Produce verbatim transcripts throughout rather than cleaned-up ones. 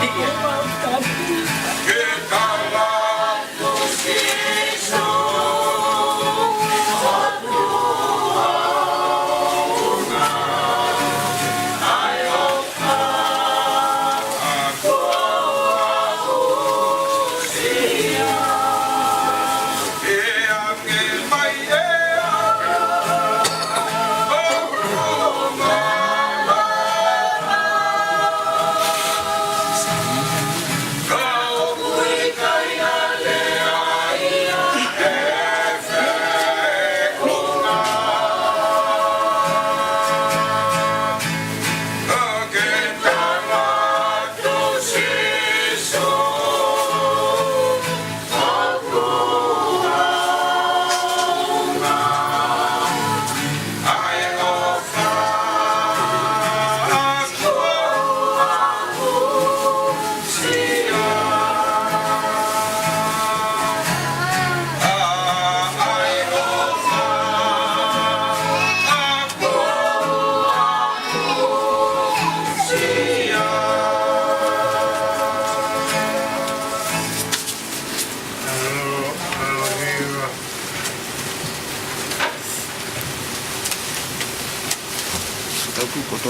Te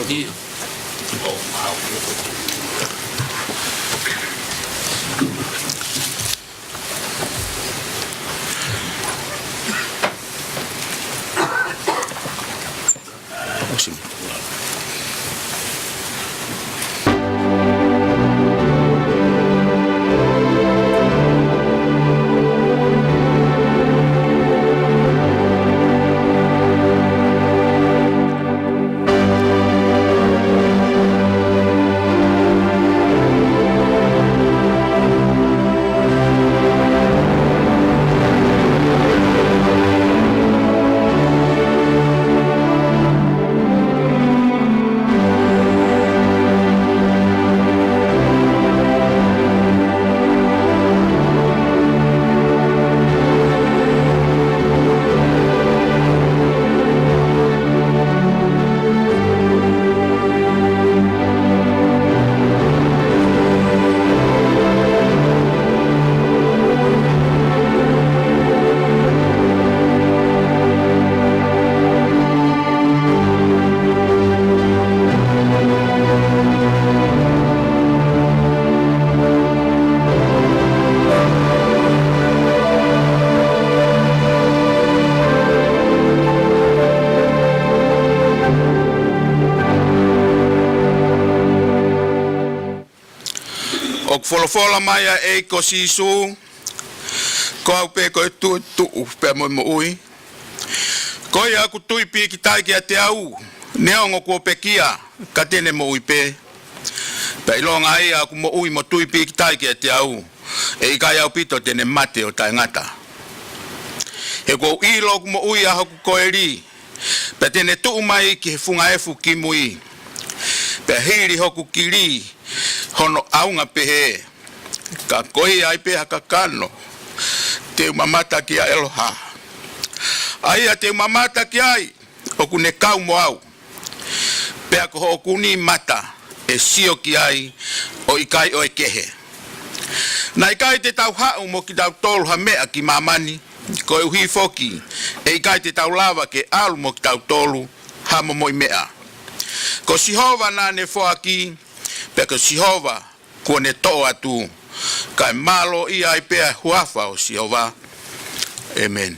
ʻIo. ʻOku folofola mai ʻa e ʻEiki ko Sīsū, ko au pē ko e tuʻi, tuʻu pea mo e moʻui. Ko ia ʻoku tui pīkitai kiate au, neongo kuo pekia, ka te ne moʻui pē. Pea ʻilonga ia ʻoku moʻui mo tui pīkitai kiate au, ʻe ʻikai ʻaupito te ne mate ʻo taʻengata. He kuo u ʻilo ʻoku moʻui ʻa hoku koeli, pea te ne tuʻu mai ki he funga efu kimui. Pea hili hoku kili hono ʻaunga pehē, ka ko ia ai pē ha kakano, te u mamata kia ʻEloha. ʻA ia te u mamata ki ai, ʻoku ne kau mo au. Pea ko hoku nima mata ʻe sio ki ai ʻo ʻikai ʻo e kehe. Naʻe ʻikai te tau haʻu mo kitautolu ha meʻa ki māmani, koeʻuhi foki ʻe ʻikai te tau lava ke ʻalu mo kitautolu ha momoʻi meʻa. Ko Sihova naʻa ne foaki, pea ko Sihova kuo ne toʻo atu, kae mālō ia ai pē ʻa e huafa ʻo Sihova. ʻĒmeni.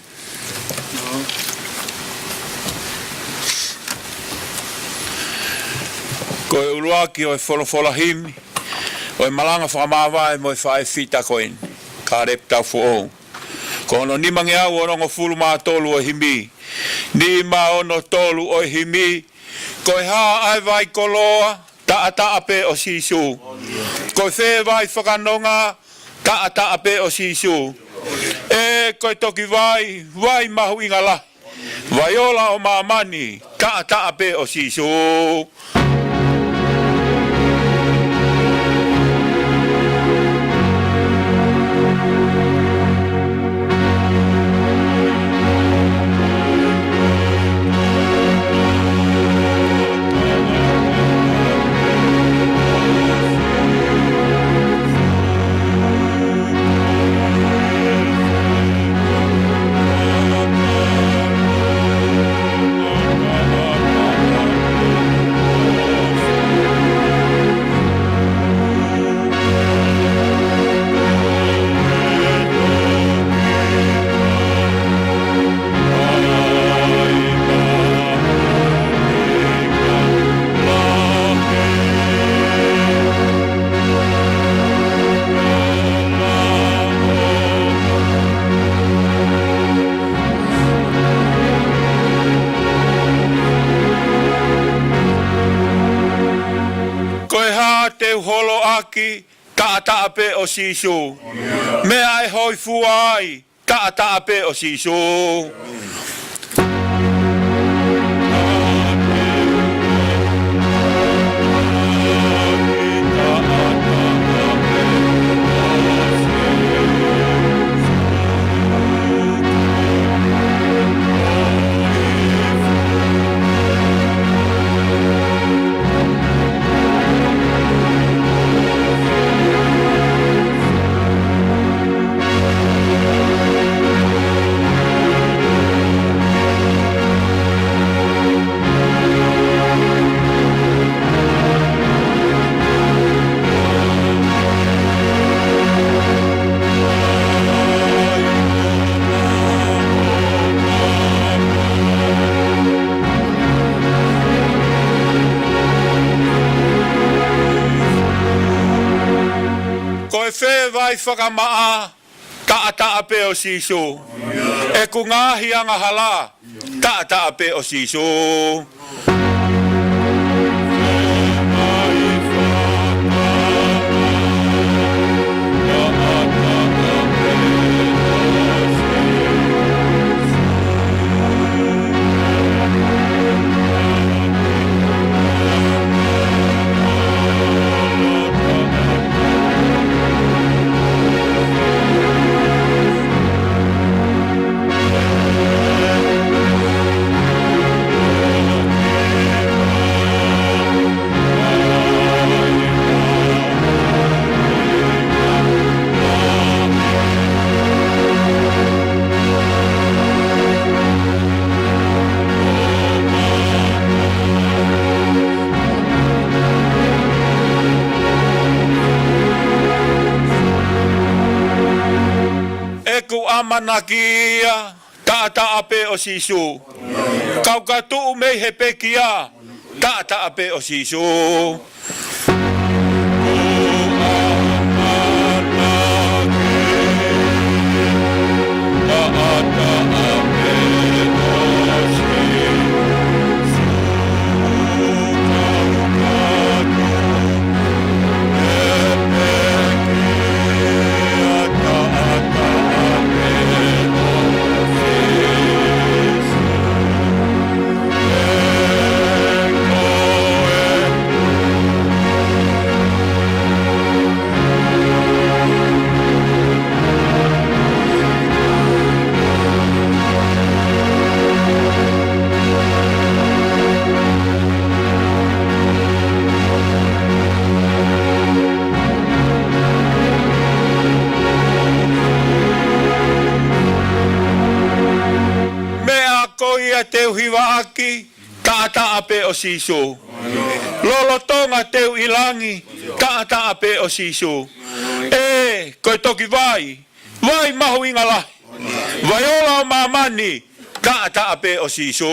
Ko e ʻuluaki ʻo e folofola himi ʻo e malanga fakamāvae mo e faʻē fita ko eni, Kālepi Taufoʻou. Ko hono nimangeau onongofulu mā tolu ʻo e himi. Nima ono tolu ʻo e himi. Ko e hā ʻa e vai koloa, taʻataʻa pē ʻo Sīsū. Ko e fē vai fakanonga, taʻataʻa pē ʻo Sīsū. ʻE ko e toki vai, vai mahuʻinga lahi, vai ola ʻo māmani, taʻataʻa pē ʻo Sīsū. Ko e hā te u holo ʻaki, taʻataʻa pē ʻo Sīsū. Meʻa ʻe hōifua ai, taʻataʻa pē ʻo Sīsū. fē vai fakamaʻa, taʻataʻa pē ʻo Sīsū. ʻEku ngaahi angahala, taʻataʻa pē ʻo Sīsū. ʻEku ʻamanaki ia, taʻataʻa pē ʻo Sīsū. Kau ka tuʻu mei he pekia, taʻataʻa pē ʻo Sīsū. Meʻa ko ia te u hivaʻaki, taʻataʻa pē ʻo Sīsū. Lolotonga te u ʻi langi, taʻataʻa pē ʻo Sīsū. ʻE, ko e toki vai, vai mahuʻinga lahi, vai ola ʻo māmani, taʻataʻa pē ʻo Sīsū.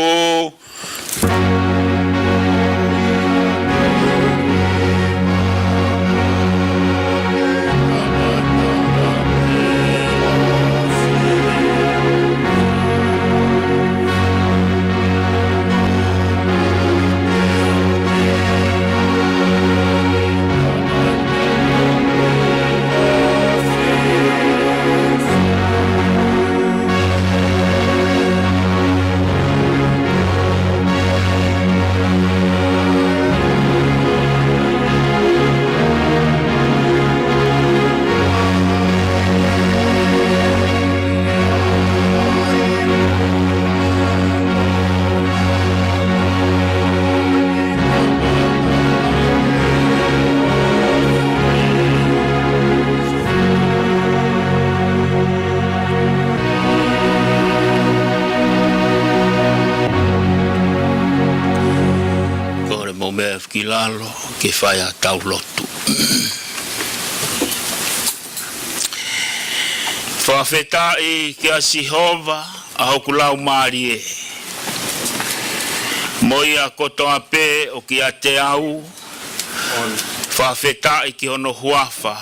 Kole mou meʻa ki lalo ke fai ʻetau lotu. Fakafetaʻi kia Sihova ʻa hoku laumālie, mo ia kotoa pē ʻoku ʻiate au, fakafetaʻi ki hono huafa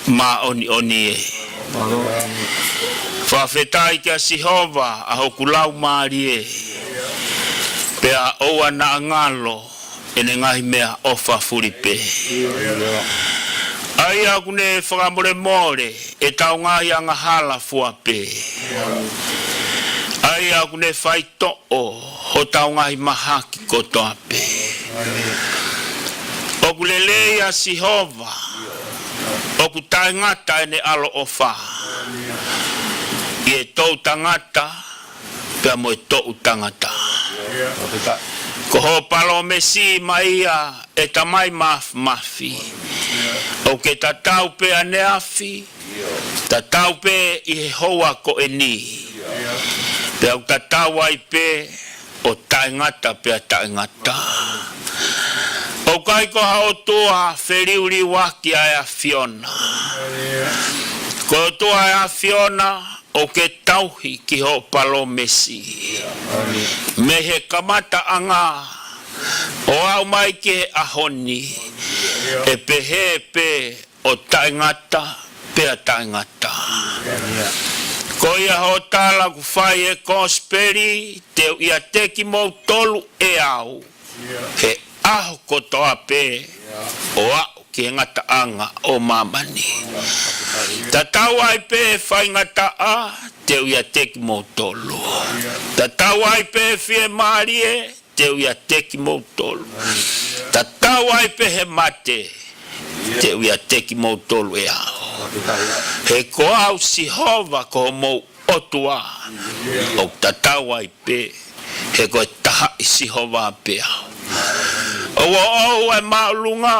māʻoniʻoni ē. Fakafetaʻi kia Sihova ʻa hoku laumālie, pea ʻoua naʻa ngalo ʻene ngaahi meʻaʻofa fulipē. ʻA ia ʻoku ne fakamolemole ʻetau ngaahi angahala fua pē. ʻA ia ʻoku ne faitoʻo hotau ngaahi mahaki kotoa pē. ʻOku lelei ʻa Sihova, ʻoku taʻengata ʻene ʻaloʻofa ʻi he toʻutangata pea mo e toʻutangata. Ko hoʻo palōmesi mai ia, ʻe Tamai Māfimafi, ʻoku ke tatau pē ʻaneafi, tatau pē ʻi he houa ko eni, pea ʻoku tatau ai pē ʻo taʻengata pea taʻengata. ʻOku ʻikai ko ha ʻOtua feliuliuaki ʻa e ʻAfiona. Ko e ʻOtua ʻa e ʻAfiona, ʻoku ke tauhi ki hoʻo palōmesi. Mei he kamataʻanga ʻo aʻu mai ki he ʻaho ni, ʻe pehē pē ʻo taʻengata pea taʻengata. Ko ia hoʻo tala ʻoku fai ʻe he kosipeli, te u ʻiate kimoutolu ʻe au he ʻaho kotoa pē ʻo aʻu ki he ngataʻanga ʻo māmani. Tatau ai pē faingataʻa, te u ʻiate kimoutolu. Tatau ai pē fiemālie, te u ʻiate kimoutolu. Tatau ai pē he mate, te u ʻiate kimoutolu ʻe au. He ko au Sihova ko homou ʻOtua, ʻoku tatau ai pē, he ko e taha ʻi Sihova pē au. ʻOku ʻoʻou e māʻolunga,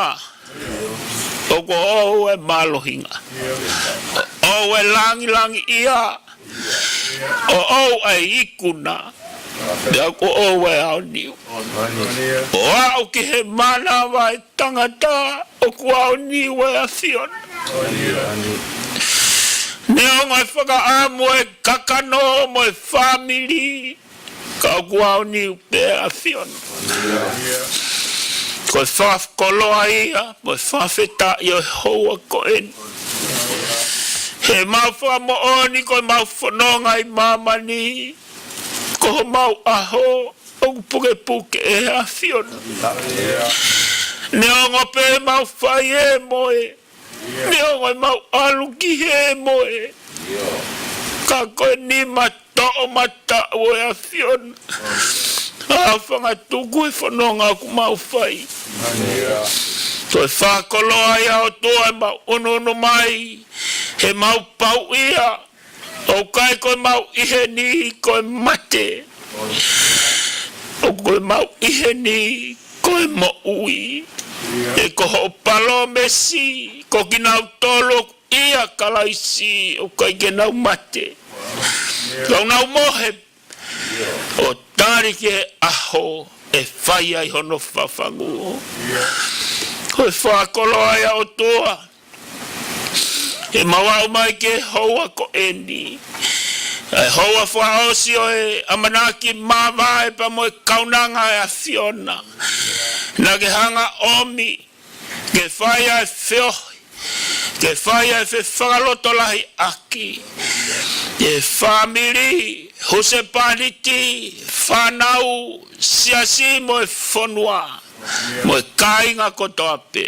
ʻoku ʻoʻou e mālohinga, ʻoʻou e langilangiʻia, ʻoʻou e ikuna, pea ʻoku ʻoʻou e aoniu. ʻO aʻu ki he mānava e tangata, ʻoku aoniu e ʻAfiona. Neongo e fakaʻamu e kakano mo e fāmili, ka ʻoku aoniu pē ʻAfiona. Ko e fakakoloa ia, mo e fakafetaʻi ʻo e houa ko eni. He mau fakamoʻoni ko e mau fononga ʻi māmani, ko homau ʻaho, ʻoku pukepuke ʻe he ʻAfiona. Neongo pē mau fai e moe, neongo ʻemau ʻalu ki he moe, ka ko e nima toʻomataʻu ʻo e ʻAfiona ʻa e fanga tuku e fononga ʻoku mau fai. Ko e fakakoloa ia ʻOtua ʻemau ʻunuʻunu mai, he mau pau ia, ʻoku ʻikai ko ʻemau ʻi heni ko e mate, ʻoku ko ʻemau ʻi heni ko e moʻui. He ko hoʻo palōmesi, ko kinautolu ʻoku ʻia Kalaisi, ʻoku ʻikai ke nau mate, ka ʻoku nau mohe ʻo tali ki he ʻaho ʻe fai ai hono fafangu. Ko e fakakoloa ia ʻOtua, he mau aʻu mai ki he houa ko eni, ʻa e houa fakaʻosi ʻo e ʻamanaki māvae pea mo e kaunanga ʻa e ʻAfiona. Naʻa ke hanga ʻomi ke fai ʻa e feohi, ke fai ʻa e fefakalotolahiʻaki ʻi he fāmili, husepāniti, fānau, siasi mo e fonua, mo e kāinga kotoa pē.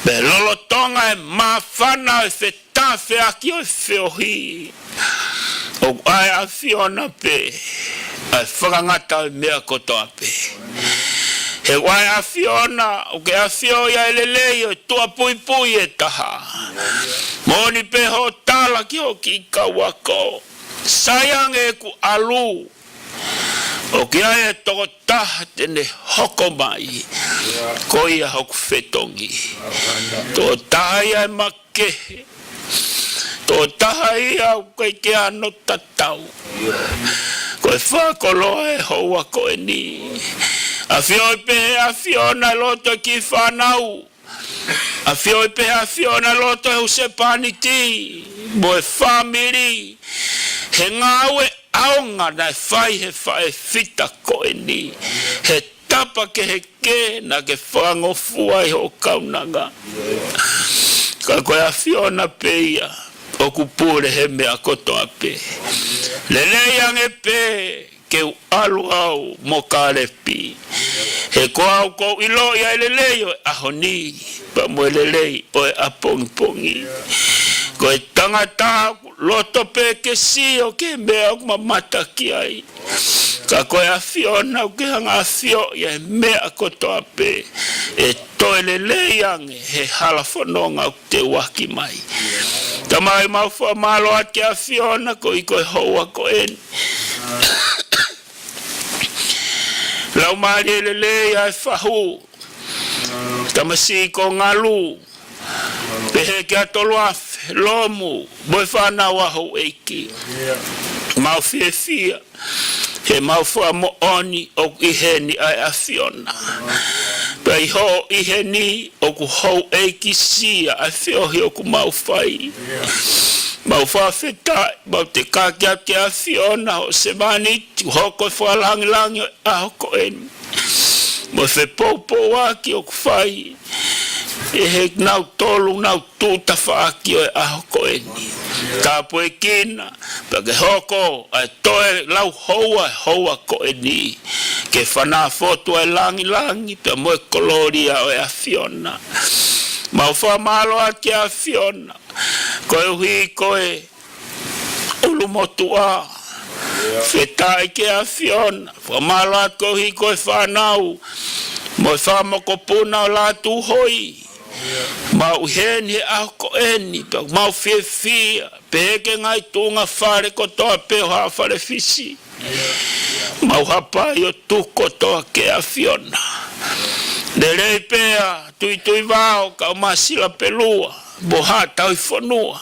Pea lolotonga e māfana e fetāfeaki ʻo e feohi, ʻoku ʻa e ʻAfiona pē ʻa e fakangata ʻo e meʻa kotoa pē. He ʻoku ʻa e ʻAfiona ʻoku ke ʻafioʻi ʻa e lelei ʻo e tuʻapuipui ʻe taha. Moʻoni pē hoʻo tala ki hoʻo kiʻi kau ako, sai ange ʻeku ʻalu, ʻoku ʻi ai e tokotaha te ne hoko mai, ko ia hoku fetongi. Tokotaha ia ʻe makehe, tokotaha ia ʻoku ʻikai ke ʻi ai hano tatau. Ko e fakakoloa e houa ko eni. ʻAfioʻi pē ʻe he ʻAfiona e loto e kiʻi fānau, ʻafioʻi pē ʻe he ʻAfiona e loto e husepāniti mo e fāmili, he ngāue ʻaonga naʻe fai he faʻē fita ko eni, he tapa kehekehe naʻa ke fakangofua ai hoʻo kaunanga. Ka ko e ʻAfiona pē ia ʻoku pule he meʻa kotoa pē. Lelei ange pē ke u ʻalu au mo Kalepi, he ko au ʻoku ou ʻiloʻi ʻa e lelei ʻo e ʻaho ni pea mo e lelei ʻo e ʻapongipongi. Ko e tangata ʻoku loto pē ke sio ki he meʻa ʻoku mamata ki ai, ka ko e ʻAfiona ʻoku ke hanga ʻafioʻi ʻa e meʻa kotoa pē, ʻe toe lelei ange he hala fononga ʻoku te ʻoaki mai. Tamai, mau fakamālō atu ki he ʻAfiona koeʻuhi ko e houa ko eni. Laumālie lelei ʻa e fahu, tamasiʻi ko Ngalu, pehē kia Toluafe, Lomu, mo e fānau ʻa houʻeiki. Mau fiefia he mau fakamoʻoni ʻoku ʻi heni ʻa e ʻAfiona. Pea ʻi hoʻo ʻi heni ʻoku houʻeikisia ʻa e feohi ʻoku mau fai. Mau fakafetaʻi, mau tekaki atu ki he ʻAfiona hoʻo sevāniti kuo hoko e fakalāngilangi ʻo e ʻaho ko eni, mo e fepoupouaki ʻoku fai ʻe he nau tolu nau tuʻu tafaʻaki ʻo e ʻaho ko eni. Tāpuekina, pea ke hoko ʻa e toe lau houa, houa ko eni. Ke fanā fotu ʻa e langilangi, pea mo e kolōlia ʻo e ʻAfiona. Mau fakamālō atu ki he ʻAfiona. Koeʻuhi ko e ʻulumotuʻa. Fetaʻi ki he ʻAfiona. Fakamālō atu koeʻuhi ko e fānau. Mo e fanga mokopuna ʻo Lātūhoi. Mau ʻi heni he ʻaho ko eni. Pea mau fiefia. Pehē ki he ngaahi tuʻunga fale kotoa pē ʻo Haʻa Fale Fisi. Mau hapai ʻo tuku kotoa ki he ʻAfiona. Lelei pea, Tuituivao, kae ʻumaʻā Silapelua, mo Haʻa Tauhi Fonua.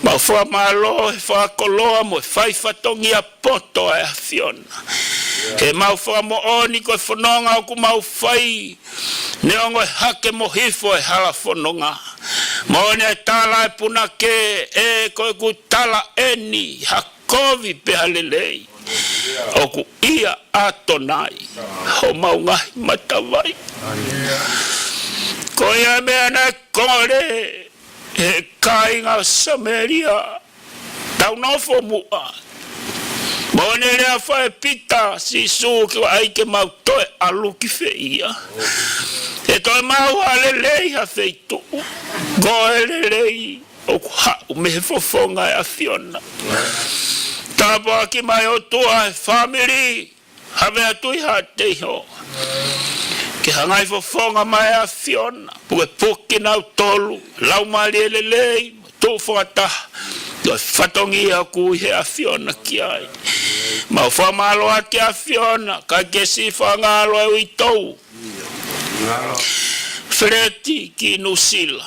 Mau fakamālō he fakakoloa mo e fai fatongia poto ʻa e ʻAfiona. He mau fakamoʻoni ko e fononga ʻoku mau fai, neongo e hake mo hifo e hala fononga. Moʻoni e tala ʻa e punake, ʻe ko ʻeku tala eni, ha kovi pea lelei. ʻOku ʻia ʻAtonai homau ngaahi matavai. Ko ia meʻa naʻe kole ʻe he kāinga ʻo Samēlia, tau nofo muʻa. Moʻoni e lea fai ʻe Pita, Sīsū, ke ʻai ke mau toe ʻalu ki fē ia. ʻE toe maʻu ha lelei ha feituʻu. Ko e lelei ʻoku haʻu mei he fofonga ʻo e ʻAfiona. Tāpuaki mai ʻOtua e fāmili, Havea Tuʻihaʻateiho. Ke hangai fofonga mai ʻa e ʻAfiona, pukepuke kinautolu, laumālie lelei, tuʻu fakataha, ʻo e fatongia ʻoku ui he ʻAfiona ki ai. Mau fakamālō atu ki he ʻAfiona, kae ke siʻi fakangaloʻi ʻa e uitou. Feleti ki Nuʻusila.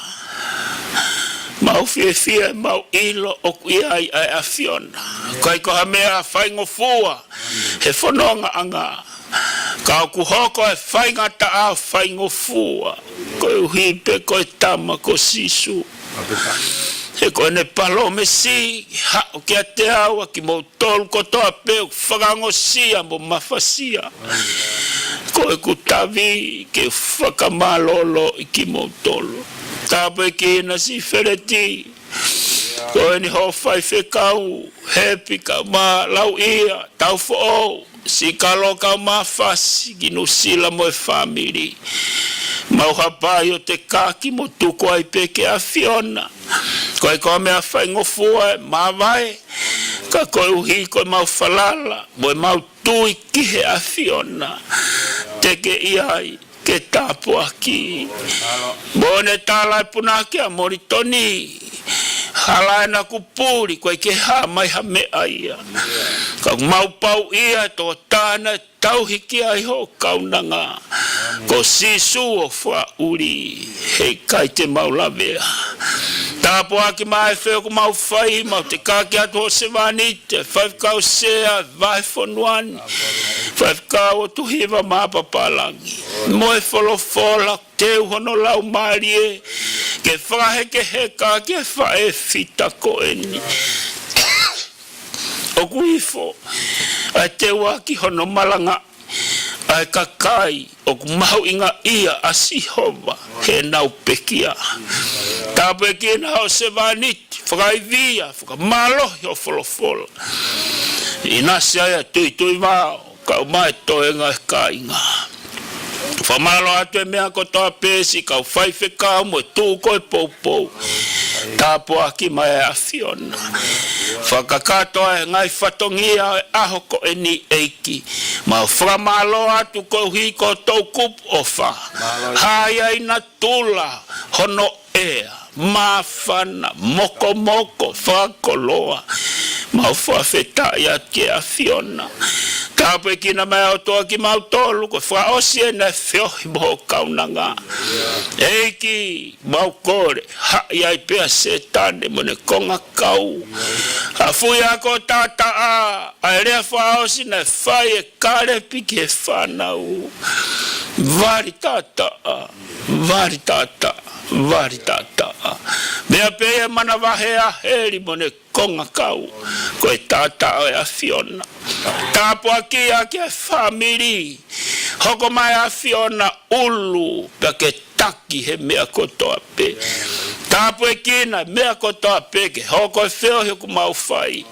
Mau fiefia, mau ʻilo ʻoku ʻi ai ʻa e ʻAfiona. ʻIkai ko ha meʻa faingofua he fonongaʻanga. Ka ʻoku hoko e faingataʻa faingofua. Koeʻuhi pē ko e tama ko Sīsū. He ko ʻene palōmesi, haʻu kiate au ʻa kimoutolu kotoa pē ʻoku fakaongosia mo mafasia. Ko ʻeku tavi ke fakamālōlōʻi kimoutolu. Tāpuekina siʻi Feleti, ko eni hoʻo faifekau, Hepi kae ʻumaʻā Lauʻia, Taufoʻou, siʻi Kalo kae ʻumaʻā Fasi ki Nuʻusila mo e fāmili. Mau hapai ʻo tekaki mo tuku ai pē ki he ʻAfiona. ʻIkai ko ha meʻa faingofua e māvae, ka koeʻuhi ko ʻemau falala, mo ʻemau tui ki he ʻAfiona. Te ke ʻi ai ke tāpuakiʻi. Moʻoni e tala ʻa e punake ʻa Molitoni. Hala ena kuo puli, ʻoku ʻikai ke hā mai ha meʻa ia. Ka ʻoku mau pau ia, tokotaha naʻe tauhi ki ai hoʻo kaunanga. Ko Sīsū ʻoku fakaʻuli, heʻikai te mau lavea. Tāpuaki mai e feʻofaʻaki ʻoku mau fai, mau tekaki atu hoʻo sevāniti, Faifekau Sea, Vahefonua ni, Faifekau ʻOtuhiva Mapapalagi. Mo e folofola, teu hono laumālie, ke fakahekeheka ki he faʻē fita ko eni. ʻOku ifo ʻa e teuaki hono malangaʻi ʻa e kakai ʻoku mahuʻingaʻia ʻa Sihova heʻenau pekia. Tāpuekina hoʻo sevāniti, fakaivia, fakamālohi hoʻo folofola. ʻInasi ai ʻa Tuituivao, kae ʻumaʻā e toenga e kāinga. Fakamālō atu e meʻa kotoa pē siʻi kau faifekau mo e tuʻu ko e poupou. Tāpuaki mai e ʻAfiona. Fakakakato e ngaahi fatongia e ʻaho ko eni ʻEiki. Mau fakamālō atu koeʻuhi ko hoʻo toʻukupu ʻofa. Hā ia ʻi natula hono ʻea, māfana, mokomoko, fakakoloa. Mau fakafetaʻi atu ki he ʻAfiona. Tāpuekina mai ʻOtua kimautolu, ko e fakaʻosi eni e feohi mo hoʻo kaunanga. ʻEiki, mau kole, haʻi ai pē ʻa Sētane mo ʻene kongakau. Hafuʻi ʻa e ako taʻataʻa, ʻa e lea fakaʻosi naʻe fai ʻe Kalepi ki he fānau. Vali taʻataʻa, vali taʻataʻa, vali taʻataʻa. Meʻa pē ia manavahē ʻa heli mo ʻene kongakau, ko e taʻataʻa ʻo e ʻAfiona. Tāpuakiʻi ʻaki e fāmili, hoko mai ʻAfiona ʻulu, pea ke ʻaki he meʻa kotoa pē. Tāpuekina e meʻa kotoa pē ke hoko e feohi ʻoku mau fai,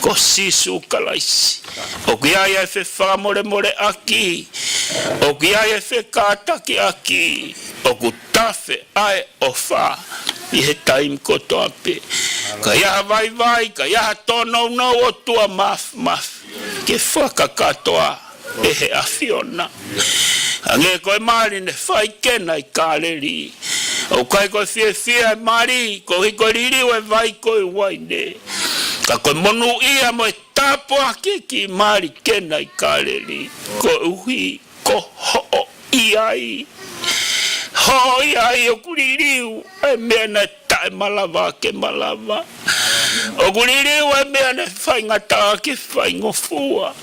ko Sīsū Kalaisi. ʻOku ʻi ai e fefakamolemoleʻaki, ʻoku ʻi ai e fekātakiʻaki, ʻoku tafe ʻa e ʻofa ʻi he taimi kotoa pē. Ka ʻi ai ha vaivai, ka ʻi ai ha tōnounou, ʻOtua Māfimafi, ke fakakakato ʻe he ʻAfiona. Hangē ko e mali ne fai Kena ʻi Kāleli. ʻOku ʻikai ko e fiefia e mali koeʻuhi ko e liliu e vai ko e uaine, ka ko e monūʻia mo e tāpuaki e kiʻi mali Kena ʻi Kāleli, koeʻuhi ko hoʻo ʻi ai. Hoʻo ʻi ai ʻoku liliu e meʻa naʻe taʻemalava ke malava. ʻOku liliu e meʻa naʻe faingataʻa ke faingofua.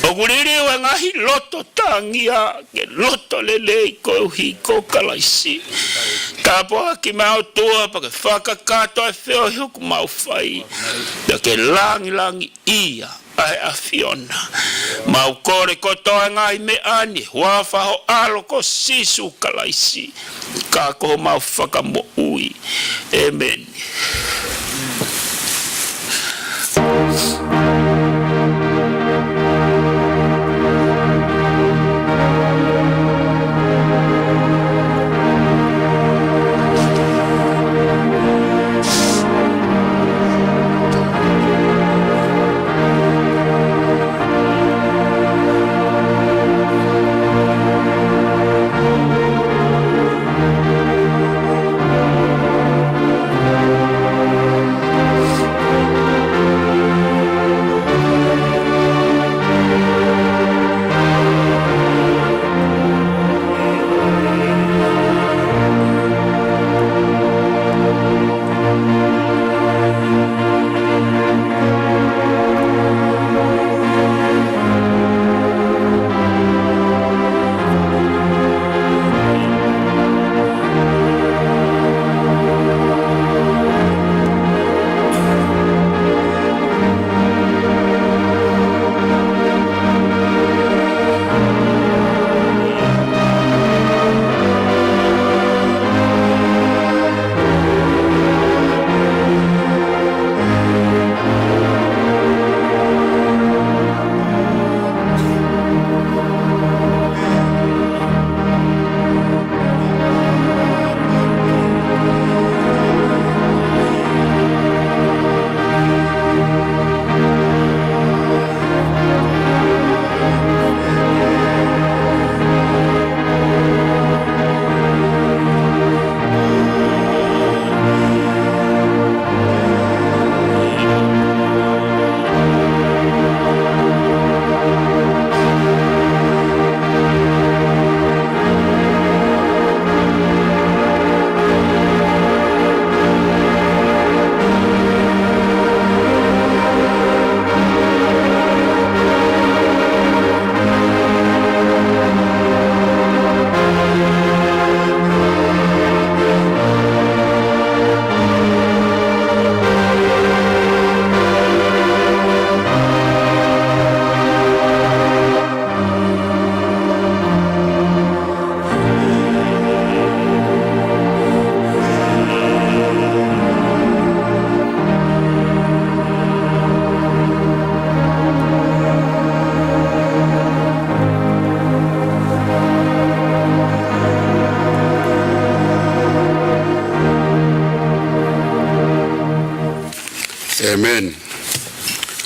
ʻOku liliu e ngaahi loto tāngia ke loto lelei koeʻuhi ko Kalaisi. Tāpuaki mai ʻOtua pea ke fakakakato e feohi ʻoku mau fai, pea ke langilangiʻia ʻa e ʻAfiona. Mau kole kotoa e ngaahi meʻa ni ʻi he huafa ho ʻAlo ko Sīsū Kalaisi, ka ko homau Fakamoʻui. ʻĒmeni. ʻĒmeni.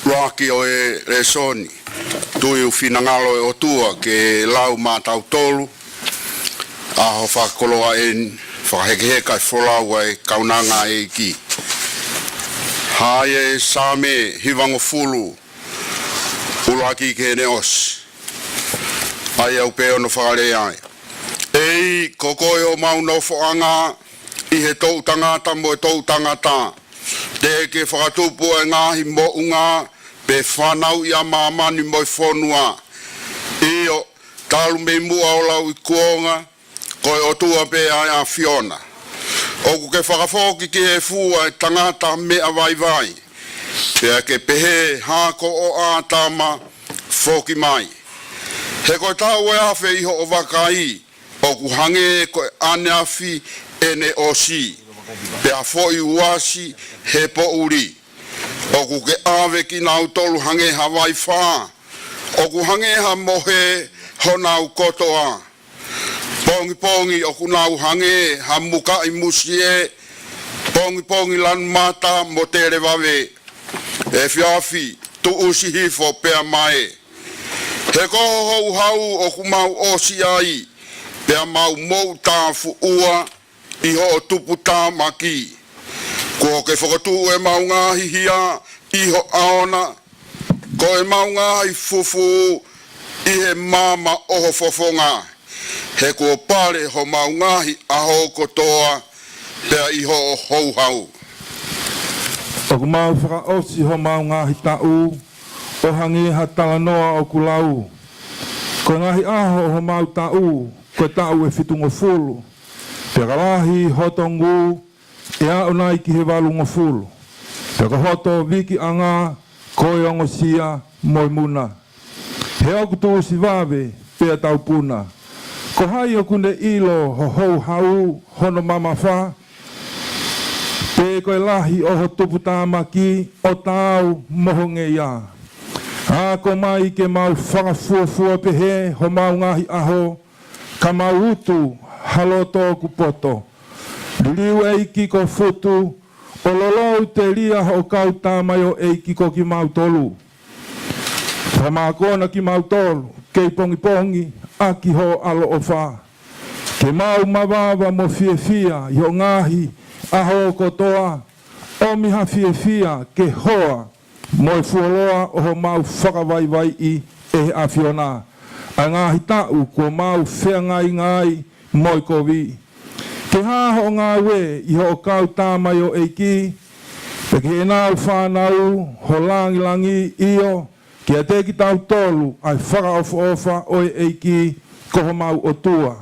ʻUluaki ʻo e lēsoni, tui ʻoku finangalo e ʻOtua ke lau maʻatautolu, ʻaho fakakoloa eni, fakahekeheka e folau ʻa e kaunanga ʻa e ʻEiki. Hā ʻi he Saame hivangofulu, ʻuluaki ki heʻene ʻosi. ʻA ia ʻoku pehē hono fakalea ai: ʻEiki, ko koe homau nofoʻanga ʻi he toʻu tangata mo e toʻu tangata. Teʻeki ke fakatupu ʻa e ngaahi moʻunga, pe fanauʻi ʻa māmani mo e fonua. ʻIo, talu mei muʻa ʻo lauikuonga, ko e ʻOtua pē ʻa e ʻAfiona. ʻOku ke fakafoki ki he efu ʻa e tangata meʻavaivai, pea ke pehē, Hā ko ʻAtama, foki mai. He ko e taʻu ʻe afe ʻi hoʻo vakai, ʻoku hangē ko e ʻaneafi ʻene ʻosi, pea foʻi uasi he poʻuli. ʻOku ke ʻave kinautolu hangē ha vaifā, ʻoku hangē ha mohe honau kotoa. Pongipongi ʻoku nau hangē ha mukaʻi musie, pongipongi lanu mata mo televave. Efiafi, tuʻusi hifo pea mae. He ko ho houhau ʻoku mau ʻosi ai, pea mau moʻutāfuʻua ʻi hoʻo tuputāmaki. Kuo ke fokotuʻu ʻemau ngaahi hia ʻi ho ʻaona, ko ʻemau ngaahi fufū ʻi he maama ʻo ho fofonga. He kuo pale homau ngaahi ʻaho kotoa pea ʻi hoʻo houhau. ʻOku mau fakaʻosi homau ngaahi taʻu ʻo hangē ha talanoa ʻoku lau. Ko e ngaahi ʻaho ʻo homau taʻu, ko e taʻu ʻe fitungofulu. Pea ka lahi hoto ngū, ʻe aʻu nai ki he valungofulu. Pea ko hoto vikiʻanga, ko e ongosia mo e muna. He ʻoku tuʻusi vave pea taupuna. Ko hai ʻoku ne ʻilo ho houhau hono mamafa? Pe ko e lahi ʻo ho tuputāmaki ʻo taau mo ho ngeia? Ako mai ke mau fakafuofua pehē homau ngaahi ʻaho, ka mau utu ha loto ʻoku poto. Liliu ʻEiki ko Futu, ʻo lolou telia hoʻo kau tamaioʻeiki ko kimautolu. Fakamākona kimautolu kei pongipongi ʻaki ho ʻaloʻofa. Ke mau mavava mo fiefia ʻi ho ngaahi ʻaho kotoa, ʻomi ha fiefia ke hoa mo e fuoloa ʻo homau fakavaivaiʻi ʻe he ʻAfiona ʻa e ngaahi taʻu kuo mau feangainga ai mo e kovi. Ke hā hoʻo ngāue ʻi hoʻo kau tamaioʻeiki, pea ki heʻenau fānau ho langilangi, ʻio, kiate kitautolu ʻa e fakaʻofoʻofa ʻo e ʻEiki ko homau ʻOtua.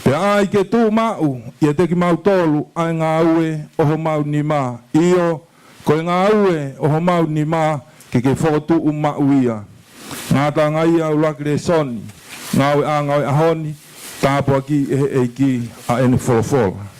Pea ʻai ke tuʻumaʻu ʻiate kimautolu ʻa e ngāue ʻo homau nima, ʻio, ko e ngāue ʻo homau nima ke ke fokotuʻu maʻu ia. Ngataʻanga ia ʻuluaki lēsoni, ngāue ʻa e ngāue ʻaho ni, tāpuakiʻi ʻe he ʻEiki ʻa ʻene folofola.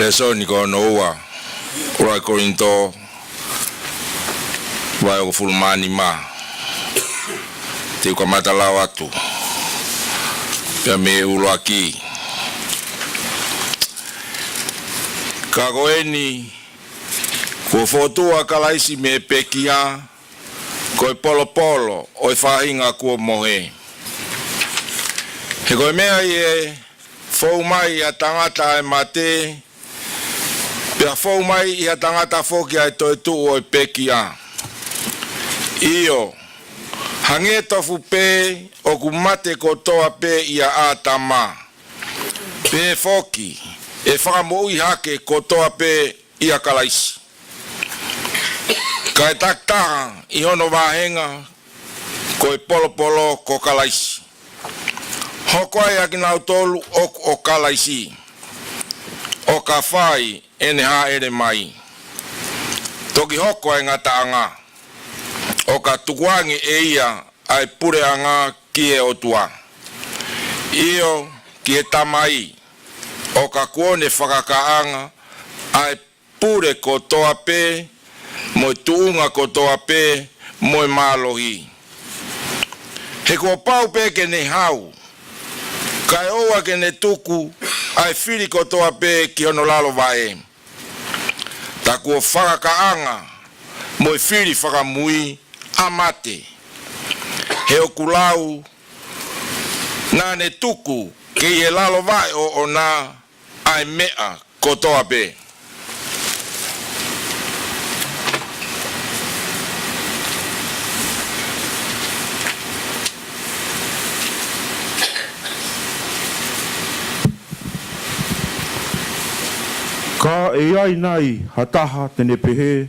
Lēsoni ko hono ua, ʻuluaki Kolinitō, vahe hongofulu mā nima. Te u kamata lau atu pea mei he ʻuluaki. Ka ko eni, kuo fokotuʻu ʻa Kalaisi mei he pekia, ko e polopolo ʻo e faʻahinga kuo mohe. He ko e meʻa ʻi he fou mai ʻa e tangata ʻa e mate, pea fou mai ʻi ha tangata foki ʻa e toetuʻu ʻo e pekia. ʻIo, hangē tofu pē ʻoku mate kotoa pē ʻia ʻĀtama, pehē foki ʻe fakamoʻui hake kotoa pē ʻia Kalaisi. Kae takitaha ʻi hono vāhenga, ko e polopolo ko Kalaisi. Hoko ai ʻa kinautolu ʻoku ʻo Kalaisi, ʻo ka fai ʻene hāʻele mai. Toki hoko ʻa e ngataʻanga, ʻo ka tukuange ʻe ia ʻa e puleʻanga ki he ʻOtua, ʻio, ki he Tamai, ʻo ka kuo ne fakakakaʻanga ʻa e pule kotoa pē, mo e tuʻunga kotoa pē, mo e mālohi. He kuo pau pē ke ne hau, kae ʻoua ke ne tuku ʻa e fili kotoa pē ki hono lalo vaʻe. Tā kuo fakakakaʻanga mo e fili fakamui ʻa mate. He ʻoku lau, naʻa ne tuku ki he lalo vaʻe ʻoʻona ʻa e meʻa kotoa pē. Ka ʻe ʻi ai nai ha taha te ne pehē,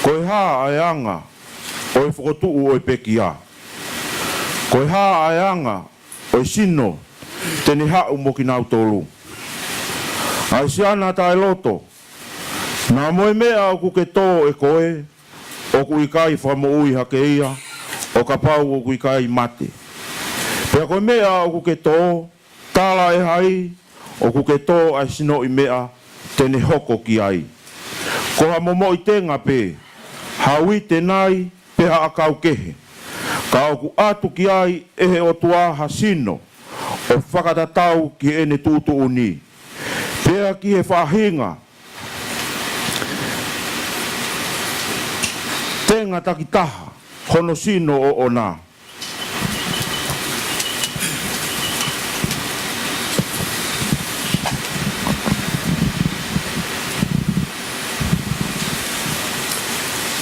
ko e hā ʻa e anga ʻo e fokotuʻu ʻo e pekia? Ko e hā ʻa e anga ʻo e sino te ne haʻu mo kinautolu? ʻA e siana taʻeloto, naʻa mo e meʻa ʻoku ke tō ʻe koe, ʻoku ʻikai fakamoʻui hake ia, ʻo kapau ʻoku ʻikai mate. Pea ko e meʻa ʻoku ke tō, tala ʻe hai ʻoku ke tō ʻa e sinoʻi meʻa te ne hoko ki ai? Ko ha momoʻi tenga pē, ha uite nai, pe ha ʻakau kehe. Ka ʻoku ʻatu ki ai ʻe he ʻOtua ha sino, ʻo fakatatau ki heʻene tuʻutuʻuni, pea ki he faʻahinga tenga takitaha hono sino ʻoʻona.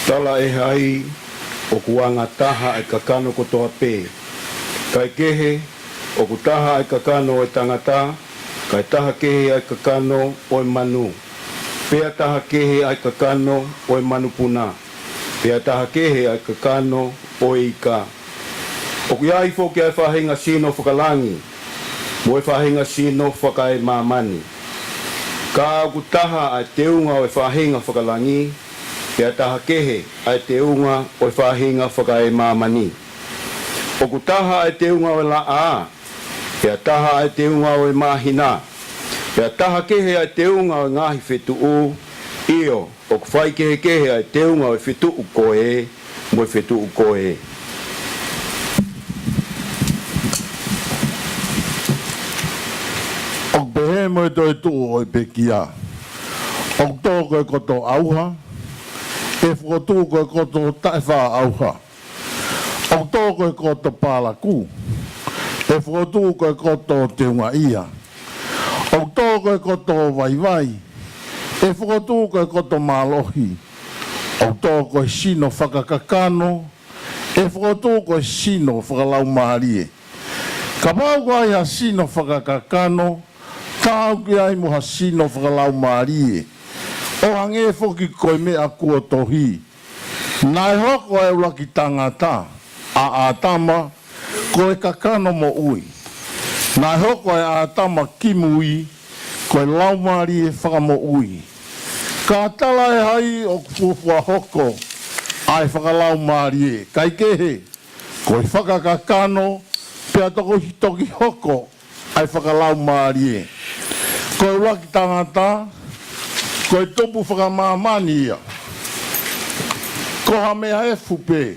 Tala ʻe hai ʻoku anga taha ʻa e kakano kotoa pē? Kae kehe, ʻoku taha ʻa e kakano ʻo e tangata, kae taha kehe ʻa e kakano ʻo e manu, pea taha kehe ʻa e kakano ʻo e manupuna, pea taha kehe ʻa e kakano ʻo e ika. ʻOku ʻi ai foki ʻa e faʻahinga sino fakalangi, mo e faʻahinga sino fakaemāmani. Ka ʻoku taha ʻa e teunga ʻo e faʻahinga fakalangi, pea taha kehe ʻa e teunga ʻo e faʻahinga fakaemāmani. ʻOku taha ʻa e teunga ʻo e laʻā, pea taha ʻa e teunga ʻo e māhina, pea taha kehe ʻa e teunga ʻo e ngaahi fetuʻu, ʻio, ʻoku faikehekehe ʻa e teunga ʻo e fetuʻu ko ē mo e fetuʻu ko ē. ʻOku pehē mo e toetuʻu ʻo e pekia, ʻoku tō ko e koto ʻauha, ʻe fokotuʻu ko e koto taʻefaʻaʻauha. ʻOku tō ko e koto pālaku, ʻe fokotuʻu ko e koto teungaʻia. ʻOku tō ko e koto vaivai, ʻe fokotuʻu ko e koto mālohi. ʻOku tō ko e sino fakakakano, ʻe fokotuʻu ko e sino fakalaumālie. Kapau ko hai ha sino fakakakano, taau ki ai mo ha sino fakalaumālie, ʻo hangē foki ko e meʻa kuo tohi: Naʻe hoko ʻa e ʻuluaki tangata, ʻa ʻĀtama, ko e kakano moʻui. Naʻe hoko ʻa ʻĀtama kimui, ko e laumālie fakamoʻui. Ka tala ʻe hai ʻoku fuofua hoko ʻa e fakalaumālie? Kae kehe, ko e fakakakano, pea toki, toki hoko ʻa e fakalaumālie. Ko e ʻuluaki tangata, ko e tupu fakamāmani ia. Ko ha meʻa efu pē.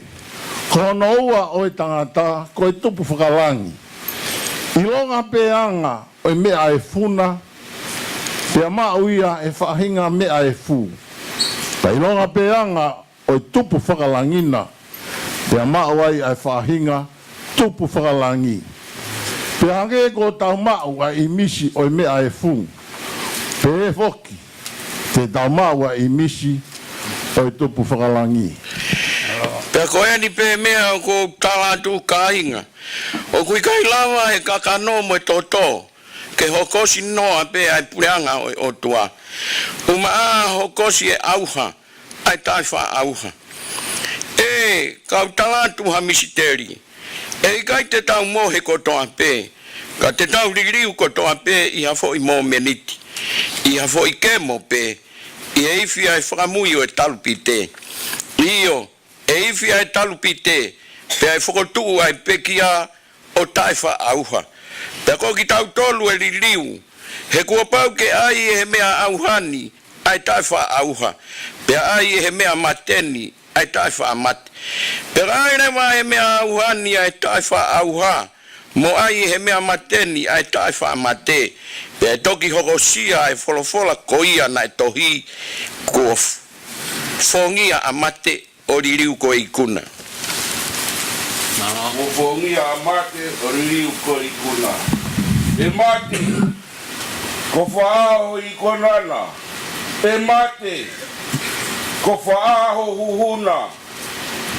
Ko hono ua ʻo e tangata, ko e tupu fakalangi. ʻIlonga pē anga ʻo e meʻa efu na, pea maʻu ia ʻe he faʻahinga meʻa efu. Pea ʻilonga pē anga ʻo e tupu fakalangi na, pea maʻu ai ʻa e faʻahinga tupu fakalangi. Pea hangē ko ʻetau maʻu ʻa e ʻīmisi ʻo e meʻa efu, pehē foki te tau maʻu ʻa e ʻīmisi ʻo e tupu fakalangi. Pea ko eni pē meʻa ʻoku ou tala atu, kāinga, ʻoku ʻikai lava ʻe he kakano mo e toto ke hokosi noa pē ʻa e puleʻanga ʻo e ʻOtua. ʻUmaʻā hokosi e ʻauha ʻa e taʻefaʻaʻauha. ʻE, kau tala atu ha misiteli. ʻE ʻikai te tau mohe kotoa pē, ka te tau liliu kotoa pē ʻi ha foʻi momeniti, ʻi ha foʻi kemo pē, ʻi he ifi ʻa e fakamui ʻo e talupite. ʻIo, ʻe ifi ʻa e talupite, pea ʻe fokotuʻu ʻa e pekia ʻo taʻefaʻaʻauha. Pea ko kitautolu ʻe liliu, he kuo pau ke ʻai ʻe he meʻa ʻauha ni ʻa e taʻefaʻaʻauha, pea ʻai ʻe he meʻa mate ni ʻa e taʻefaʻamate. Pea ka ʻai leva ʻe he meʻa ʻauha ni ʻa e taʻefaʻaʻauha, mo ʻai ʻe he meʻa mate ni ʻa e taʻefaʻamate, pea ʻe toki hokosia ʻa e folofola ko ia naʻe tohi, kuo f-, fongia ʻa mate ʻo liliu ko e ikuna. Kuo fongia ʻa mate ʻo liliu ko e ikuna. ʻE mate, ko fē ho ikuna na? ʻE mate, ko fē ho huhu na?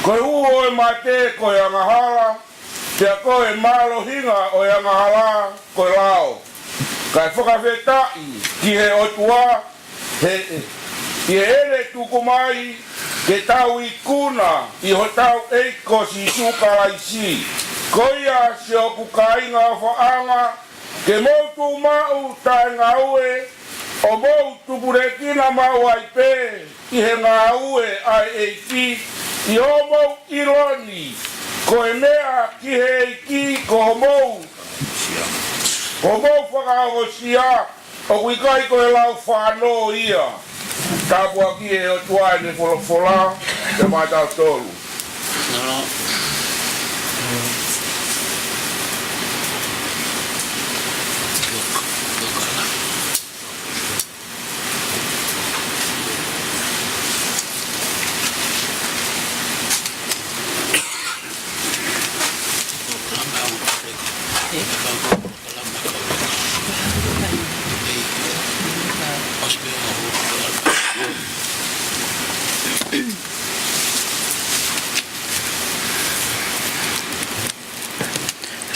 Ko e huhu ʻo e mate ko e angahala, pea ko e mālohinga ʻo e angahala ko e lao. Kae fakafetaʻi ki he ʻOtua, he, ʻi heʻene tuku mai ke tau ikuna ʻi hotau ʻEiki ko Sīsū Kalaisi. Ko ia, siʻoku kāinga ʻofaʻanga, ke mou tuʻu maʻu taʻengaue, ʻo mou tupulekina maʻu ai pē ʻi he ngāue ʻa e ʻEiki, ʻi hoʻomou ʻilo ni ko e meʻa ki he ʻEiki ko hoʻomou, ko hoʻomou fakaongosia, ʻoku ʻikai ko e lau fānō ia. Tāpuakiʻi ʻe he ʻOtua ʻene folofola, ʻe maʻatautolu.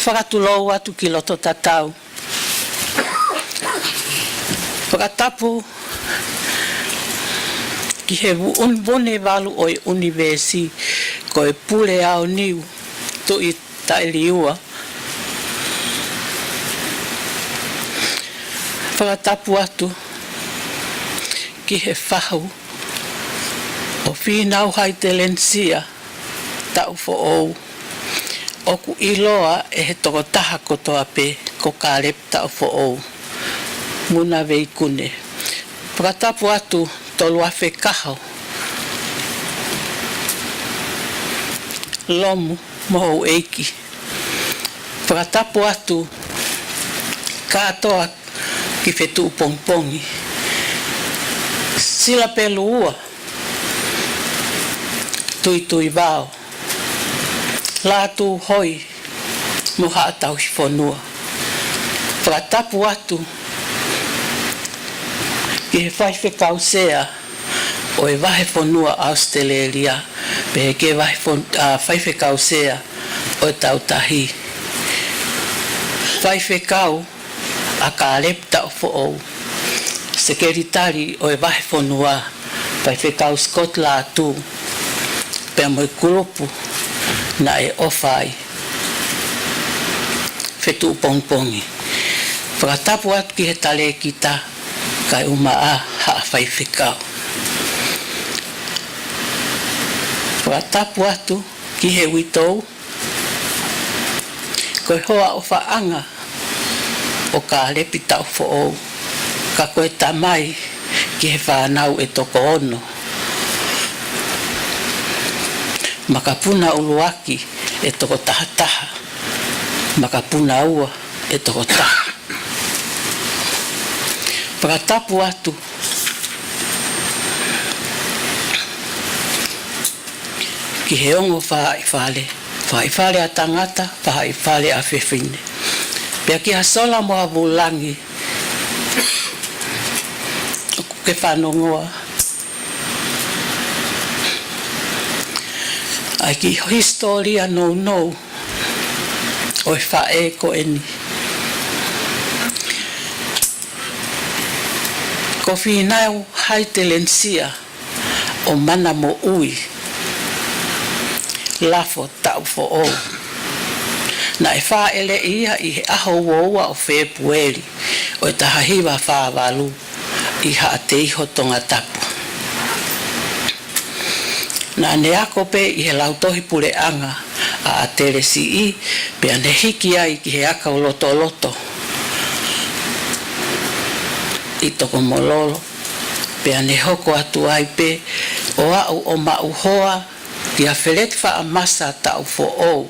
Fakatulou atu ki loto tatau. Fakatapu ki he vu-, un-, vune valu ʻo e ʻunivēsi, ko e pule aoniu, Tuʻi taʻeliua. Fakatapu atu ki he fahu ʻo Fīnau Haitelenisia Taʻufoʻou, ʻoku ʻiloa ʻe he tokotaha kotoa pē ko Kālepi Taʻufoʻou, Muna Veikune. Fakatapu atu Toluafekaho Lomu mo houʻeiki. Fakatapu atu kātoa ki Fetuʻupongipongi, Silapelua, Tuituivao, Lātūhoi mo Haʻa Tauhi Fonua. Fakatapu atu ki he faifekau sea ʻo e Vahefonua ʻAositelēlia, pehē ki he vahe fon-, ʻa, faifekau sea ʻo e Tautahi. Faifekau ʻa Kālepi Taʻufoʻou, Sekelitali ʻo e Vahefonua, Faifekau Scott Lātū, pea mo e kulupu naʻe ʻofa ai, Fetuʻupongipongi. Fakatapu atu ki he talēkita, kae ʻumaʻā Haʻa Faifekau. Fakatapu atu ki he uitou, Ko e hoa ʻofaʻanga ʻo Kālepi Taʻufoʻou, ka ko e tamai ki he fānau ʻe toko ono. Makapuna ʻuluaki ʻe toko tahataha. Makapuna ua ʻe toko taha. Fakatapu atu ki he ongo faʻahi fale, faʻahi fale ʻa tangata, faʻahi fale ʻa fefine. Pea ki ha sola mo ha vulangi ʻoku ke fanongoa ʻa e kiʻi hisitōlia nounou ʻo e faʻē ko eni. Ko Fīnau Haitelenisia ʻo Manamoʻui Lafo Taʻufoʻou. Naʻe fāʻeleʻi ia ʻi he ʻaho ua ua ʻo Fēpueli ʻo e taha hiva fā valu ʻi Haʻateiho, Tongatapu. Naʻa ne ako pē ʻi he lautohi puleʻanga ʻa ʻAtelesiʻi, pea ne hiki ai ki he ʻakau lotoloto ʻi Tokomololo, pea ne hoko atu ai pē ʻo aʻu ʻo maʻu hoa kia Feleti Faʻamasa Taʻufoʻou,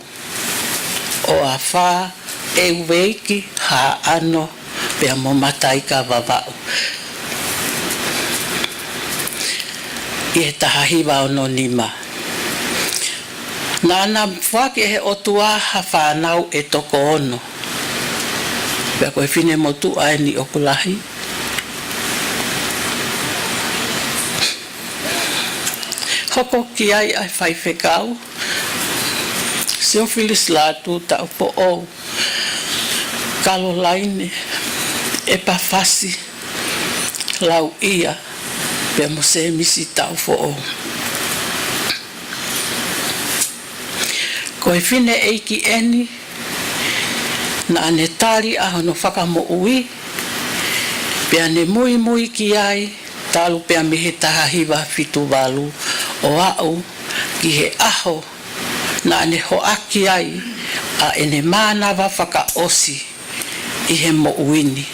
ʻo afā ʻEuveiki Haʻano pea mo Mataika Vavaʻu ʻi he taha hiva ono nima. Naʻa na foaki ʻe he ʻOtua ha fānau ʻe toko ono. Pea ko e finemotuʻa eni ʻoku lahi. Hoko ki ai ʻa e faifekau, Siofilisi Lātū Taʻufoʻou, Kalolaine ʻEpafasi Lauʻia, pea mo Sēmisi Taʻufoʻou. Ko e fineʻeiki eni naʻa ne tali ʻa hono fakamoʻui, pea ne muimui ki ai talu pea mei he taha hiva fitu valu ʻo aʻu ki he ʻaho naʻa ne hoʻaki ai ʻa ʻene mānava fakaʻosi ʻi he moʻui ni,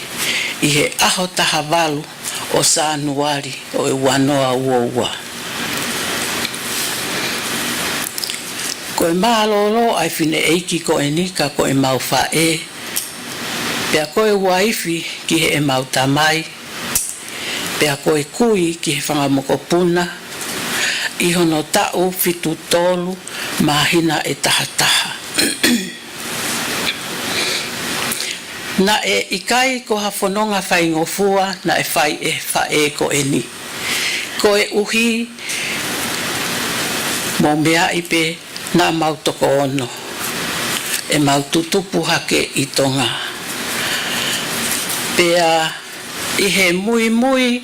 ʻi he ʻaho taha valu ʻo Sānuali ʻo e ua noa ua ua. Ko e mālōlō ʻa e fineʻeiki ko eni ka ko ʻemau faʻē, pea ko e uaifi ki heʻemau tamai, pea ko e kui ki he fanga mokopuna ʻi hono taʻu fitu tolu māhina ʻe taha taha. Naʻe ʻikai ko ha fononga faingofua naʻe fai ʻe he faʻē ko eni, koeʻuhi mo e meʻa pē naʻa mau toko ono ʻemau tutupu hake ʻi Tonga. Pea ʻi he muimui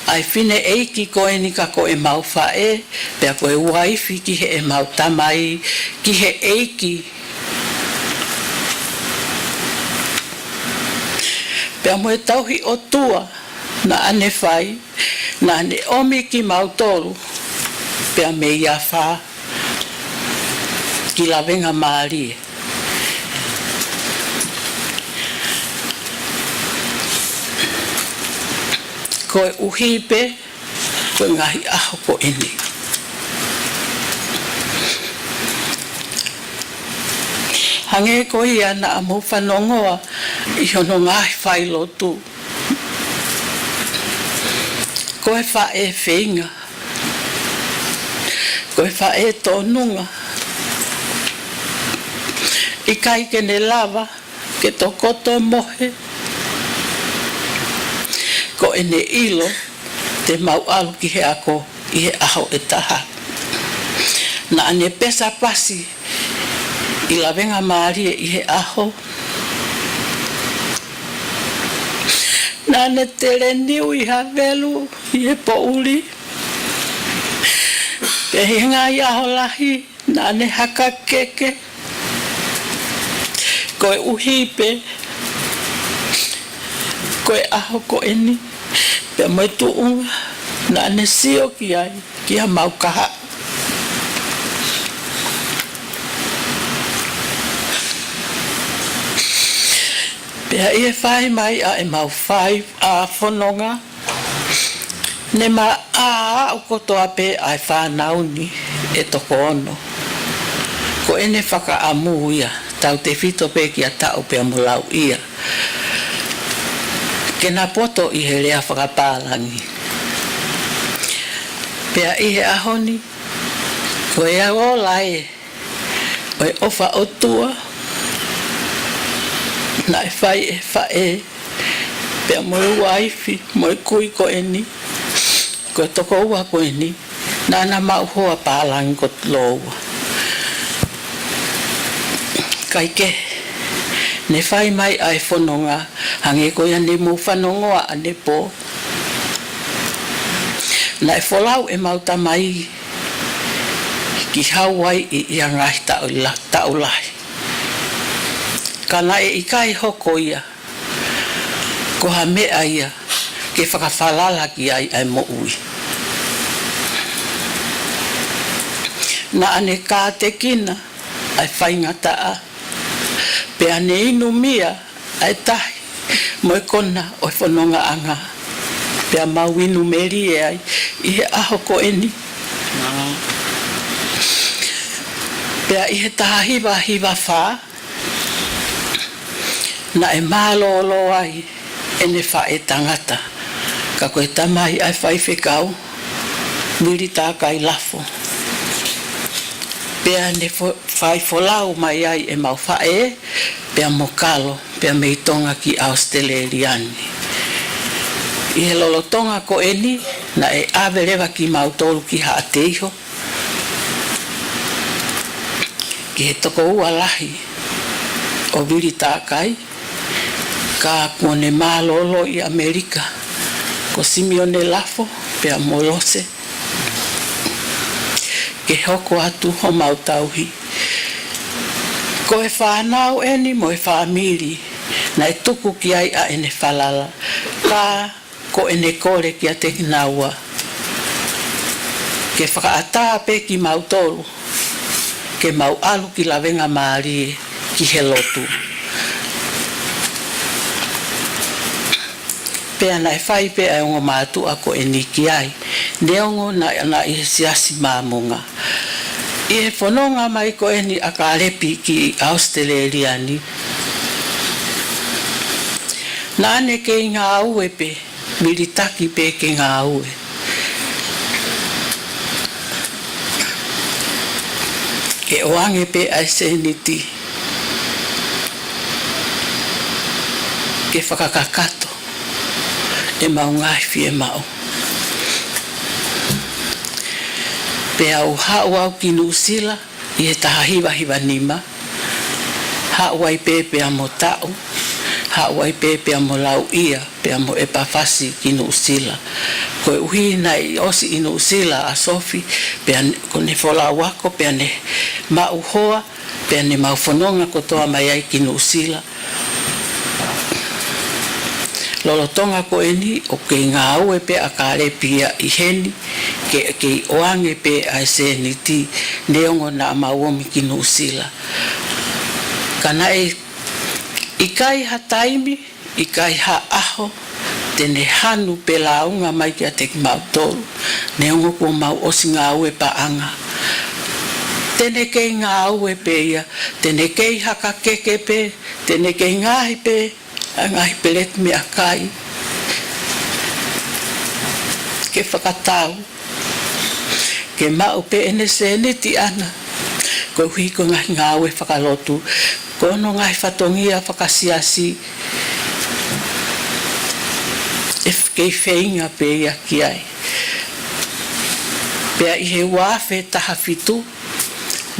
ʻa e fineʻeiki ko eni ka ko ʻemau faʻē, pea ko e uaifi ki heʻemau tamai, ki he ʻEiki, pea mo e tauhi ʻOtua naʻa ne fai, naʻa ne ʻomi kimautolu pea mei afā ki Lavengamālie, koeʻuhi pē ko e ngaahi ʻaho ko eni. Hangē ko ia naʻa mou fanongoa ʻi hono ngaahi failotu, ko e faʻē feinga, ko e faʻē tōnunga, ʻikai ke ne lava ke tokoto mohe. Ko ʻene ʻilo te mau ʻalu ki he ako ʻi he ʻaho ʻe taha. Naʻa ne pesa pasi ʻi Lavengamālie ʻi he ʻaho. Naʻa ne teleniu ʻi Havelu ʻi he poʻuli. Pea ʻi he ngaahi ʻaho lahi naʻa ne haka keke, koeʻuhi pē ko e ʻaho ko eni, pea mo e tuʻunga naʻa ne sio ki ai ki haʻamau kahaʻu. Pea ʻi he fai mai ʻa ʻemau fai ʻa fononga, ne ma ʻā aʻu kotoa pē ʻa e fānau ni ʻe toko ono. Ko ʻene fakaʻamu ia, tautefito pē kia Taʻu pea mo Lauʻia, ke na poto ʻi he lea fakapālangi. Pea ʻi he ʻaho ni, ko e ola ē ʻo e ʻofa ʻOtua naʻe fai ʻe he faʻē pea mo e uaifi mo e kui ko eni, ko e tokoua ko eni, naʻa na maʻu hoa pālangi ko lōua. Kaikehe, ne fai mai ʻa e fononga, hangē ko ia ne mou fanongoa ʻanepō, naʻe folau ʻemau tamai ki Hauaiʻi ʻi ha ngaahi taʻu la-, taʻu lahi. Ka naʻe ʻikai hoko ia ko ha meʻa ia ke fakafalala ki ai ʻa e moʻui. Naʻa ne kātekina ʻa e faingataʻa, pea ne inumia ʻa e tahi mo e kona ʻo e fonongaʻanga, pea mau inu melie ai ʻi he ʻaho ko eni. Pea ʻi he taha hiva hiva fā, naʻe mālōlō ai ʻene faʻētangata, ka ko e tamai ʻa e faifekau, Vili Takai Lafo. Pea ne fo-, fai folau mai ai ʻemau faʻē, pea mo Kalo, pea mei Tonga ki ʻAositelēlia ni. ʻI he lolotonga ko eni, naʻe ʻave leva kimautolu ki Haʻateiho, ki he tokoua lahi ʻo Vili Takai, ka kuo ne mālōlō ʻi ʻAmelika, ko Simione Lafo pea mo Lose, ke hoko atu homau tauhi. Ko e fānau eni mo e fāmili naʻe tuku ki ai ʻa ʻene falala, ka ko ʻene kole kiate kinaua ke fakaʻatā pē kimautolu ke mau ʻalu ki lavengamālie ki he lotu. Pea naʻe fai pē ʻa e ongo mātuʻa ko eni ki ai, neongo naʻa na ʻi he Siasi Māmonga. ʻI he fononga mai ko eni ʻa Kālepi ki ʻAositelēlia ni, naʻa ne kei ngāue pē, militaki pē ke ngāue, ke ʻoange pē ʻa e sēniti ke fakakakato ʻemau ngaahi fiemaʻu. Pea u haʻu au ki Nuʻusila ʻi he taha hiva hiva nima, haʻu ai pē pea mo Taʻu, haʻu ai pē pea mo Lauʻia, pea mo ʻEpafasi ki Nuʻusila. Koeʻuhi naʻe ʻosi ʻi Nuʻusila ʻa Sofi, pea n-, ko ʻene folau ako, pea ne maʻu hoa, pea ne mau fononga kotoa mai ai ki Nuʻusila. Lolotonga ko eni, ʻoku kei ngāue pē ʻa Kālepi ia ʻi heni, ke, kei ʻoange pē ʻa e sēniti, neongo naʻa mau omi ki Nuʻusila. Ka naʻe ʻikai ha taimi, ʻikai ha ʻaho te ne hanu pe lāunga mai kiate kimautolu, neongo kuo mau ʻosi ngāue paʻanga. Te ne kei ngāue pē ia, te ne kei haka keke pē, te ne kei ngaohi pē ʻa e ngaahi peleti meʻakai ke fakatau, ke maʻu pē ʻene sēniti ʻaʻana, koeʻuhi ko e ngaahi ngāue fakalotu, ko hono ngaahi fatongia fakasiasi, ʻe f-, kei feinga pē ia ki ai. Pea ʻi he ua afe taha fitu,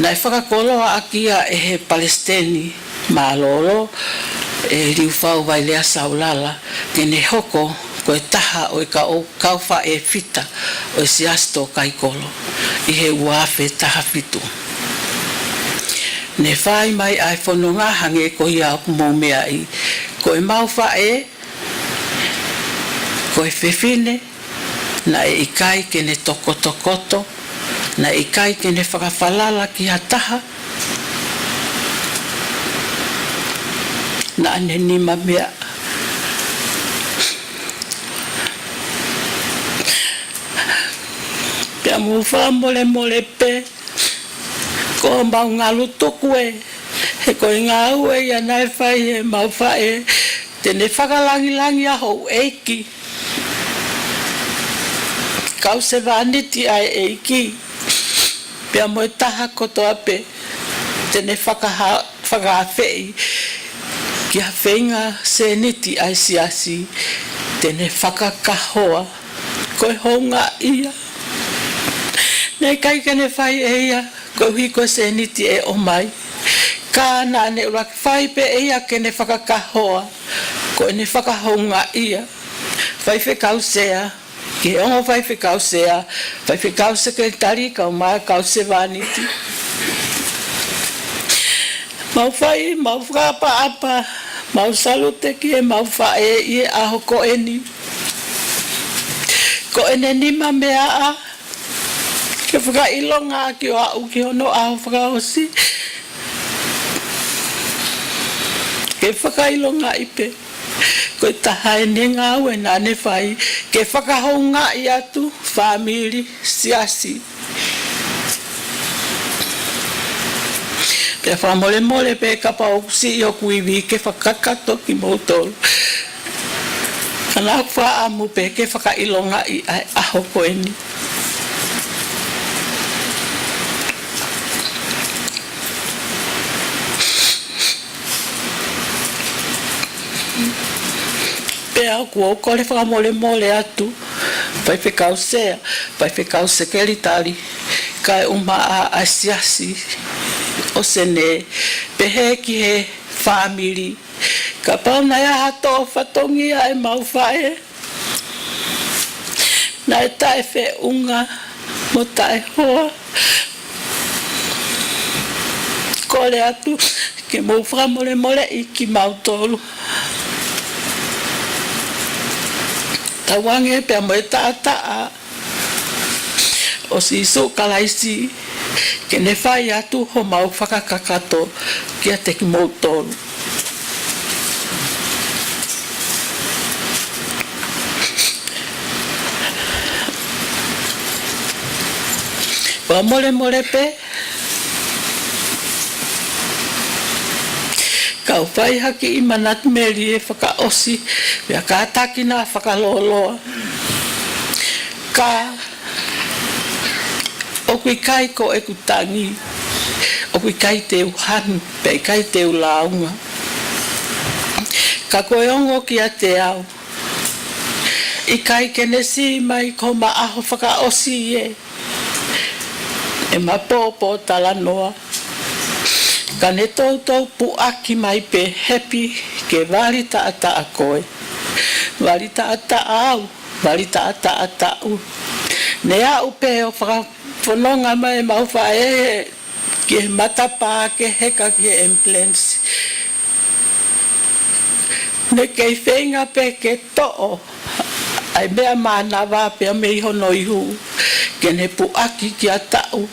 naʻe fakakoloa ʻaki ia ʻe he Palesiteni Mālōlō, ʻe Liufau Vailea Saulala, ke ne hoko ko e taha ʻo e kau, kau faʻē fita ʻo e Siasi Tō Kaikolo ʻi he ua afe taha fitu. Ne fai mai ʻa e fononga hangē ko ia ʻoku mou meaʻi, ko ʻemau faʻē, ko e fefine naʻe ʻikai ke ne tokotokoto, naʻe ʻikai ke ne fakafalala ki ha taha, naʻa ne nima meaʻa. Pea mou fakamolemole pē, ko homau ngalu tuku ē, he ko e ngāue ia naʻe fai ʻe heʻemau faʻē, te ne fakalangilangiʻi ʻa houʻeiki, kau sevāniti ʻa e ʻEiki, pea mo e taha kotoa pē te ne fakaha-, fakaafeʻi ki ha feinga sēniti ʻa e siasi, te ne fakakahoa. Ko e houngaʻia. Naʻe ʻikai ke ne fai ʻe ia koeʻuhi ko e sēniti ʻe ʻomai, ka naʻa ne ʻuluaki fai pē ʻe ia ke ne fakakahoa, ko ʻene fakahoungaʻia. Faifekau Sea, ki he ongo faifekau sea, faifekau sekelitali, kau mai kau sevāniti. Mau fai, mau fakaʻapaʻapa, mau salute ki heʻemau faʻē ʻi he ʻaho ko eni. Ko ʻene nima meaʻa, ke fakaʻilongaʻi ʻo aʻu ki hono ʻaho fakaʻosi. Ke fakaʻilongaʻi pē, ko e taha ʻene ngāue naʻa ne fai, ke fakahoungaʻi atu fāmili, siasi. Pea fakamolemole pē kapau ʻoku siʻi hoku ivi ke fakakakato kimoutolu. Ka naʻa ku fakaʻamu pē ke fakaʻilongaʻi ʻa e ʻaho ko eni. Pea ʻoku ou kole fakamolemole atu, faifekau sea, faifekau sekelitali, kae ʻumaʻā ʻa e siasi ʻo Senē, pehē ki he fāmili, kapau naʻe ʻi ai ha toʻo fatongia ʻemau faʻē, naʻe taʻefeʻunga mo taʻehoa. Kole atu ke mou fakamolemoleʻi kimautolu. Tauange pea mo e taʻataʻa ʻo Sīsū Kalaisi, ke ne fai atu homau fakakakato kiate kimoutolu. Fakamolemole pē, kau fai ha kiʻi manatu melie fakaʻosi, pea kātaki naʻa fakalōloa. Ka ʻoku ʻikai ko ʻeku tangi, ʻoku ʻikai te u hanu, pea ʻikai te u lāunga. Ka ko e ongo kiate au, ʻikai ke ne siʻi mai ko homa ʻaho fakaʻosi ē, ʻema pōpōtalanoa. Ka ne toutou puʻaki mai pē, Happy, ke vali taʻataʻa koe. Vali taʻataʻa au, vali taʻataʻa taʻu. Ne aʻu pē ʻo fakafononga mai ʻemau faʻē ki he matapā ke heka ki he ambulance. Ne kei feinga pē ke toʻo ʻa e meʻa mānava pea mei hono ihu, ke ne puʻaki kia taʻu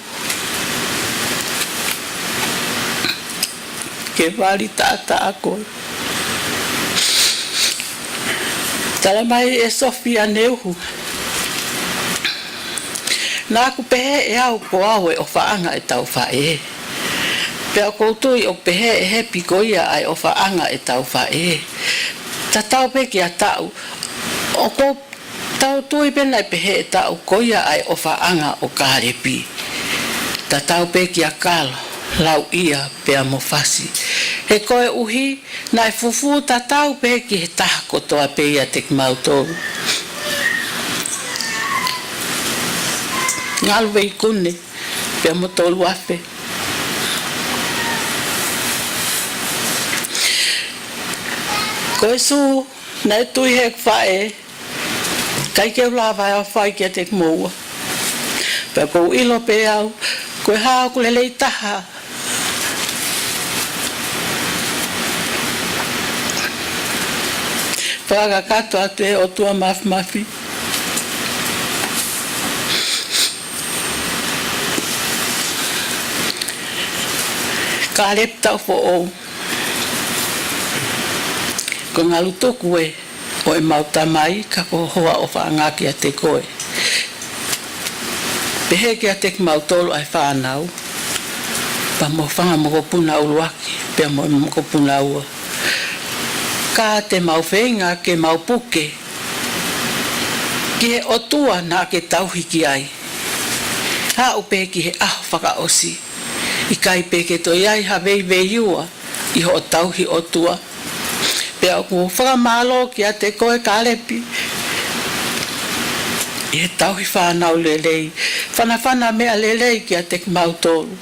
ke vali taʻataʻa koe. Tala mai ʻe Sofia Neuhu, naʻa ku pehē ʻe au ko au e ʻofaʻanga ʻetau faʻē. Pea ʻoku ou tui ʻoku pehē ʻe Happy ko ia ʻa e ʻofaʻanga ʻetau faʻē. Tatau pē kia taʻu, ʻoku ou tui pē naʻe pehē ʻe taʻu ko ia ʻa e ʻofaʻanga ʻo Kālepi. Tatau pē kia Kalo, Lauʻia pea mo Fasi. He koeʻuhi naʻe fufū tatau pē ki he taha kotoa pē ʻiate kimautolu. Ngalu Veikune pea mo Toluafe. Ko e sū naʻe tui heʻeku faʻē, ʻikai ke u lava ʻo fai kiate kimoua. Pea ʻoku ou ʻilo pē au, ko e hā hoku lelei taha. Fakakakato atu ʻe he ʻOtua Māfimafi. Kālepi Taufoʻou. Ko e ngalu tuku ē ʻo ʻemau Tamai, ka ko ho hoa ʻofaʻanga kiate koe. Pehē kiate kimautolu ʻa e fānau, pea mo e fanga mokopuna ʻuluaki, pea mo e mokopuna ua. Ka te mau feinga ke mau puke ki he ʻOtua naʻa ke tauhi ki ai. Aʻu pē ki he ʻaho fakaʻosi, ʻikai pē ke toe ʻi ai ha veiveiua ʻi hoʻo tauhi ʻOtua. Pea ʻoku ou fakamālō kiate koe Kālepi, ʻi he tauhi fānau lelei, fanafana meʻa lelei kiate kimautolu.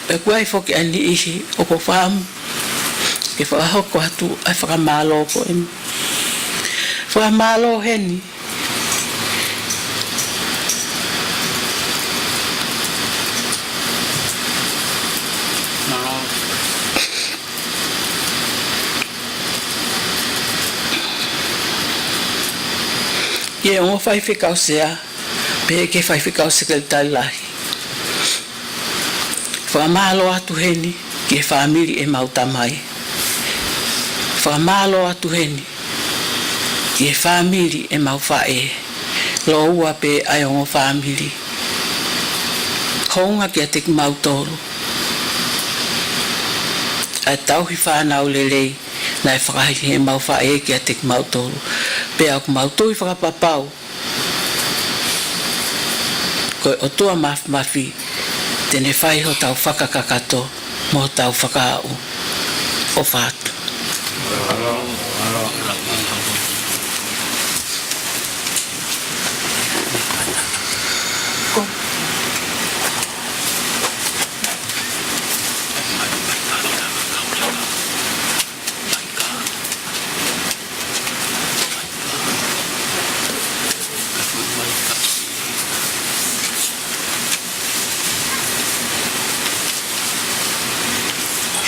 Pea ʻoku ʻi ai foki ʻa e niʻihi ʻoku ou fakaʻamu ke fakahoko atu ʻa e fakamālō ko eni. Fakamālō heni. Ki he ongo faifekau sea, pehē ki he faifekau sekelitali lahi. Fakamālō atu heni ki he fāmili ʻemau Tamai. Fakamālō atu heni ki he fāmili ʻemau faʻē. Lōua pē ʻa e ongo fāmili. Hounga kiate kimautolu ʻa e tauhi fānau lelei naʻe fakaʻahiʻahi ʻe heʻemau faʻē kiate kimautolu. Pea ʻoku mau tui fakapapau ko e ʻOtua Māfimafi te ne fai hotau fakakakato mo hotau fakaaʻu. ʻOfa atu.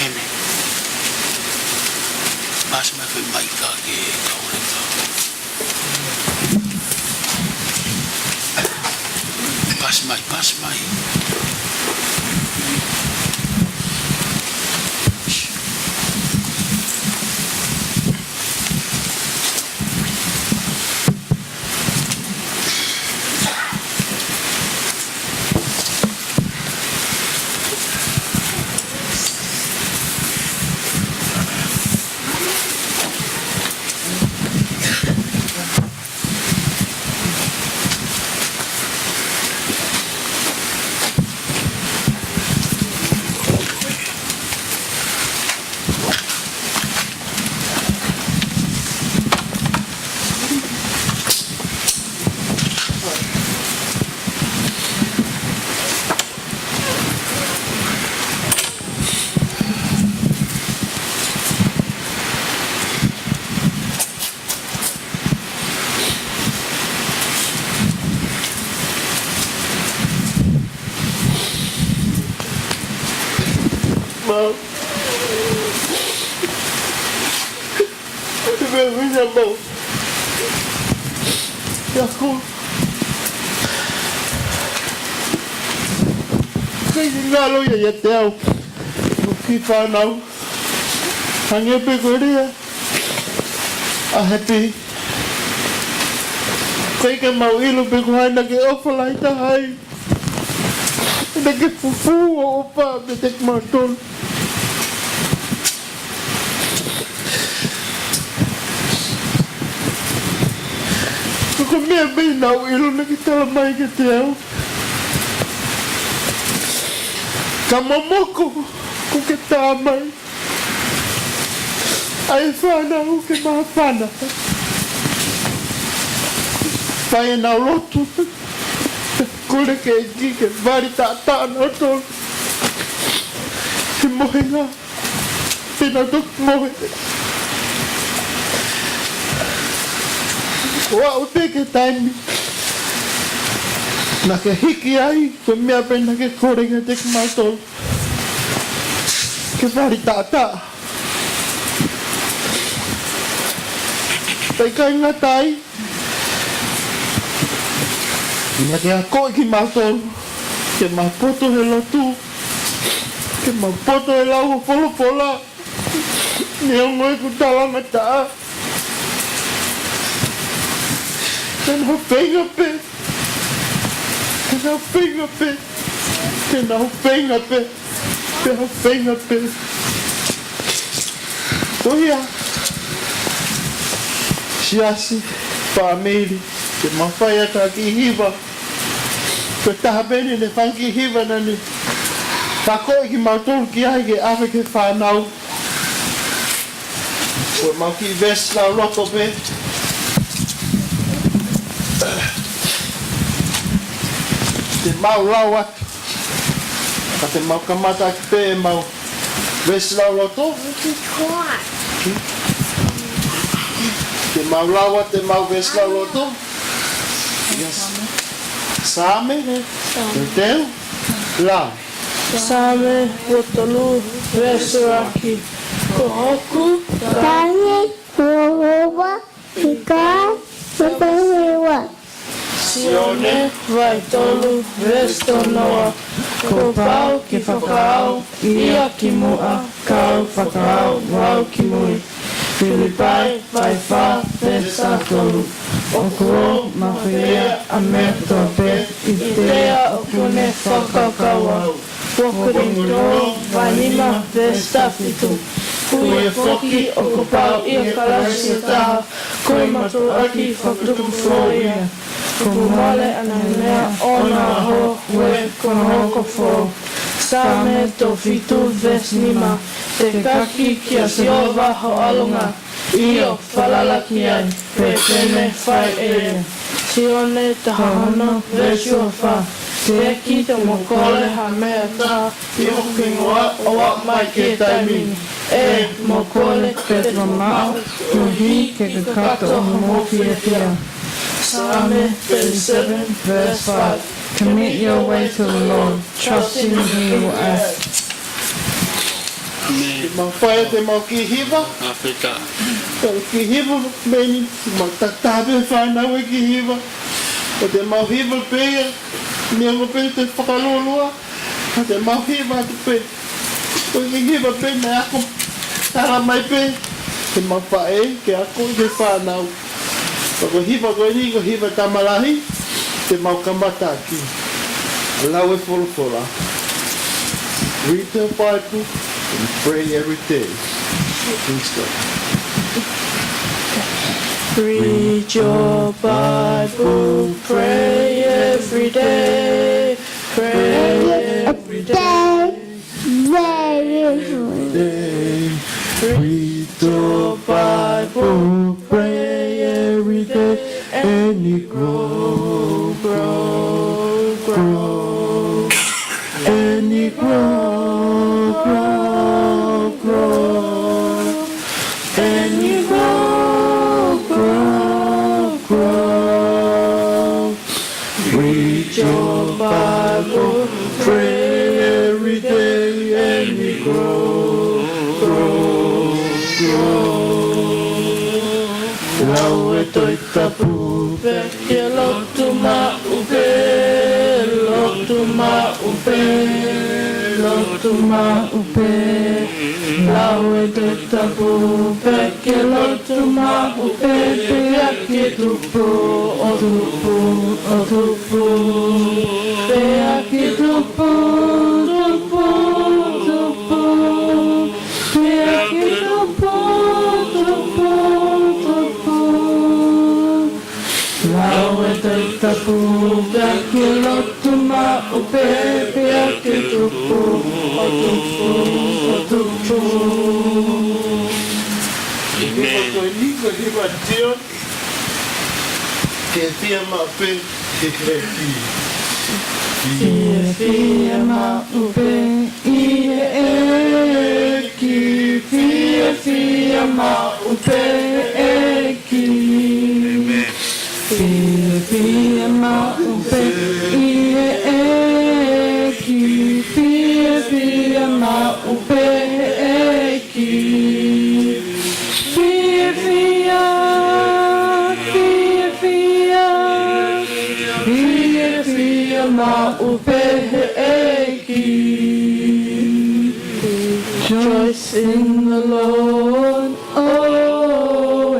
Hene. Pasi mai foʻi maika ke kau le kau. Pasi mai, pasi mai. Mau. Te me uina mau. Ia ko. Kai ngalo ia ia te au. Ki fānau. Hangē pē ko e lea ʻa Happy. Kai ke mau ʻilo pe ko hai naʻa ke ʻofa lahi taha ai. Naʻa ke fufū ʻo ʻofa meiate kimautolu. Ko e meʻa pē naʻa ku ʻilo naʻa ke tala mai kiate au. Ka momoko, ko ke tā mai. ʻA e fānau ke māfana. Fai ʻenau lotu. Kole ke ʻEiki ke vali taʻataʻa nautolu. He mohenga. He naʻa toki mohe. Ko au pē ki he taimi naʻa ke hiki ai, ko e meʻa pē naʻa ke kole kiate kimautolu. Ke vali taʻataʻa. Pea ʻikai ngata ai, naʻa ke akoʻi kimautolu ke ma poto he lotu. Ke mau poto e lau ʻo e folofola. Neongo ʻeku talangataʻa, te nau feinga pē. Te nau feinga pē. Te nau feinga pē. Te nau feinga pē. Ko ia, siasi, fāmili, ke mau fai atu ha kiʻi hiva. Ko e taha pē eni ʻene fanga kiʻi hiva naʻa ne akoʻi kimautolu ki ai ke ʻave ki he fānau. Ko ʻemau kiʻi veesi lauloto pē. Te mau lau atu. Ka te mau kamata ʻaki pē ʻemau veesi lauloto. Te mau lau atu ʻemau veesi lauloto. Yes. Saame, te teu, lau. Saame uo tolu, veesi ʻuluaki. Ko hoku tangi, ko hoku ʻofa, ʻikai te u fehiʻa. Sione vahe tolu, veesi tolu noa. Kuo pau ke fakaʻau ia ki muʻa, kau fakaʻau au ki mui. Filipai vahe fā, veesi taha tolu. ʻOku ou mafeia ʻa e meʻa kotoa pē ʻi he ʻEiki ʻoku ne fakakau au. Ua Kolinitō vahe nima, veesi taha fitu. Ko ia foki ʻoku pau ʻia Kalaisi ʻe taha, ko e matuʻuaki fakatupu foʻou ia. Kuo mole ʻa e ngaahi meʻa ʻo onoʻaho, ue kuo nau hoko foʻou. Saame tolu fitu, veesi nima. Tekaki kia Sihova ho ʻAlo, ʻio, falala ki ai, pea te ne fai ʻe ia. Sione taha ono, veesi ua fā. Teʻeki te mo kole ha meʻa ʻe taha ʻi hoku hingoa ʻo aʻu mai ki he taimi ni. ʻĒ, mo kole pea te mo maʻu, koeʻuhi ke kakato homou fiefia. Saame thirty-seven, verse five. Commit your way to the Lord. Trust him, he will act. Te mau fai ʻemau kiʻi hiva. ʻAfika. Ko e kiʻi hiva meni, mau tatave fānau e kiʻi hiva. Ko ʻemau hiva pē ia, neongo pē ʻete fakalūlū, ko ʻemau hiva atu pē. Ko e kiʻi hiva pē naʻe ako, tala mai pē, te mau fai ke ako ki he fānau. Ko e hiva ko eni, ko e hiva tamalahi, te mau kamata ʻaki ʻa e lau e folofola. Read the Bible and pray every day. Please go. Read your Bible, pray every day, pray every day. Pray every day. Read the Bible, pray every day, and you grow, grow, grow. And you grow, grow, grow. And you grow, grow, grow. Read your Bible, pray every day, and you grow, grow, grow. Lau e Tohi Tapu pea ke lotu maʻu pē, lotu maʻu pē, lotu maʻu pē. Lau e Tohi Tapu pea ke lotu maʻu pē, pea ke tupu, ʻo tupu, ʻo tupu. Pea ke tupu, tupu, tupu. Pea ke tupu, tupu, tupu. Lau e Tohi Tapu pea ke lotu maʻu pē, pea ke tupu, ʻo tupu, ʻo tupu. ʻĒmeni. Ko e hiva, hiva ʻa Tion, ke fiemaʻu pē ʻi he ʻEiki. Fiefia maʻu pē ʻi he ʻEiki, fiefia maʻu pē ʻEiki. ʻĒmeni. Fiefia maʻu pē ʻi he ʻEiki, fiefia maʻu pē ʻEiki. Fiefia, fiefia, fiefia maʻu pē he ʻEiki. Rejoice in the Lord always.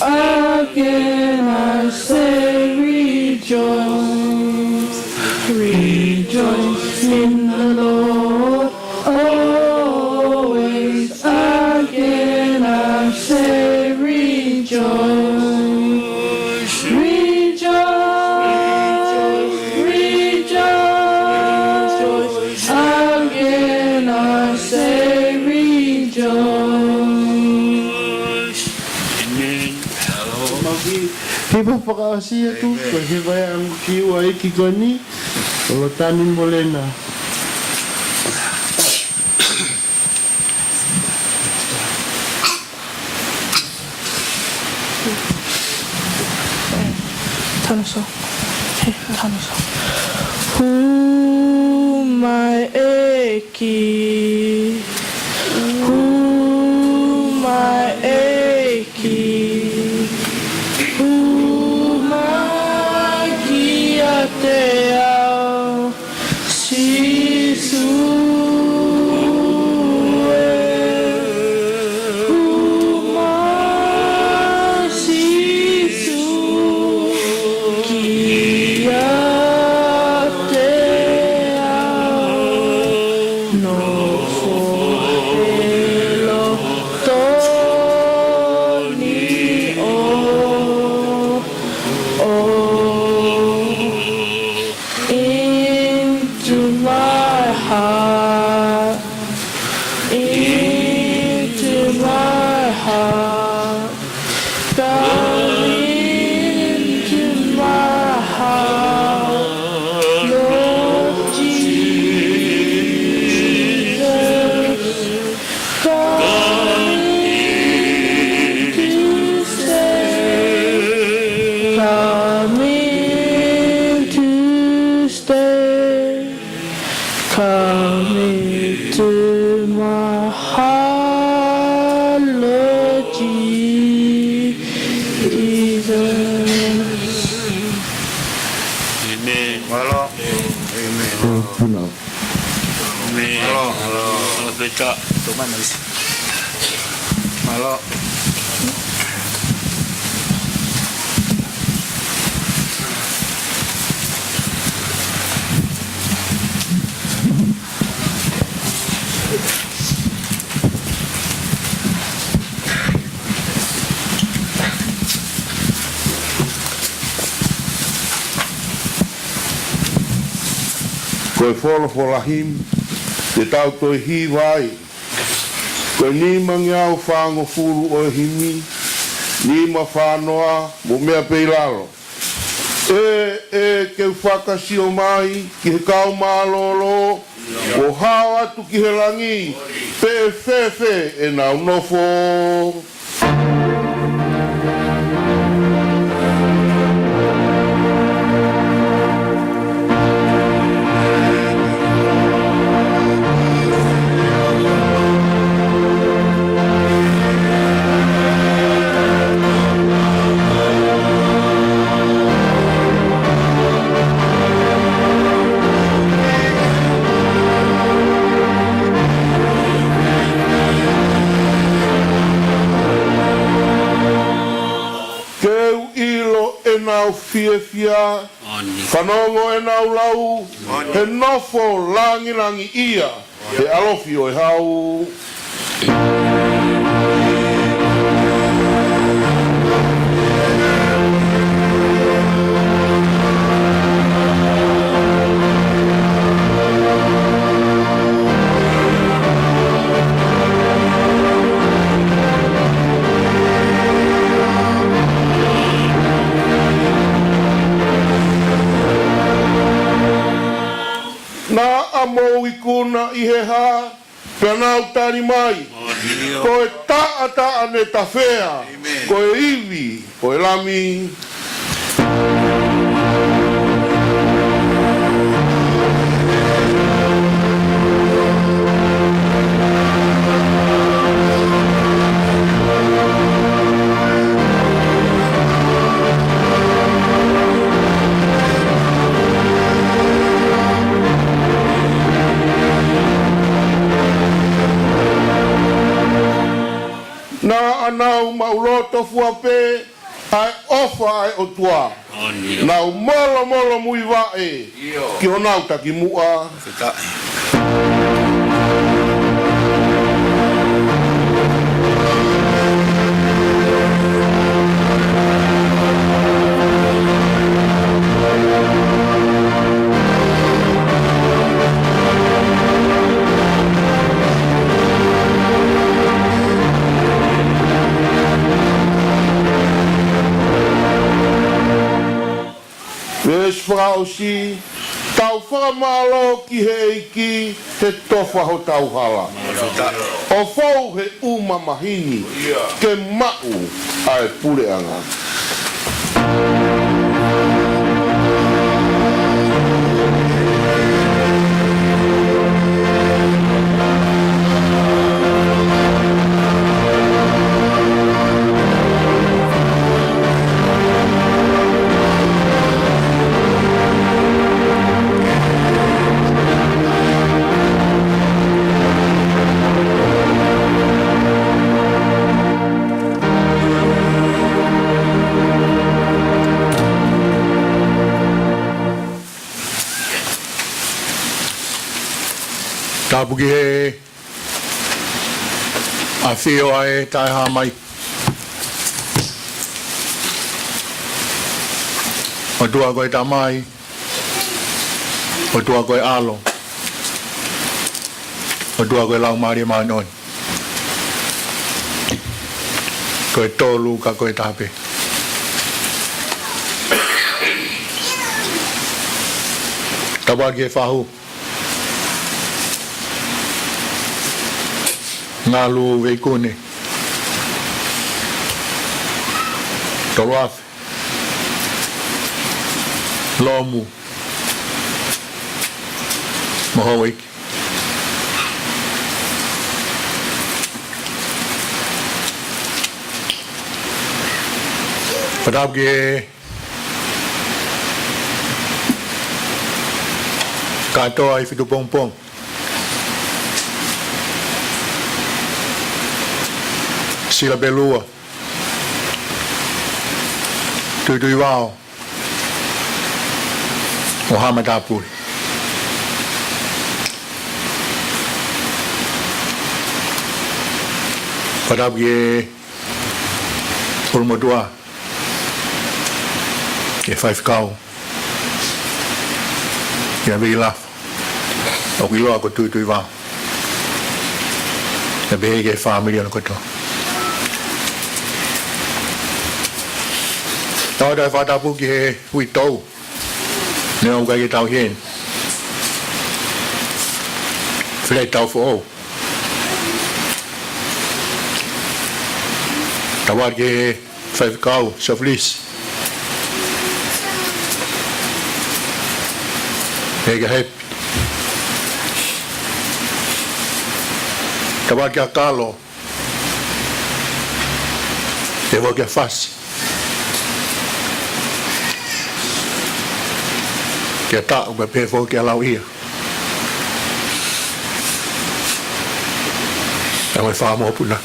Again I say rejoice. Rejoice in the Lord always. Again I say rejoice. Rejoice, rejoice. Again I say rejoice. Amen. Hiva fakaʻosi atu, ko e hiva ia ʻa e kiʻi ʻeiki ko eni, ʻo Lotani Molena. Tanu so. He, tanu so. Hū mai ʻEiki. Hū mai ʻEiki. Hū mai kiate au. Sīsū ē, hū mai Sīsū kiate au, nofo he loto ni ʻo, ʻo. Into my heart, into my heart, come into my heart, Lord Jesus. Come in to stay. Come in to stay. Come into my heart, Lord Jesus. Amen. Mālō. Amen. Mālō. Mālō. Mālō. Mālō. Mālō. Ko e folofola himi te tau toe hiva ai. Ko e nimangeau fāngofulu ʻo e himi, nima fā noa mo meʻa pē ʻi lalo. ʻE, ʻe, ke u fakasio mai ki he kau mālōlō, ʻo hao atu ki he langi, pe ʻe fēfē ʻenau nofo. Ke u ʻilo ʻenau fiefia, fanongo ʻenau lau, he nofo langilangiʻia he ʻalofi ʻo e hau. Naʻa mou ikuna ʻi he hā, pea nau tali mai, ko e taʻataʻa ne tafea, ko e ivi ʻo e Lami. Tofua pē ʻa e ʻofa ʻa e ʻOtua. Nau molomolo muivaʻe ki honau takimuʻa. Veesi fakaʻosi, tau fakamālō ki he ʻEiki he tofa hotau hala. ʻO fou he ʻū mamahi ni ke maʻu ʻa e puleʻanga. Tapu ki he ʻafio ʻa e Taʻehāmai. ʻOtua ko e Tamai, ʻOtua ko e ʻAlo, ʻOtua ko e Laumālie Māʻoniʻoni. Ko e tolu ka ko e taha pē. Tapu atu ki he fahu. Ngalu Veikune, Toluafe, Lomu, mo Houʻeiki. Fakatapu ki he kātoa ʻi Fitupongipongi, Silapelua, Tuituivao, mo Haʻa Matāpule. Fakatapu ki he ʻulumotuʻa, ki he faifekau, kia Veilafa, ʻoku ʻiloa ko Tuituivao, pea pehē ki he fāmili ʻo e kotoa. Tau toe fakatapu ki he uitou, neongo ʻoku ʻikai ke tau ʻi heni, Feleti Taufoʻou. Tapu atu ki he faifekau, Sofilisi. Pehē kia Hepi. Tapu atu kia Kalo. Pehē foki kia Fasi. Kia Taʻu, pea pehē foki kia Lauʻia. Pea mo e fanga mokopuna.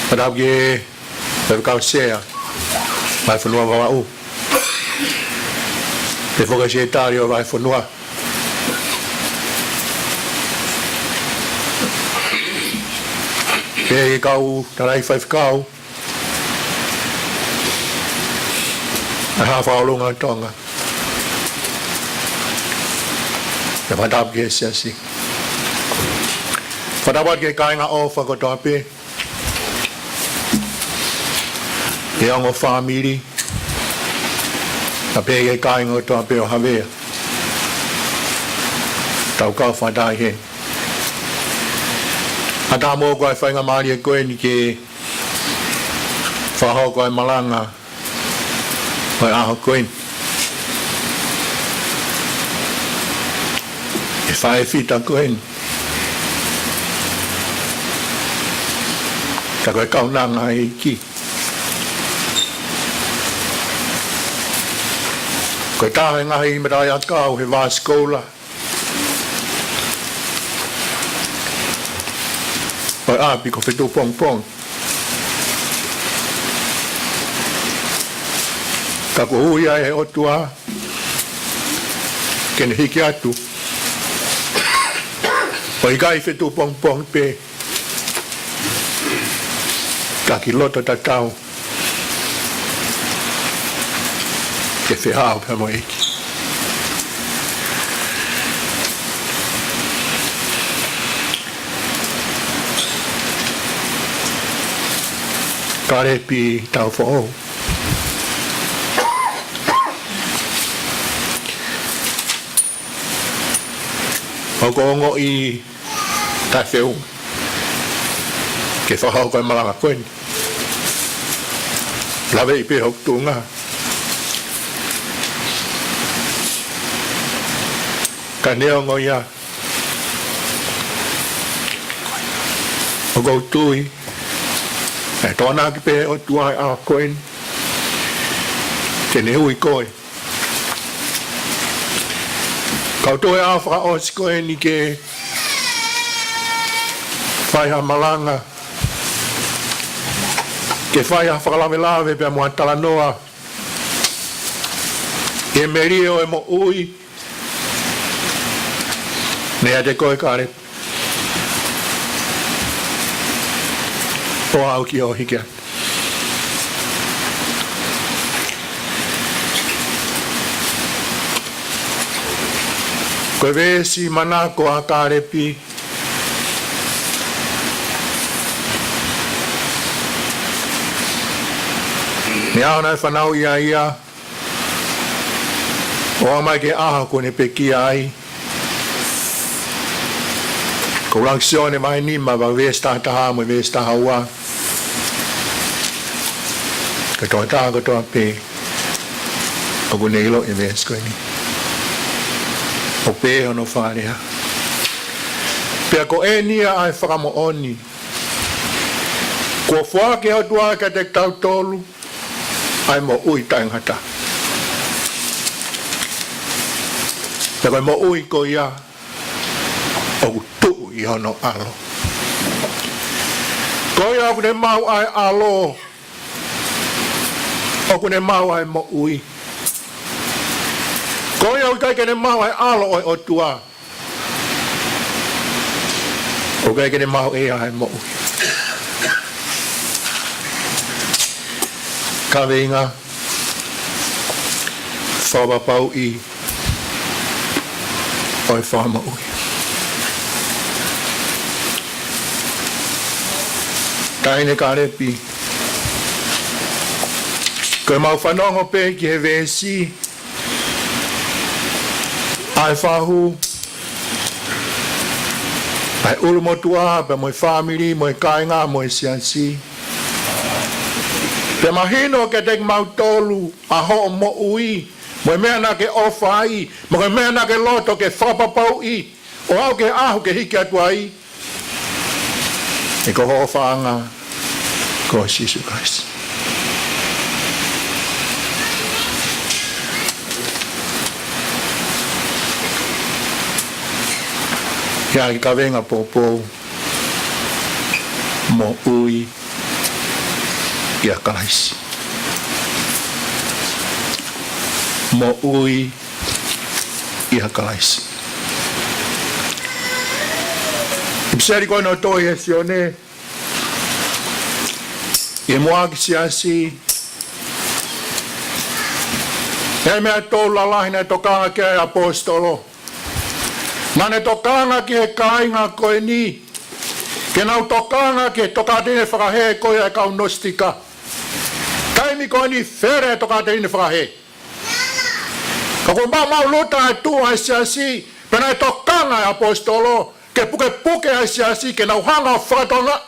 Fakatapu ki he faifekau sea, Vahefonua Vavaʻu. Pehē foki ki he sekelitali ʻo e Vahefonua. Pehē ki he kau tangataʻeiki faifekau ʻa e Haʻa Fakaʻolunga ʻo Tonga. Pea fakatapu ki he siasi. Fakatapu atu ki he kāinga ʻofa kotoa pē, ki he ongo fāmili, pea pehē ki he kāinga kotoa pē ʻo Havea. Tau kau fakataha ʻi heni. Fakatapu mo e kau faingamālie ko eni ke fakahoko ʻa e malanga ʻo e ʻaho ko eni, ʻa e faʻē fita ko eni, ka ko e kaunanga ʻa e ʻEiki. Ko e taha e ngaahi matakaʻi ʻakau he vā sikoula, ʻo e ʻapi ko Fetuʻupongipongi. Ka kuo ui ai ʻe he ʻOtua ke ne hiki atu ʻo ʻikai Fetuʻupongipongi pē, ka ki loto tatau ke feʻao pea mo e ʻEiki. Kalepi Taufoʻou. ʻOku ou ongoʻi taʻefeʻunga ke fakahoko e malanga ko eni. Laveʻi pē hoku tuʻunga. Ka neongo ia, ʻoku ou tui ʻe tokonaki pē ʻe he ʻOtua ʻa e ʻaho ko eni ke ne ui koe. Ka u tui ʻa e fakaʻosi ko eni ke fai ha malanga, ke fai ha fakalavelave pea mo ha talanoa ʻi he melie ʻo e moʻui, ne ʻiate koe Kalepi, ʻo aʻu ki hoʻo hiki atu. Ko e veesi manako ʻa Kalepi, ne ʻalu ʻo fanauʻi ʻa ia ʻo aʻu mai ki he ʻaho kuo ne pekia ai. Ko ʻUluaki Sione vahe nima, veesi taha taha mo e veesi taha ua. Ko e tokotaha kotoa pē ʻoku ne ʻilo e veesi ko eni, ʻoku pehē hono fakalea: Pea ko eni ia ʻa e fakamoʻoni, kuo foaki ʻe he ʻOtua kiate kitautolu ʻa e moʻui taʻengata. Pea ko e moʻui ko ia ʻoku tuʻu ʻi hono ʻAlo. Ko ia ʻoku ne maʻu ʻa e ʻAlo, ʻoku ne maʻu ʻa e moʻui. Ko ia ʻoku ʻikai ke ne maʻu ʻa e ʻAlo ʻo e ʻOtua, ʻoku ʻikai ke ne maʻu ʻe ia ʻa e moʻui. Kaveinga: Fakapapauʻi ʻo e fakamoʻui. Taʻahine Kalepi, ko ʻemau fanongo pē ki he veesi ʻa e fahu, ʻa e ʻulumotuʻa, pea mo e fāmili, mo e kāinga, mo e siasi, pea mahino kiate kimautolu ʻa hoʻo moʻui, mo e meʻa naʻa ke ʻofa ai, mo e meʻa naʻa ke loto ke fakapapauʻi ʻo aʻu ki he ʻaho ke hiki atu ai, ʻi he ko hoʻo ʻofaʻanga ko Sīsū Kalaisi. ʻI he kaveinga poupou: Moʻui ʻia Kalaisi. Moʻui ʻia Kalaisi. ʻIpiseli ko eni naʻe tohi ʻe Sione ki he muʻaki siasi, ʻi he meʻa tolu lalahi naʻe tokanga ki ai ʻa e ʻaposetolo. Naʻa ne tokanga ki he kāinga ko eni, ke nau tokanga ki he tokāteline fakahē ko ia ʻa e kau Nositika. Taimi ko eni fele e tokāteline fakahē. Ka kuo maumau luta e tuʻu ʻa e siasi, pea naʻe tokanga e ʻaposetolo ke pukepuke ʻa e siasi, ke nau hanga ʻo fakatokangaʻi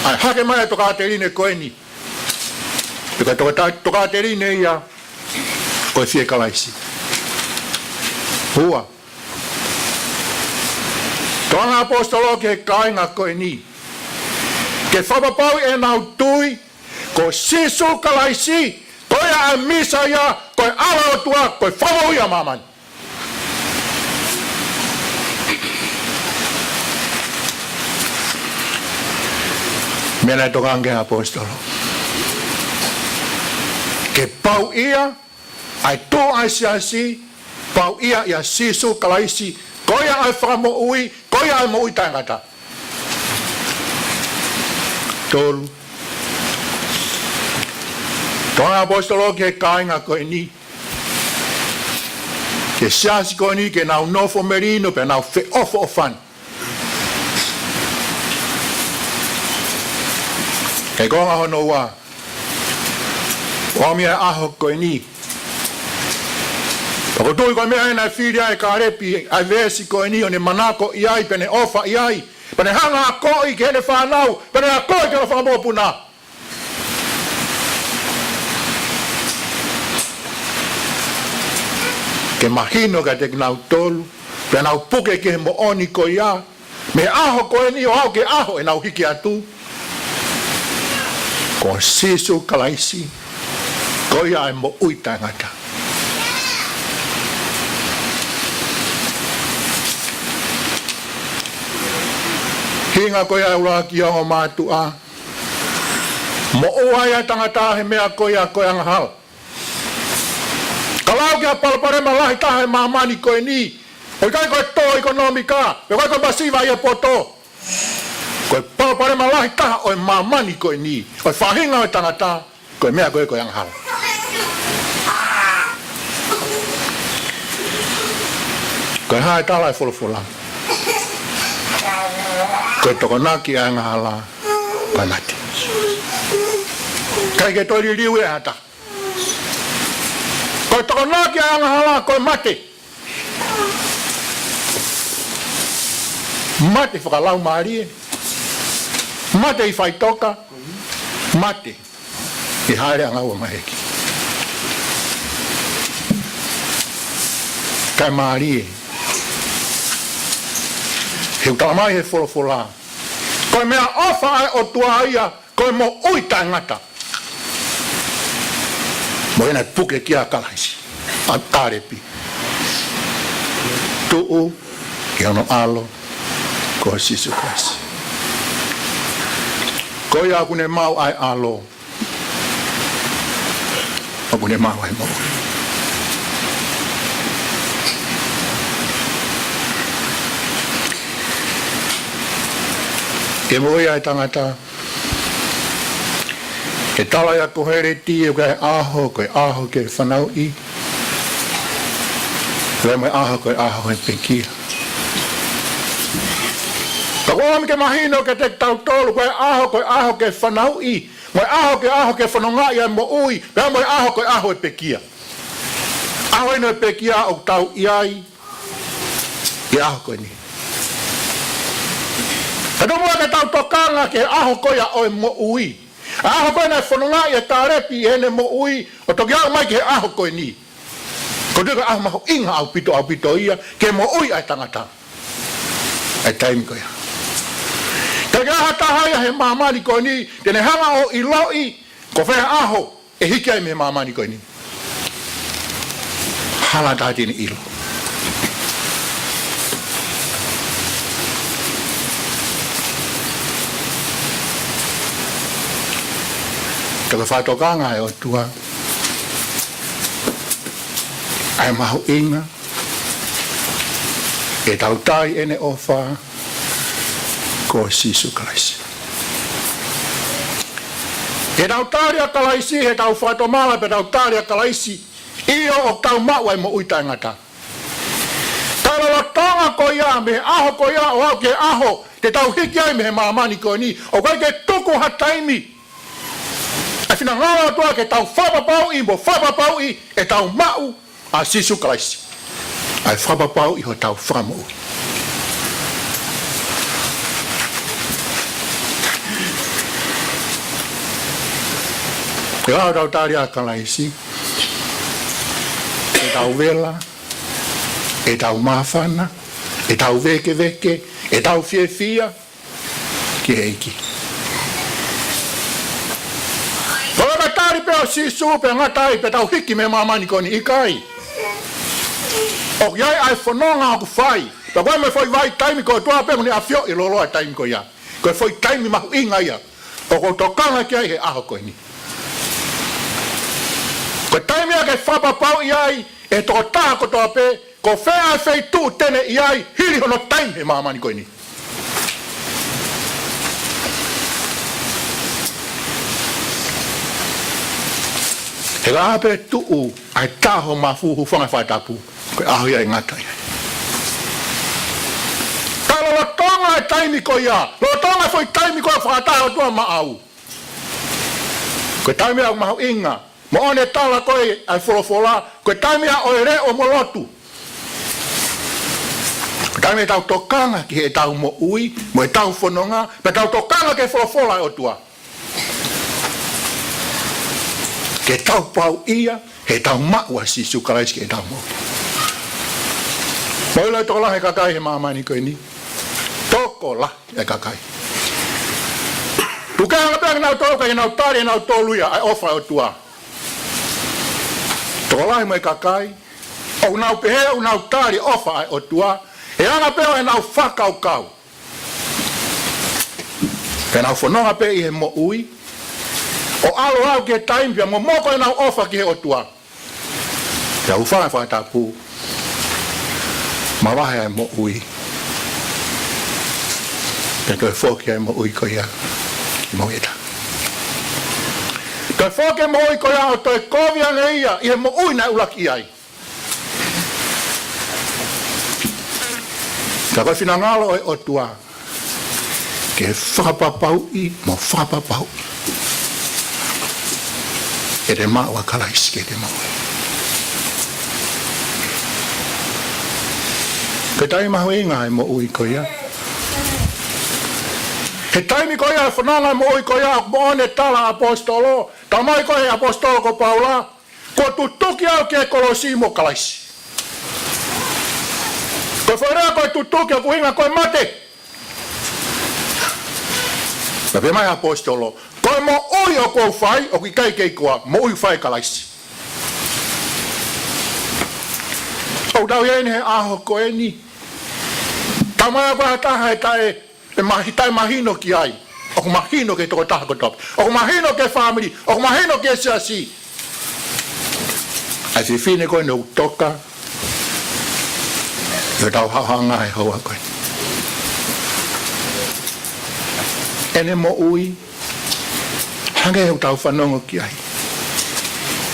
ʻa e hake mai e tokāteline ko eni. Pea ko e toka-, tokāteline ia ko e fie Kalaisi. Ua, tokanga e ʻaposetolo ki he kāinga ko eni ke fakapapauʻi ʻenau tui ko Sīsū Kalaisi ko ia ʻa e Mīsaia, ko e ʻAlo ʻo e ʻOtua, ko e Fakamoʻui ʻa māmani. Meʻa naʻe tokanga ki ai ʻa e ʻaposetolo. Ke pau ia, ʻa e tuʻu ʻa e siasi, pau ia ʻia Sīsū Kalaisi, ko ia ʻa e fakamoʻui, ko ia ʻa e moʻui taʻengata. Tolu. Tokanga ʻa e ʻaposetolo ki he kāinga ko eni. Ki he siasi ko eni ke nau nofo melino pea nau feʻofoʻofani. Ko e konga hono ua. ʻOmi ʻa e ʻaho ko eni. Pea ʻoku ou tui ko e meʻa eni naʻe fili ai ʻe Kālepi ʻa e veesi ko eni ʻo ne manako ʻi ai, pea ne ʻofa ʻi ai, pea ne hanga ʻo akoʻi ki heʻene fānau, pea ne akoʻi ki hono fanga mokopuna. Ke mahino kiate kinautolu, pea nau puke ki he moʻoni ko ia, mei he ʻaho ko eni ʻo aʻu ki he ʻaho ʻenau hiki atu, ko Sīsū Kalaisi, ko ia ʻa e moʻui taʻengata. Hinga ko ia ʻa e ʻuluaki ongo mātuʻa, moʻua ai ʻa e tangata he meʻa ko ia ko e angahala. Ka lau ki he palopalema lahi taha ʻi māmani ko eni, ʻoku ʻikai ko e tō ʻekonōmika, pe ʻoku ʻikai ko e masiva ʻi he poto. Ko e palopalema lahi taha ʻo e māmani ko eni, ʻo e faʻahinga ʻo e tangata, ko e meʻa ko ē ko e angahala. Ko e hā e tala ʻa e folofola? Ko e tokonaki ʻa e angahala, ko e mate. ʻIkai ke toe liliu ia ʻe ha taha. Ko e tokonaki ʻa e angahala ko e mate. Mate fakalaumālie. Mate ʻi faʻitoka. Mate ʻi he haʻele ʻa e ngāue maheki. Kae mālie. He ʻoku talamai ʻe he folofola, ko e meʻaʻofa ʻa e ʻOtua ia, ko e moʻui taʻengata. Mo ʻena puke kia Kalaisi, ʻa Kālepi. Tuʻu ʻi hono ʻAlo, ko Sīsū Kalaisi. Ko ia ʻoku ne maʻu ʻa e ʻAlo, ʻoku ne maʻu ʻa e moʻui. Ke moʻui ʻa e tangata. He tala ia ʻa Koheleti, ʻoku ʻi ai e ʻaho, ko e ʻaho ke fanauʻi, pea mo e ʻaho, ko e ʻaho he pekia. Ka ʻoku ʻomi ke mahino kiate kitautolu, ko e ʻaho, ko e ʻaho ke fanauʻi, mo e ʻaho, ko e ʻaho ke fonongaʻi ʻa e moʻui, pea mo e ʻaho, ko e ʻaho he pekia. ʻAho eni he pekia ʻoku tau ʻi ai, ʻi he ʻaho ko eni. Ka tau muʻa ke tau tokanga ki he ʻaho ko ia ʻo e moʻui. ʻA e ʻaho ko ē naʻe fonongaʻi ʻe Kālepi ʻi heʻene moʻui, ʻo toki aʻu mai ki he ʻaho ko eni. Ko e tui ko e ʻaho mahuʻinga ʻaupito, ʻaupito ia, ke moʻui ʻa e tangata. ʻA e taimi ko ia. Ka ʻikai ha taha ia he māmani ko eni, te ne hanga ʻo ʻiloʻi, ko fē ʻaho ʻe hiki ai mei māmani ko eni. Hala taha te ne ʻilo. Ka ko e fakatokanga ʻa e ʻOtua, ʻa e mahuʻinga, ʻe tau tali ʻene ʻofa, ko Sīsū Kalaisi. He tau tali ʻa Kalaisi, he tau fakatomala, pea tau tali ʻa Kalaisi, ʻio ʻoku tau maʻu ʻa e moʻui taʻengata. Ka lolotonga ko ia, mei he ʻaho ko ia, ʻo aʻu ki he ʻaho te tau hiki ai mei he māmani ko eni, ʻoku ʻikai ke tuku ha taimi ʻa e finangalo ʻo e ʻOtua ke tau fakapapauʻi, mo fakapapauʻi ʻe tau maʻu ʻa Sīsū Kalaisi, ʻa e fakapapauʻi hotau Fakamoʻui. Ke ʻoua ʻe tau tali ʻa Kalaisi, ʻe tau vela, ʻe tau māfana, ʻe tau vēkeveke, ʻe tau fiefia ki he ʻEiki. Ko e tali pē ʻo Sīsū pea ngata ai pea tau hiki mei māmani ko eni, ʻikai. ʻOku ʻi ai ʻa e fononga ʻoku fai. Pea ko e meʻa foʻi vahaʻa taimi ko e ʻOtua pē mo ʻene ʻafioʻi e loloa taimi ko ia. Ko e foʻi taimi mahuʻinga ia. ʻoku ou tokanga ki ai he ʻaho ko eni. Ko e taimi ia ke fakapapauʻi ai ʻe he tokotaha kotoa pē ko fē ʻa e feituʻu te ne ʻi ai hili hono taimi he māmani ko eni. He ka ʻā pē tuʻu ʻa e taha ʻo e mafu, hūfanga he fakatapu, ko e ʻaho ia ʻe ngata ai. Ka lolotonga e taimi ko ia, lolotonga e foʻi taimi ko ia fakataha ʻa e ʻOtua maʻau, ko e taimi ia ʻoku mahuʻinga, moʻoni e tala ko ē ʻa e folofola, ko e taimi ia ʻo e leʻo mo lotu. Ko e taimi ia ʻetau tokanga ki heʻetau moʻui mo ʻetau fononga, pea tau tokanga ki he folofola ʻa e ʻOtua, ke tau pauʻi ia heʻetau maʻu ʻa Sīsū Kalaisi ki heʻetau moʻui. Mou ʻilo, tokolahi e kakai he māmani ko eni. Tokolahi e kakai. Pukeʻanga pē ʻa kinautolu ka ʻikai ke nau tali ʻe nautolu ia ʻa e ʻofa ʻa e ʻOtua. Tokolahi mo e kakai ʻoku nau pehē ʻoku nau tali e ʻofa ʻa e ʻOtua, he anga pē ʻo ʻenau fakakaukau. Pea nau fononga pē ʻi he moʻui, ʻo ʻalu ʻo aʻu ki he taimi pea momoko ʻenau ʻofa ki he ʻOtua, pea hūfanga he fakatapu, mavahe ʻa e moʻui, pea toe foki ʻa e moʻui ko ia ki moʻui ʻe taha. Toe foki e moʻui ko ia ʻo toe kovi ange ia ʻi he moʻui naʻe ʻuluaki ʻi ai. Ka ko e finangalo ʻo e ʻOtua ke fakapapauʻi mo fakapapauʻi ʻete maʻu ʻa Kalaisi ki heʻete moʻui. Ko e taimi mahuʻinga ʻa e moʻui ko ia. He taimi ko ia ʻa e fononga ʻa e moʻui ko ia, ʻoku moʻoni e tala ʻa e ʻaposetolo, talamai ko ē ʻe he ʻaposetolo ko Paula, kuo tutuki au ki he kolosi mo Kalaisi. Ko e foʻi lea ko e tutuki ʻoku ʻuhinga ko e mate. Pea pehē mai ʻa e ʻaposetolo, ko e moʻui ʻoku ou fai, ʻoku ʻikai kei koā, moʻui ʻoku fai ʻe Kalaisi. ʻOku tau ʻi heni he ʻaho ko eni. Talamai ʻoku ʻi ai ha taha ʻe taʻe ʻe mahi-, taʻemahino ki ai. ʻOku mahino ki he tokotaha kotoa pē. ʻOku mahino ki he fāmili. ʻOku mahino ki he siasi. ʻA e fefine ko eni ʻoku toka ʻi hotau haʻohaʻonga he houa ko eni. ʻEne moʻui, hangē ʻoku tau fanongo ki ai.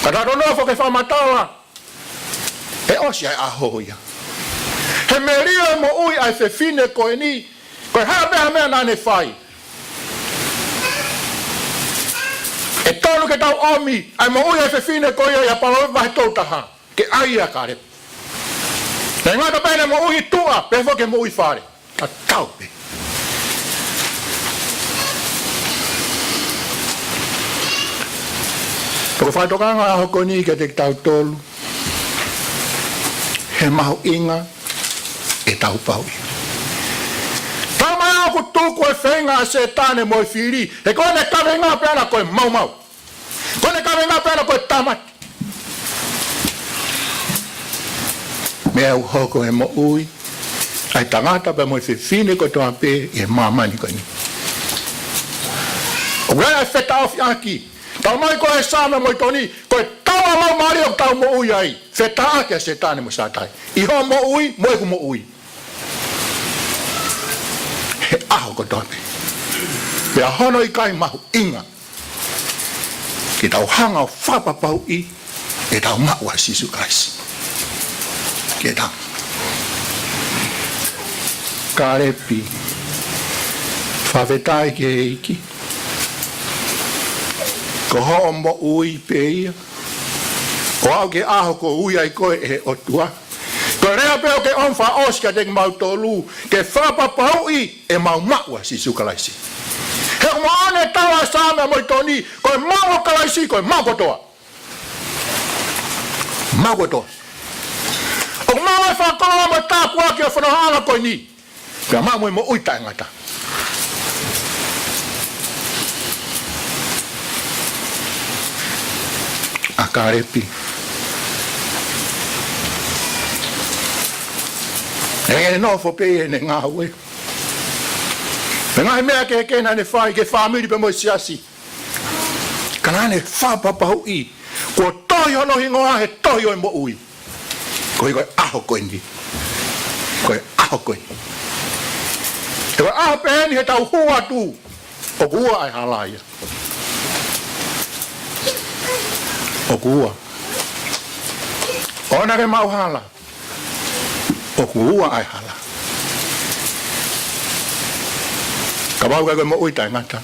Ka tau nofo ke fakamatala, ʻe ʻosi ʻa e ʻaho ia. He melie e moʻui ʻa e fefine ko eni, ko e hā pē ha meʻa naʻa ne fai, ʻe tonu ke tau ʻomi ʻa e moʻui ʻa e fefine ko ia ʻia Palōvepi vahe tolu taha, ke ʻai ʻa Kālepi. Naʻe ngata pē ʻene moʻui tuʻa, pehē foki ki he moʻui fale. Tatau pē. Pea ko e fakatokanga ʻaho ko eni kiate kitautolu, he mahuʻinga ʻetau pauʻi. Talamai ʻoku tuku e feinga ʻa Sētane mo e fili, he ko ʻene kaveinga pē ʻana ko e maumau. Ko ʻene kaveinga pē ʻana ko e tāmaki. Meʻa ʻoku hoko he moʻui ʻa e tangata pea mo e fefine kotoa pē ʻi he māmani ko eni, ʻoku ʻi ai e fetaʻofiʻaki. Talamai ko ē ʻe he Saame mo e Toni, ko e taua laumālie ʻoku tau moʻui ai, fetaʻaki ʻa Sētane mo Sātai ʻi hoʻo moʻui mo ʻeku moʻui he ʻaho kotoa pē. Pea hono ʻikai mahuʻinga ke tau hanga ʻo fakapapauʻi ʻetau maʻu ʻa Sīsū Kalaisi ki heʻetau. Kālepi, fakafetaʻi ki he ʻEiki. Ko hoʻo moʻui pē ia, ʻo aʻu ki he ʻaho kuo ui ai koe ʻe he ʻOtua. Ko e lea pē ʻoku ke ʻomi fakaʻosi kiate kimautolu, ke fakapapauʻi ʻemau maʻu ʻa Sīsū Kalaisi. He ʻoku moʻoni e tala ʻa e Saame mo e Toni, ko e maʻu ʻo Kalaisi, ko e maʻu kotoa. Maʻu kotoa. ʻOku maʻu e fakakoloa mo e tāpuaki ʻo e fonongaʻanga ko eni, pea maʻu mo e moʻui taʻengata. ʻA Kālepi, ʻi heʻene nofo pē ʻi heʻene ngāue, Mo e ngaahi meʻa kehekehe naʻa ne fai ki he fāmili pea mo e siasi. Ka naʻa ne fakapapauʻi kuo tohi hono hingoa he tohi ʻo e moʻui. Koeʻuhi ko e ʻaho ko eni. Ko e ʻaho ko eni. He ko e ʻaho pē eni heʻetau hū atu, ʻoku ua ʻa e hala ia. ʻOku ua. ʻOua naʻa ke maʻu hala. ʻOku ua ʻa e hala. Kapau ʻoku ʻikai ko e moʻui, taʻengata.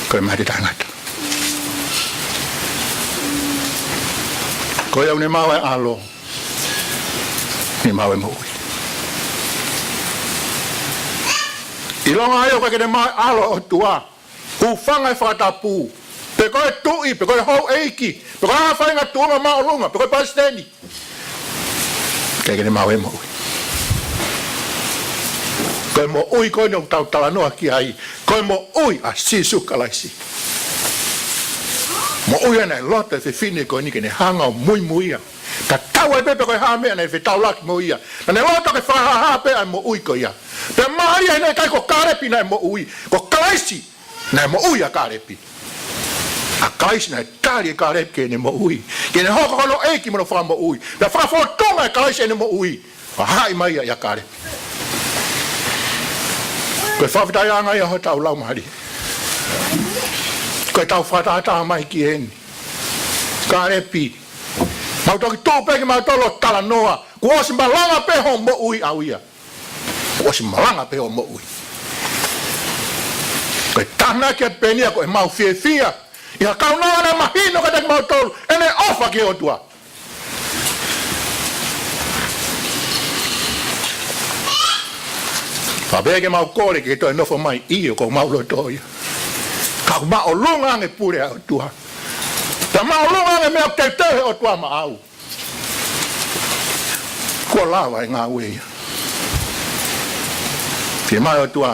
Ko e mate, taʻengata. Ko ia ʻoku ne maʻu ʻa e ʻAlo, ne maʻu ʻa e moʻui. ʻIlonga ia ʻoku ʻikai ke ne maʻu ʻa e ʻAlo ʻo e ʻOtua, hūfanga he fakatapu, pe ko e tuʻi, pe ko e houʻeiki, pe ko ha faʻahinga tuʻunga māʻolunga, pe ko e palesiteni, ʻikai ke ne maʻu e moʻui. Ko e moʻui ko eni ʻoku tau talanoa ki ai, ko e moʻui ʻa Sīsū Kalaisi. Moʻui ʻa e loto ʻo e fefine ko eni ke ne hanga ʻo muimui ia. Tatau ai pē pe ko e hā e meʻa naʻe fetaulaki mo ia, naʻa ne loto ke fakahāhā pē ʻa e moʻui ko ia. Pea mālie, he naʻe ʻikai ko Kālepi naʻe moʻui, ko Kalaisi naʻe moʻui ʻa Kālepi. ʻA Kalaisi naʻe tali ʻe Kālepi ke ne moʻui, ke ne hoko ko hono ʻEiki mo hono Fakamoʻui. Pea fakafōtunga ʻe Kalaisi ʻene moʻui, ʻo haʻi mai ia ʻia Kālepi. Ko e fakafetaʻiʻanga ia hotau laumālie. Ko ʻetau fakatātā mai ki heni. Kālepi, mau toki tuʻu pē kimautolu ʻo talanoa, kuo ʻosi malanga pē hoʻo moʻui ʻau ia. Kuo ʻosi malanga pē hoʻo moʻui. Ko e tānaki atu pē eni ia ko ʻemau fiefia ʻi ha kaunanga naʻe mahino kiate kimautolu ʻene ʻofa ki he ʻOtua. Pea pehē ke mau kole ke toe nofo mai, ʻio, ko homau loto ia. Ka ʻoku māʻolunga ange e pule ʻa e ʻOtua. Ka māʻolunga ange e meʻa ʻoku teuteu he ʻOtua maʻau. Kuo lava e ngāue ia. Fiemaʻu ʻe he ʻOtua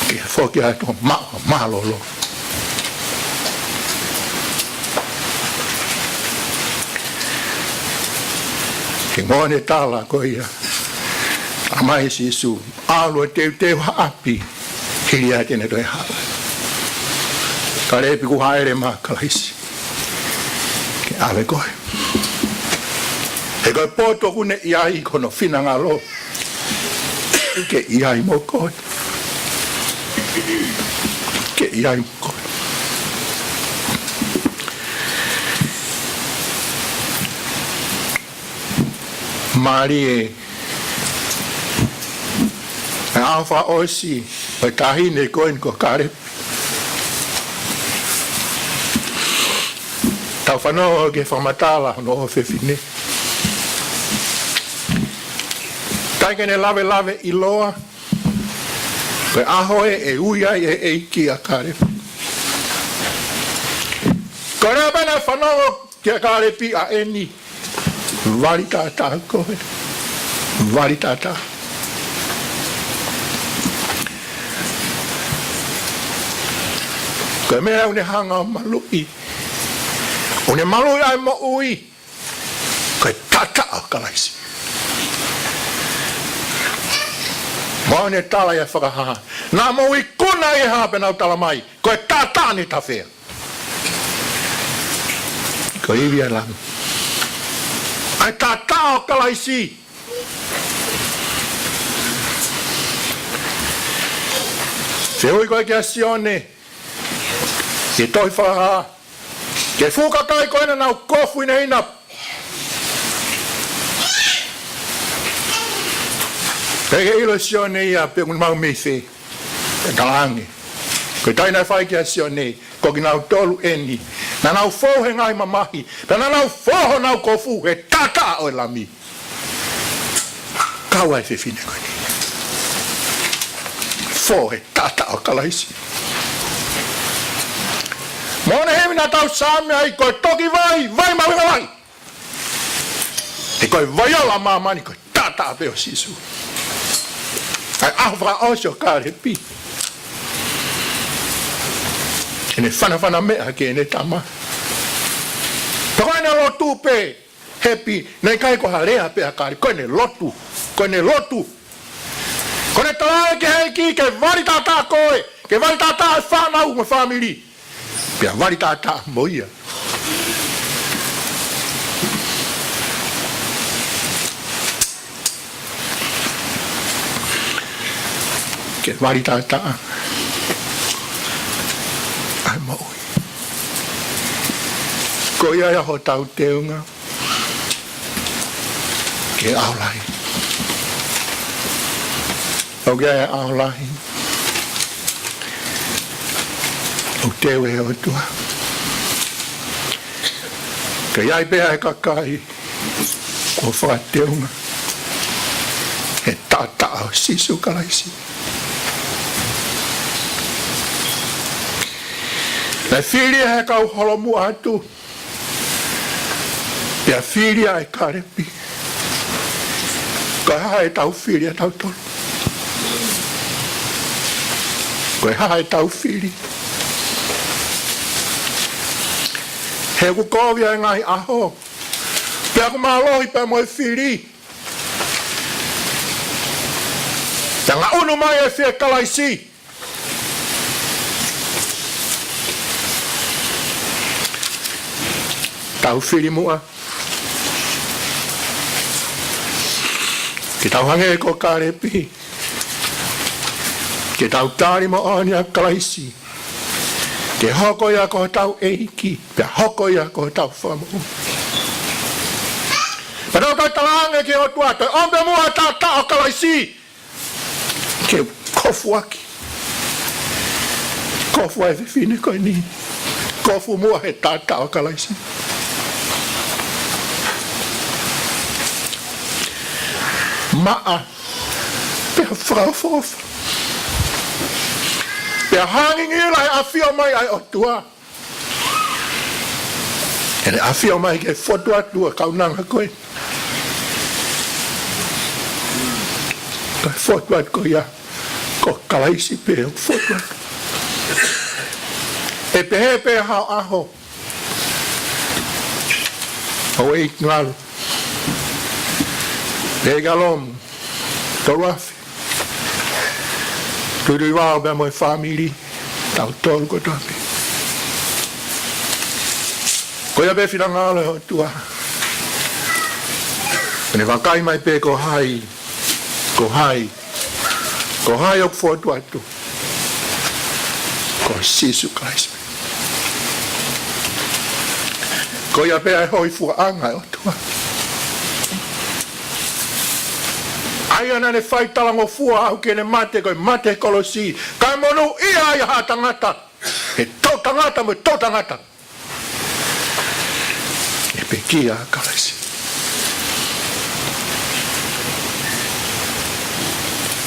ke foki atu ʻo maʻu ha mālōlō. He ko ʻene tala ko ia, ʻomai ʻe Sīsū, ʻalu ʻo teuteu ha ʻapi, hili ia te ne toe haʻu. Kālepi, kuo hāʻele mai ʻa Kalaisi ke ʻave koe. He ko e potu ʻoku ne ʻi ai ko hono finangalo ke ʻi ai mo koe. Ke ʻi ai mo koe. Mālie e ʻaho fakaʻosi ʻo e taʻahine ko eni ko Kālepi. Tau fanongo ki he fakamatala hono ʻofefine. ʻIkai ke ne lavelave ʻiloa ko e ʻaho ē ʻe ui ai ʻe he ʻEiki ʻa Kālepi. Ko e lea pē naʻe fanongo kia Kālepi ʻa eni: Vali taʻataʻa koe. Vali taʻataʻa. Ko e meʻa ʻoku ne hanga ʻo maluʻi, ʻoku ne maluʻi ai e moʻui, ko e taʻataʻa ʻo Kalaisi. Mo ʻene tala ia ʻi he fakahā, naʻa mou ikuna ʻi he hā pea nau tala mai, ko e taʻataʻa ni tafea. Ko e ivi ʻa e Lami. ʻA e taʻataʻa ʻo Kalaisi. Fehuʻi ko ē kia Sione ʻi he tohi Fakahā, ki he fuʻu kakai ko ē naʻa nau kofu ʻi he ʻinasi. Pea ʻikai ke ʻilo ʻe Sione ia pe ʻoku nau mei fē. Pea talaange, ko e tali naʻe fai kia Sione, ko kinautolu eni naʻa nau fou he ngaahi mamahi, pea naʻa nau fou honau kofu he taʻataʻa ʻo e Lami. Kau ai e fefine ko eni. Fou he taʻataʻa ʻo Kalaisi. Mo ʻene himi naʻa tau Saame ai, ko e toki vai, vai mahuʻinga lahi. He ko e vai ʻo māmani ko e taʻataʻa pē ʻo Sīsū. ʻA e ʻaho fakaʻosi ʻo Kālepi, ʻene fanafana meʻa ki heʻene tama. Pea ko ʻene lotu pē, Hepi, naʻe ʻikai ko ha lea pē ʻa Kālepi, ko ʻene lotu, ko ʻene lotu. Ko Pea ne talaange ki he ʻEiki ke vali taʻataʻa koe, ke vali taʻataʻa e fānau mo e fāmili. Pea vali taʻataʻa mo ia. Ke vali taʻataʻa ʻa e moʻui. Ko ia ia hotau teunga ki he ʻaho lahi. ʻOku ʻi ai e ʻaho lahi ʻoku teu ʻe he ʻOtua. Ka ʻi ai pē ʻa e kakai kuo fakateunga he taʻataʻa ʻo Sīsū Kalaisi. Naʻe fili ʻe he kau holomuʻa atu, pea fili ʻa e Kālepi. Ko e hā ʻetau fili ʻatautolu? Ko e hā ʻetau fili? He ʻoku kovi ʻa e ngaahi ʻaho, pea ʻoku mālohi pea mo e fili. Pea ngaʻunu mai e fie Kalaisi. Tau fili muʻa ke tau hangē ko Kālepi, ke tau tali moʻoni ʻa Kalaisi, ke hoko ia ko hotau ʻEiki, pea hoko ia ko hotau Fakamoʻui. Pea tau talaange ki he ʻOtua, toe ʻomai muʻa taʻataʻa ʻo Kalaisi ke kofuʻaki. Kofu ʻa e fefine ko eni. Kofu muʻa he taʻataʻa ʻo Kalaisi. Maʻa, pea fakaʻofoʻofa. Pea hangingila he ʻafio mai ʻa e ʻOtua. ʻEne ʻafio mai ke fotu atu ʻa e kaunanga ko ē. Ka fotu atu ko ia, ko Kalaisi pē ʻoku fotu atu. ʻE pehē pē ha ʻaho, ʻo e ngalu, ʻe ngalo mo tolu afe. Tuitui vao pea mo e fāmili, tautolu kotoa pē. Ko ia pē finangalo ʻo e ʻOtua. Pea ne vakai mai pē ko hai, ko hai, ko hai ʻoku fotu atu. Ko Sīsū Kalaisi. Ko ia pē ʻa e hōifuaʻanga ʻo e ʻOtua. ʻA ia naʻa ne fai talangofua ʻo aʻu ki heʻene mate, ko e mate he kolosi, kae monūʻia ai ʻa e tangata, he toʻutangata mo e toʻutangata. ʻE pekia ʻa Kalaisi.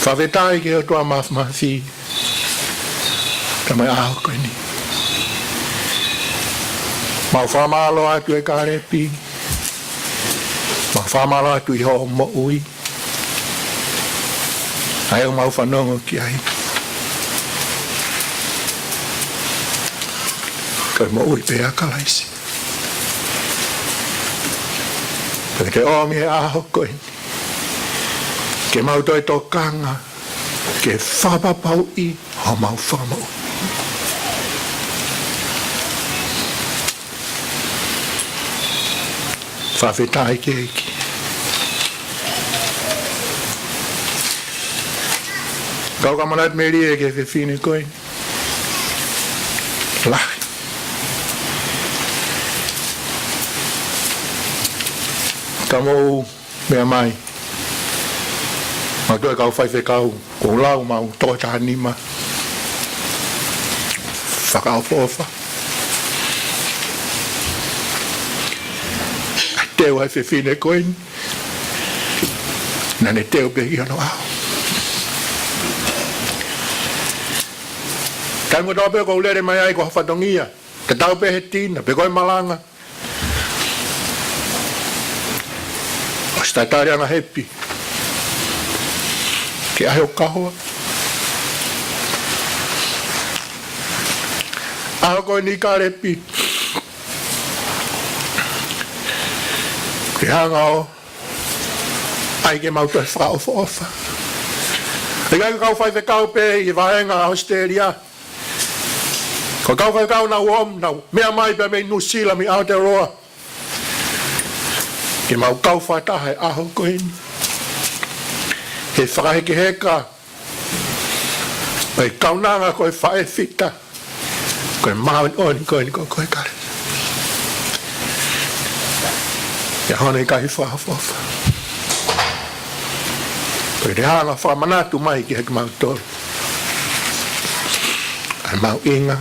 Fakafetaʻi ki he ʻOtua Māfimafi. Ka mai ʻaho ko eni, mau fakamālō atu ʻe Kālepi. Mau fakamālō atu ʻi hoʻo moʻui. ʻA ia ʻoku mau fanongo ki ai, ko e moʻui pē ʻa Kalaisi. Pea ke ʻomi he ʻaho ko eni ke mau toe tokanga ke fakapapauʻi homau Fakamoʻui. Fakafetaʻi ki he ʻEiki. Kau ka manatu melie ki he fefine ko ē. Lahi. Ka mou meʻa mai. Mau toe kau faifekau, ko lau mau toko taha nima. Fakaʻofoʻofa. Teu ʻa e fefine ko eni. Naʻa ne teu pē ki hono ʻao. Taimi kotoa pē ʻoku ou lele mai ai ko ha fatongia, tatau pē he tina, pe ko e malanga. ʻOsi tatali ʻa e anga hepi ke ʻaʻahi ʻo kahoa. ʻAho ko eni Kālepi, ke hanga ʻo ʻai ke mau toe fakaʻofoʻofa. ʻIkai ko e kau faifekau pē ʻi he vahenga ʻAositelēlia. Ko e kau faifekau naʻa nau ō, nau meʻa mai pē mei Nuʻusila, mei Aotearoa, ke mau kau fakataha he ʻaho ko eni he fakahekeheka ʻo e kaunanga ko e faʻē fita, ko e māʻoniʻoni ko eni ko e Kalisitiane. ʻI he ʻaho ni, ʻikai fakaʻofoʻofa, ko e lea ʻa e fakamanatu mai kiate kimautolu ʻa e mahuʻinga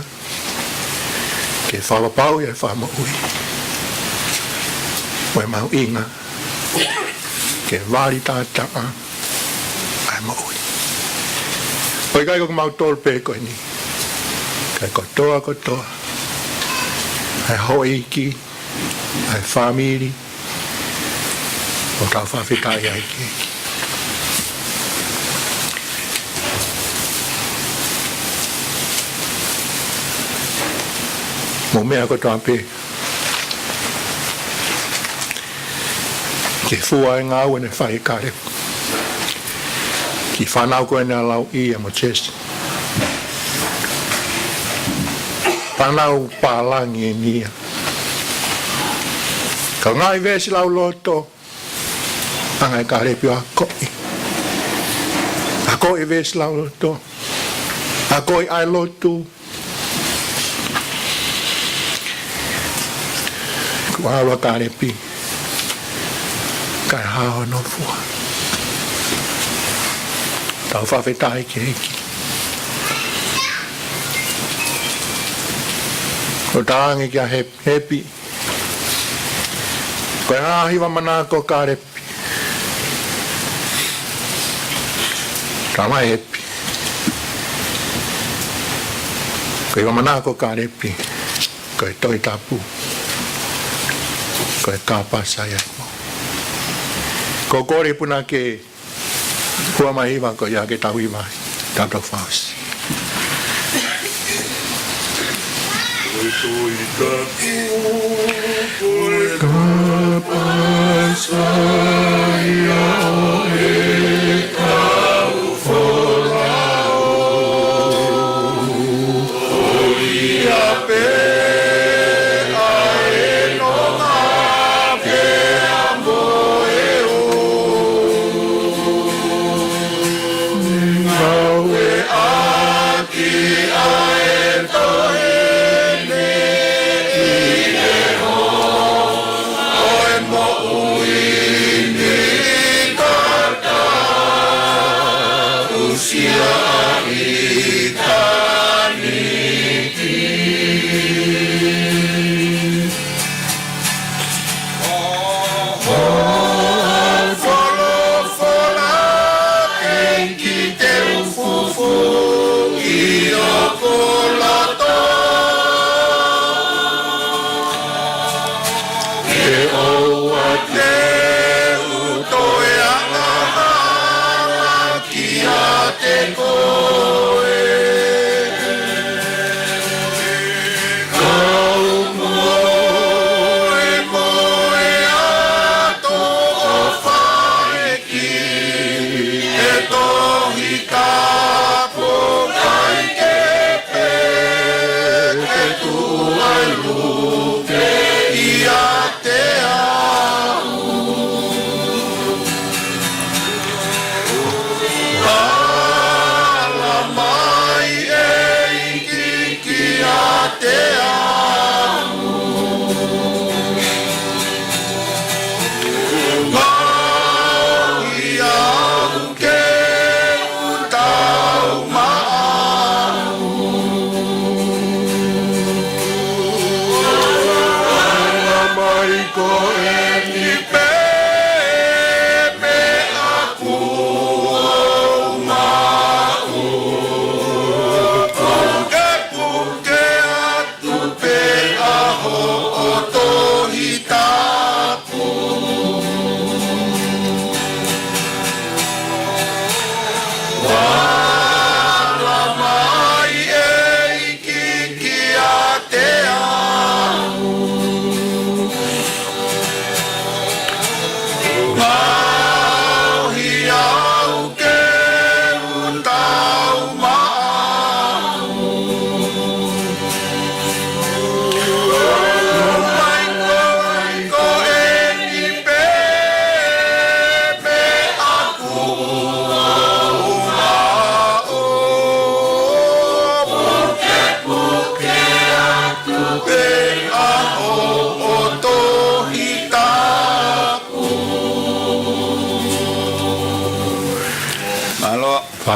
ke fakapapauʻi ʻa e fakamoʻui, mo e mahuʻinga ke vali taʻataʻa ʻa e moʻui. ʻOku ʻikai ko kimautolu pē ko eni, ka ko e kotoa kotoa ʻa e houʻeiki, ʻa e fāmili, ʻoku tau fakafetaʻi ai ki he ʻEiki. Mou meʻa kotoa pē ki he fua ʻo e ngāue naʻe fai ʻe Kālepi ki he fānau ko eni ʻa Lauʻi mo Sesi. Fānau pālangi eni ia. Ka ko e ngaahi veesi lauloto, hanga ʻe Kālepi ʻo akoʻi. Akoʻi e veesi lauloto. Akoʻi ʻa e lotu. Kuo ʻalu ʻa Kālepi kae hao hono fua. Tau fakafetaʻi ki he ʻEiki. ʻOku talaange kia Hepi, Hepi, ko e hā e hiva manako ʻo Kālepi? Talamai ʻe Hepi, ko e hiva manako ʻo Kālepi ko e Tohi Tapu, ko e kāpasa ia. Ko e kole puna ke hua mai hiva ko ia ke tau hiva ai, tau tau fausi. Ko e kāpasa ia ʻo ʻetau folau, ko ia pē ʻa e nonga pea mo e ʻū ngāue ʻaki ʻa e tohi ni ʻi he ʻaho ʻo e moʻui ni.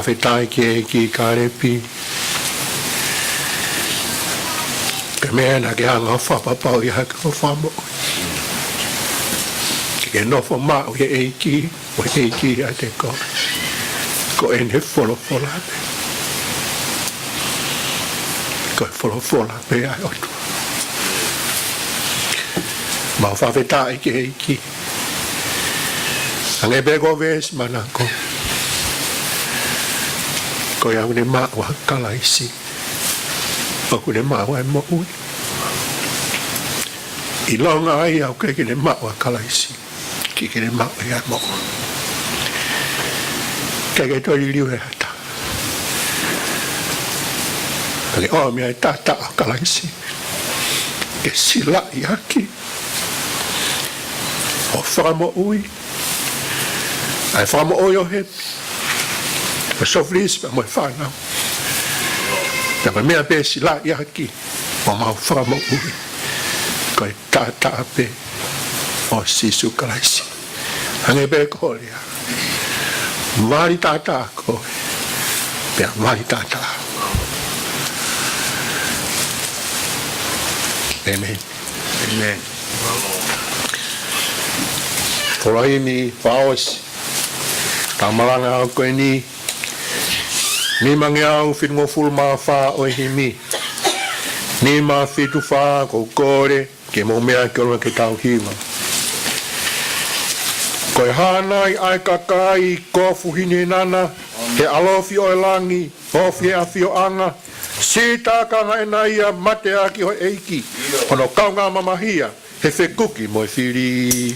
Fakafetaʻi ki he ʻEiki Kālepi. Ko e meʻa naʻa ke hanga ʻo fakapapauʻi ʻaki hoʻo fakamoʻui. Ke ke nofo maʻu ʻi he ʻEiki, ʻo ʻEiki ʻiate koe. Ko ʻene folofola pē. Ko e folofola pē ʻa e ʻOtua. Mau fakafetaʻi ki he ʻEiki. Hangē pē ko e veesi manako. Ko ia ʻoku ne maʻu ʻa Kalaisi, ʻoku ne maʻu ʻa e moʻui. ʻIlonga ai ʻoku ʻikai ke ne maʻu ʻa Kalaisi, ʻikai ke ne maʻu ʻa e moʻui. ʻIkai ke toe liliu ʻe ha taha. Ka ke ʻomi ʻa e taʻataʻa ʻo Kalaisi ke silaʻi ʻaki hoʻo fakamoʻui, ʻa e fakamoʻui ʻo Hepi, ʻo Sofilisi pea mo e fānau. Pea ko e meʻa pē silaʻi ʻaki homau fakamoʻui, ko e taʻataʻa pē ʻo Sīsū Kalaisi. Hangē pē ko e lea, vali taʻataʻa koe, pea vali taʻataʻa au. ʻĒmeni. ʻĒmeni. Folofola himi fakaʻosi ʻetau malanga ʻaho ko eni, nimangeau fitungofulu mā fā ʻo e himi. Nima fitu fā, ʻoku ou kole ke mou meʻa ki ʻolunga ke tau hiva. Ko e hānai ʻa e kakai kofu hinehina, he ʻalofi ʻo e langi, ofi he ʻafioʻanga, sītaka ʻena ia, mateaki ʻo e ʻEiki, hono kaungā mamahia, he fekuki mo e fili.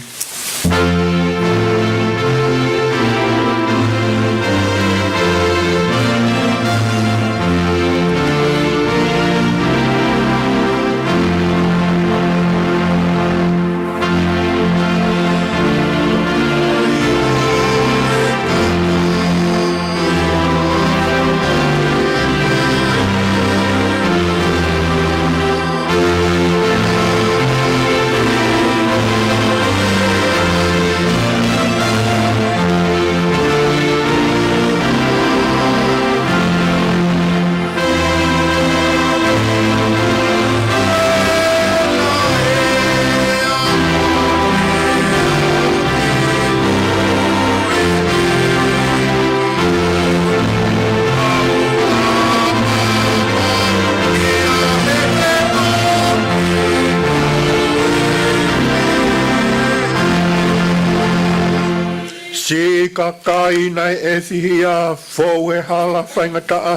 Siʻi kakai naʻe ʻefihia, fou he hala faingataʻa,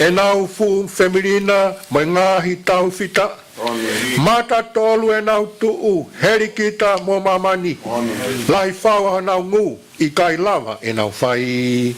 ʻenau fuʻu femilina mo e ngaahi taufitaʻa. Matatolu ʻenau tuʻu, helikita mo māmani. Lahi fau honau ngū, ʻikai lava ʻenau fai.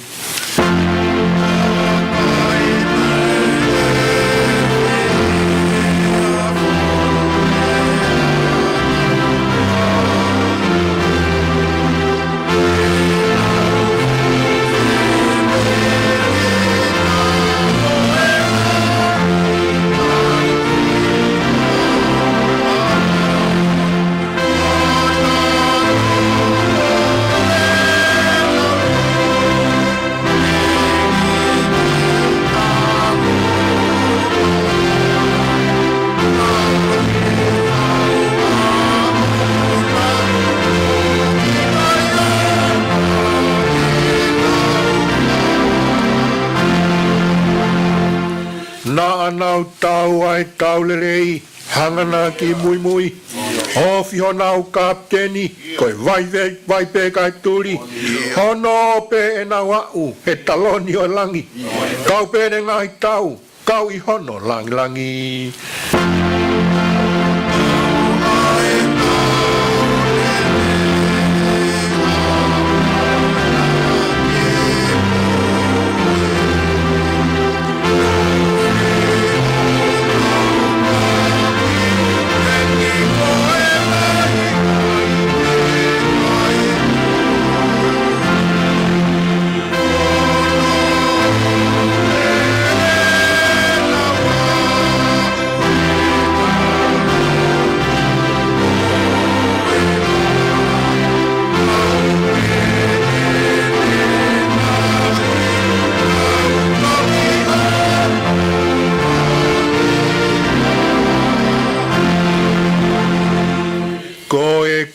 Naʻa nau tau ʻa e tau lelei, hangana ki muimui. Ofi honau kapiteni, ko e vai ve-, vai pē kae tuli. Hono pē ʻenau aʻu he taloni ʻo e langi. Kau pē ʻene ngaahi tau, kau ʻi hono langilangi.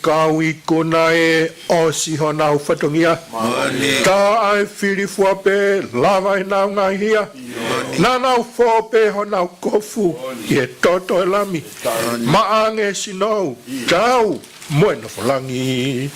Kau ikuna ʻe ʻosi honau fatongia. Tā ʻa e fili fua pē lava ʻenau ngaahi hia. Naʻa nau fō pē honau kofu ʻi he toto ʻo e Lami. Maʻange sinou, tau mo e nofo langi.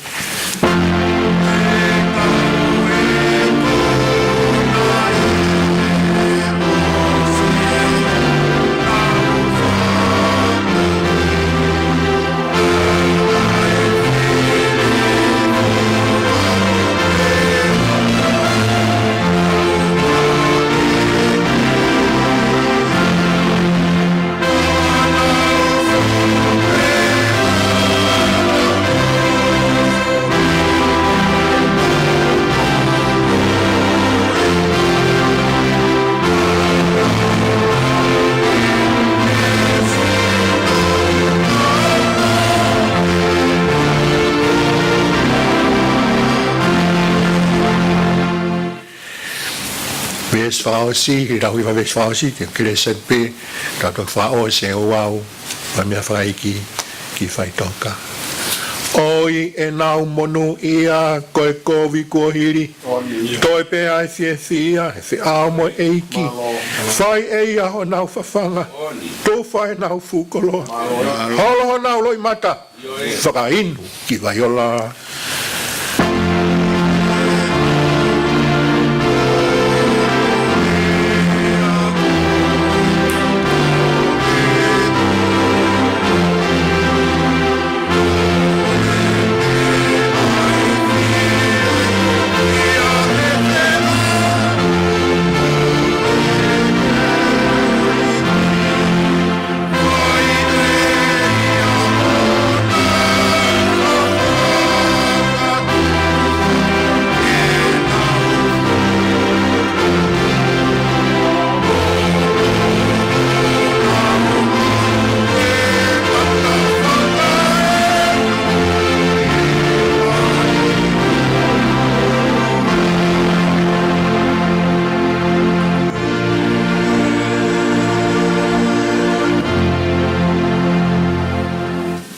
Veesi fakaʻosi, ʻi he lau hiva veesi fakaʻosi, te u kelesi pē, tau toki fakaʻosi ʻe ouau, ʻa e meʻafakaʻeiki ki faʻitoka. ʻOi ʻenau monūʻia ko e kovi kuo hili, toe pē ʻa e fiefia ʻi he feʻao mo e ʻEiki. Fai ʻe ia honau fafanga, tufa ʻenau fuʻu koloa. Holo honau loʻimata, fakainu ki vai ola.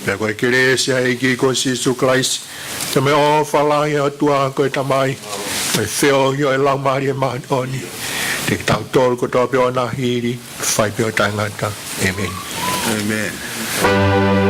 Pea ko e kelesi ʻa e ʻEiki ko Sīsū Kalaisi, pea mo e ʻofa lahi ʻa e ʻOtua ko e Tamai, mo e feohi ʻo e Laumālie Māʻoniʻoni, ʻiate kitautolu kotoa pē ʻo na hili, fai pē ʻo taʻengata. ʻĒmeni. ʻĒmeni.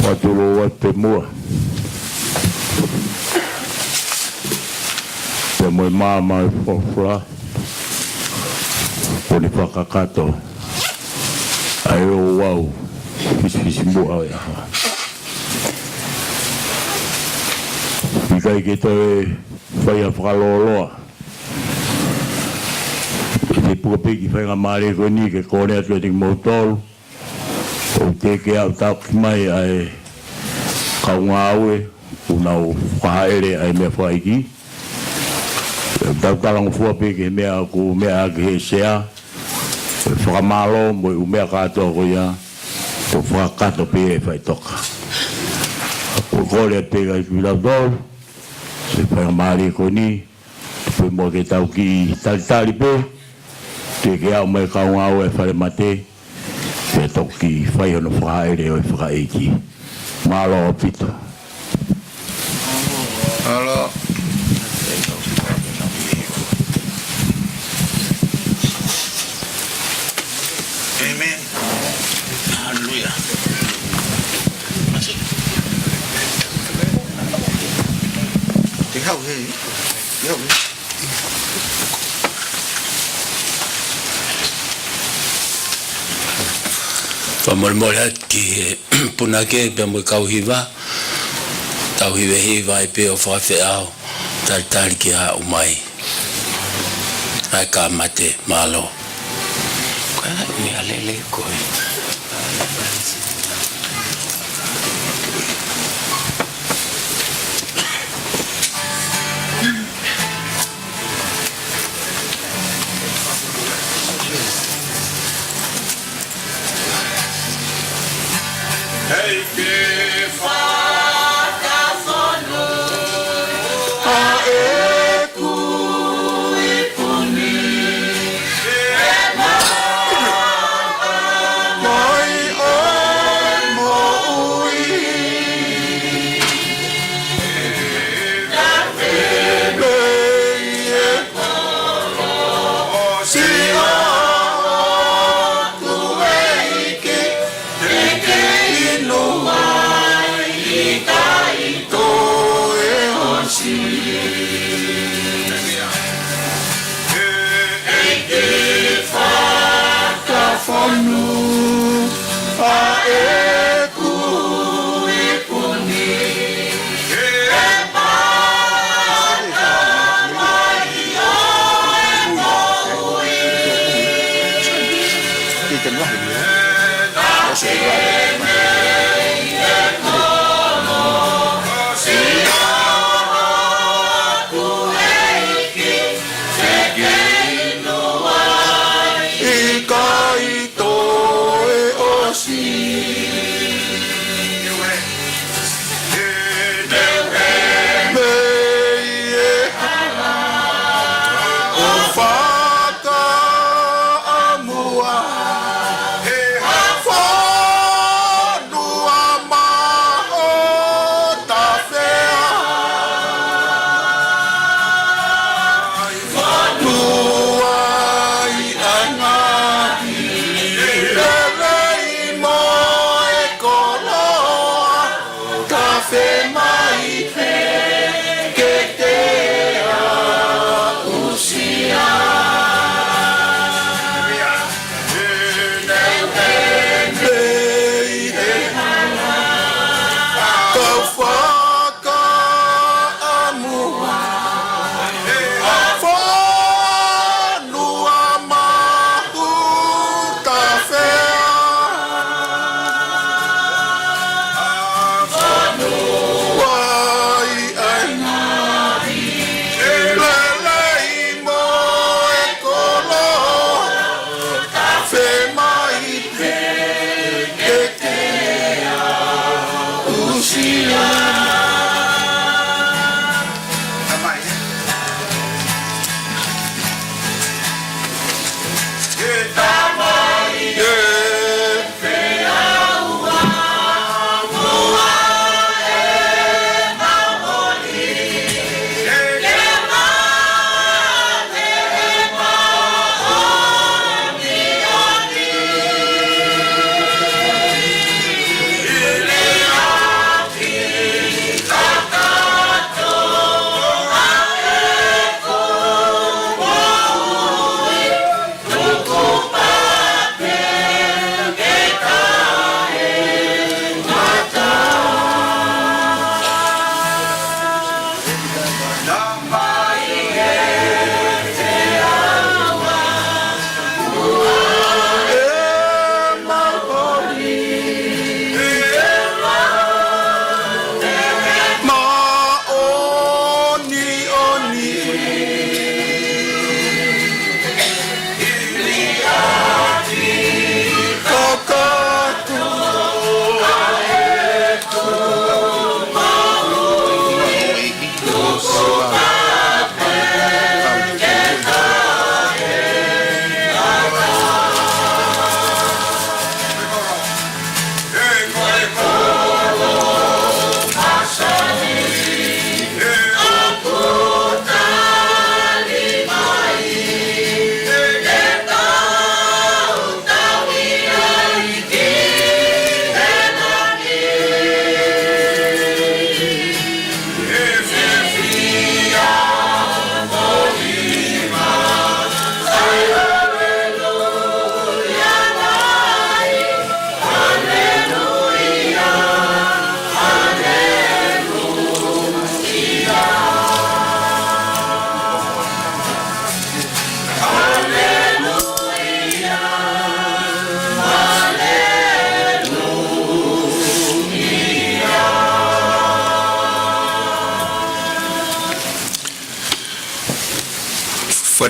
Ua tulu ua te mua. Te moe mama e fofla. Ko ni fakakato. ʻA e ouau. Fisifisimuʻa ʻo e ʻaho. ʻIkai ke toe fai ha fakalōloa. ʻI he puka pē ki he faingamālie ko eni ke kole atu kiate kimoutolu. ʻOku teʻeki ke aʻu taʻoki mai ʻa e kau ngāue, ʻoku nau fakahaʻele ʻa e meʻafakaʻeiki. ʻOku tau talangofua pē ki he meʻa ʻoku meʻa ʻaki ʻe he sea, ʻo e fakamālō mo e ʻū meʻa kātoa ko ia, ʻoku fakakakato pē ʻe faʻitoka. ʻOku kole atu pē kiate kitautolu, ʻi he faingamālie ko eni, tupu muʻa ke tau kiʻi talitali pē, teʻeki ke aʻu mai e kau ngāue ʻa e falemate, pea toki fai hono fakaʻele ʻo e fakaʻeiki. Mālō ʻaupito. Mālō. ʻĒmeni. Haleluia. Te hau he. Te hau he. Fakamolemole atu ki he punake pea mo e kau hiva, tau hivehiva ai pē ʻo fakafeʻao, talitali ki he haʻu mai ʻa e kāmate. Mālō. Ko e meʻa lelei ko ē. ʻEiki, fakafonu ʻa ʻeku ipu ni, ʻe maʻa mai ʻa e moʻui. Kae pehē ʻe Siʻoku ʻEiki, te ke inu ai, ʻikai toe ʻosi. ʻEiki, fakafonu ʻa ʻeku ipu ni, ʻe maʻa mai ʻa e moʻui. Kae pehē ʻe Siʻoku ʻEiki, te ke inu ai, ʻikai toe ʻosi. Mei he hala ʻo fakaʻamua, he fonua maʻu tafea. Fonua ʻi he ngaahi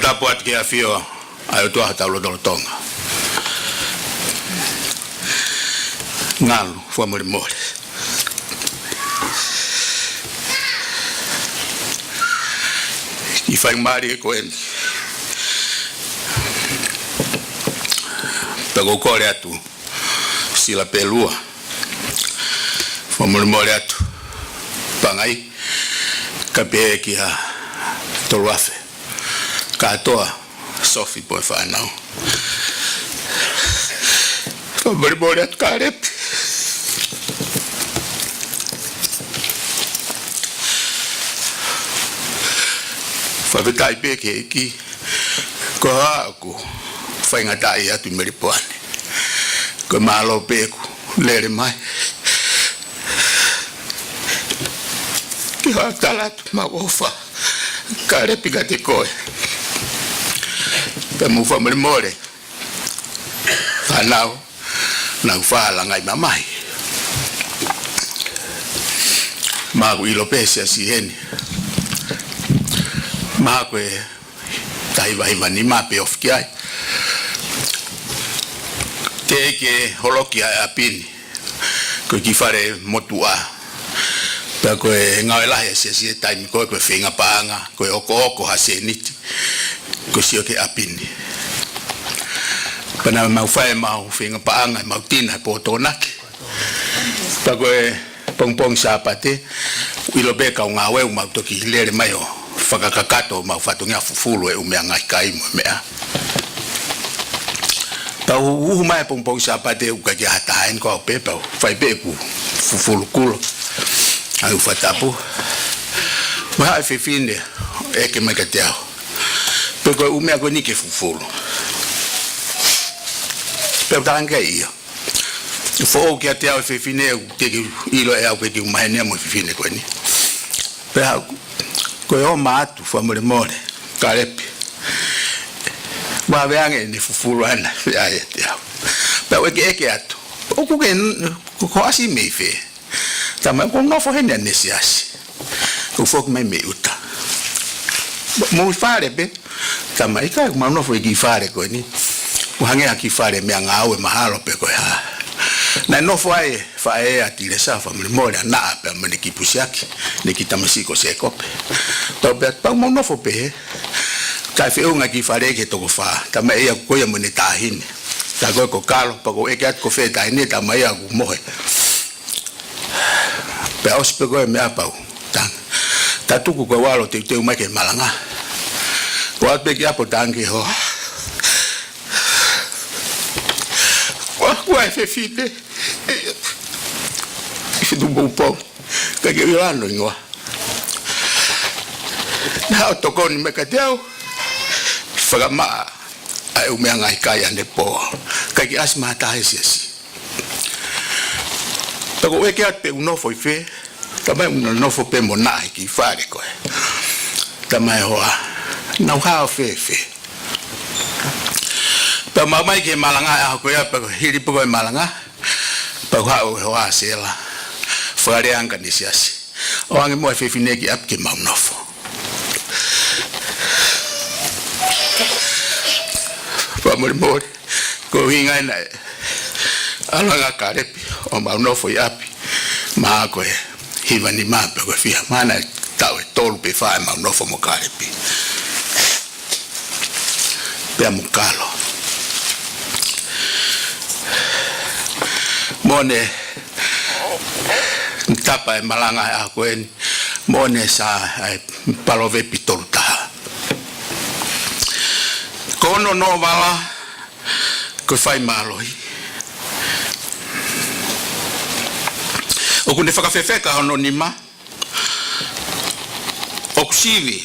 Tapu atu ki he ʻafio ʻa e ʻOtua ʻi hotau lotolotonga. Ngalu, fakamolemole. Kiʻi faingamālie ko eni. Pea ʻoku ou kole atu, Sila Pelua. Fakamolemole atu, Pangai, kae pehē ki he Toluafe. Kātoa, Sofi pea mo e fānau. Fakamolemole atu Kalepi. Fakafetaʻi pē ki he ʻEiki, ko e hā ʻoku faingataʻaʻia atu ʻi Melipoane. Ko e mālō pē ʻeku lele mai. Ke u tala atu ʻemau ʻofa, Kalepi, kiate koe. Pea mou fakamolemole, fānau, naʻa ku faʻa langaʻi mamahi. Mahalo ʻoku ʻilo pē he siasi eni. Mahalo ko e taha hiva hiva nima pe ofi ki ai. Teʻeki ke holoki ʻa e ʻapi ni. Ko e kiʻi fale motuʻa. Pea ko e ngāue lahi ʻa e siasi he taimi ko ē, ko e feinga paʻanga, ko e ʻokoʻoko ha sēniti, ko e sio ki he ʻapi ni. Pea naʻa mau fai ʻemau feinga paʻanga, ʻemau tina he pō Tokonaki. Pea ko e pongipongi Sāpate, ʻilo pē kau ngāue ʻoku mau toki lele mai ʻo fakakakato ʻemau fatongia, fufulu e ʻū meʻa, ngaahi kai mo e meʻa. Pea u uhu mai pongipongi Sāpate, ʻoku ʻikai ke ʻi ai ha taha heni, ko au pē, pea u fai pē ʻeku fufulu kulo ʻa e ʻū fakatapu. Mo e haʻu e fefine ʻo ʻeke mai kiate au pe ko e ʻū meʻa ko eni ke fufulu. Pea u talaange ʻio. Foʻou kiate au e fefine, ʻoku teʻeki ʻilo ʻe au pe ʻoku maheni ia mo e fefine ko eni. Pea ko e ʻomai atu, fakamolemole, Kalepi, ʻoua ʻe ʻave ange ʻene fufulu ʻana, ʻiate au. Pea u ʻekeʻeke atu, ʻoku ke, ko hoʻo ʻasi mei fē? Tama, ʻoku ou nofo heni ʻanenai he siasi. ʻOku ou foki mai mei ʻuta. Mou fale pē. Tama, ʻikai, ʻoku mau nofo ʻi he kiʻi fale ko eni. ʻOku hangē ha kiʻi fale meʻangāue mahalo pe ko e hā. Naʻe nofo ai e faʻē ʻa Tilesa, fakamolemole, ʻa Naʻa, pea mo ʻene kiʻi pusiaki, ʻene kiʻi tamasiʻi ko Sēkope. Pea u pehē, pea ʻoku mau nofo pē. Kae feʻunga e kiʻi fale ki he toko fā. Tama, ʻe ia ko ia mo ʻene taʻahine. Tā ko ē ko Kalo, pea ʻoku ou ʻeke atu ko fē e taʻahine, tama, ʻe ia ʻoku mohe. Pea ʻosi pē ko ē meʻa pea u tanga. Ta tuku ko e ʻalu ʻo teuteu mai ki he malanga. ʻOatu pē ki ʻapi ʻo tala ange ki he hoa, ʻoku ʻi ai e fefine ʻi Fitupoupou, ʻikai ke u ʻilo hono hingoa. Naʻa nau tokoni mai kiate au, fakamaʻa ʻa e ʻū meʻa, ngaahi kai, ʻanepō. ʻIkai ke ʻasi mai ha taha he siasi. Pea ʻoku ou ʻeke atu pe ʻoku nofo ʻi fē. Tama, ʻoku nau nofo pē mo Naʻa he kiʻi fale ko ē. Tama, e hoa, nau hao fēfē? Pea mau ō mai ki he malanga he ʻaho ko ia, pea hili pē ko ē e malanga, pea haʻu e hoa, Sela, fakalea ange ki heʻene siasi. ʻOange muʻa e fefine ki ʻapi ke mau nofo. Fakamolemole, ko e ʻuhinga ia naʻe ʻalu ange ʻa Kalepi ʻo mau nofo ʻi ʻapi. Mahalo ko e hiva nima pe ko e fiha, mahalo naʻe taʻu ʻe tolu pe fā ʻemau nofo mo Kalepi pea mo Kalo. Mo ʻene tapa e malanga he ʻaho ko eni, mo ʻene Saame, ʻa e Palovepi tolu taha. Ko hono noʻovala ko e fai mālohi. ʻOku ne fakafefeka hono nima, ʻoku sivi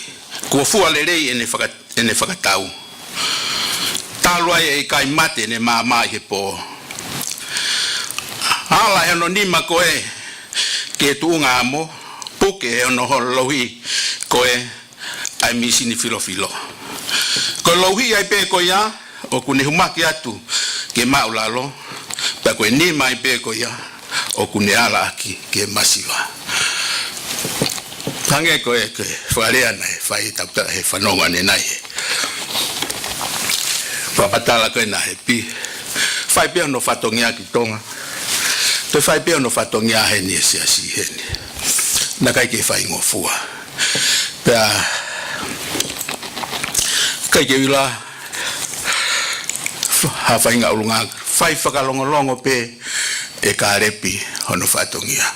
kuo fua lelei ʻene faka-, ʻene fakatau. Talu ai ʻe ʻikai mate ʻene maama ʻi he pō. Ala ʻe hono nima ko ē ki he tuʻunga ʻamo, puke ʻe hono louhi ko ē ʻa e mīsini filofilo. Ko e louhi ai pē ko ia, ʻoku ne humaki atu ki he māʻulalo, pea ko e nima ai pē ko ia, ʻoku ne ala ʻaki ki he masiva. Hangē ko e, ko e fakalea naʻe fai ʻe he tangata he fanongo ʻanenai he Fakamatala ko ena ʻa Hepi. Fai pē hono fatongia ki Tonga. Toe fai pē hono fatongia heni he siasi heni. Naʻe ʻikai ke faingofua. Pea ʻikai ke ʻilo ha faʻahinga ʻulungaanga. Fai fakalongolongo pē ʻe Kalepi hono fatongia.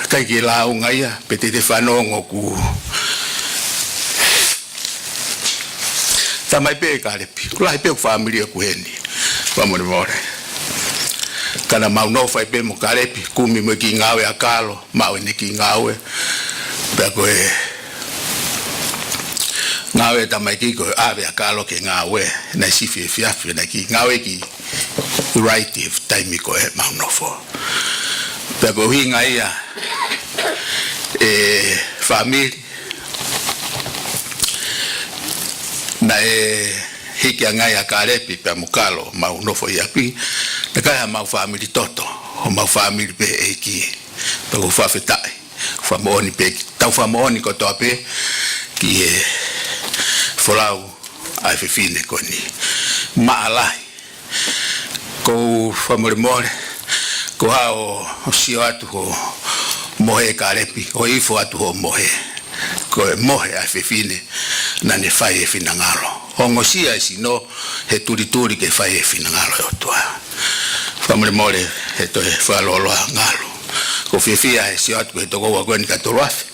ʻIkai ke lāunga ia, pe te te fanongo ʻoku tamai pē ʻe Kalepi. ʻOku lahi pē ʻeku fāmili ʻoku heni. Fakamolemole. Ka naʻa mau nofo ai pē mo Kalepi, kumi mo e kiʻi ngāue ʻa Kalo, maʻu ʻene kiʻi ngāue. Pea ko e ngāue ʻa e tamaiki ko e ʻave ʻa Kalo ke ngāue, naʻe sifi efiafi, naʻe kiʻi ngāue ki Uraiti he taimi ko ē mau nofo. Pea ko e ʻuhinga ia e fāmili naʻe hiki ange ai ʻa Kalepi pea mo Kalo mau nofo ʻi ʻapi, naʻe ʻikai haʻamau fāmili toto, homau fāmili pē ʻeiki. Pea ʻoku fakafetaʻi, fakamoʻoni pē, tau fakamoʻoni kotoa pē ki he folau ʻa e fefine ko eni. Maʻalahi. ʻOku ou fakamolemole, ko e hā hoʻo sio atu hoʻo mohe Kalepi, hoʻo ifo atu hoʻo mohe. Ko e mohe ʻa e fefine naʻa ne fai e finangalo. Ongosia e sino he tulituli ke fai e finangalo ʻo e ʻOtua. Fakamolemole he toe fakalōloa ngalo. ʻOku ou fiefia he sio atu ki he tokoua ko eni kia Toluafe.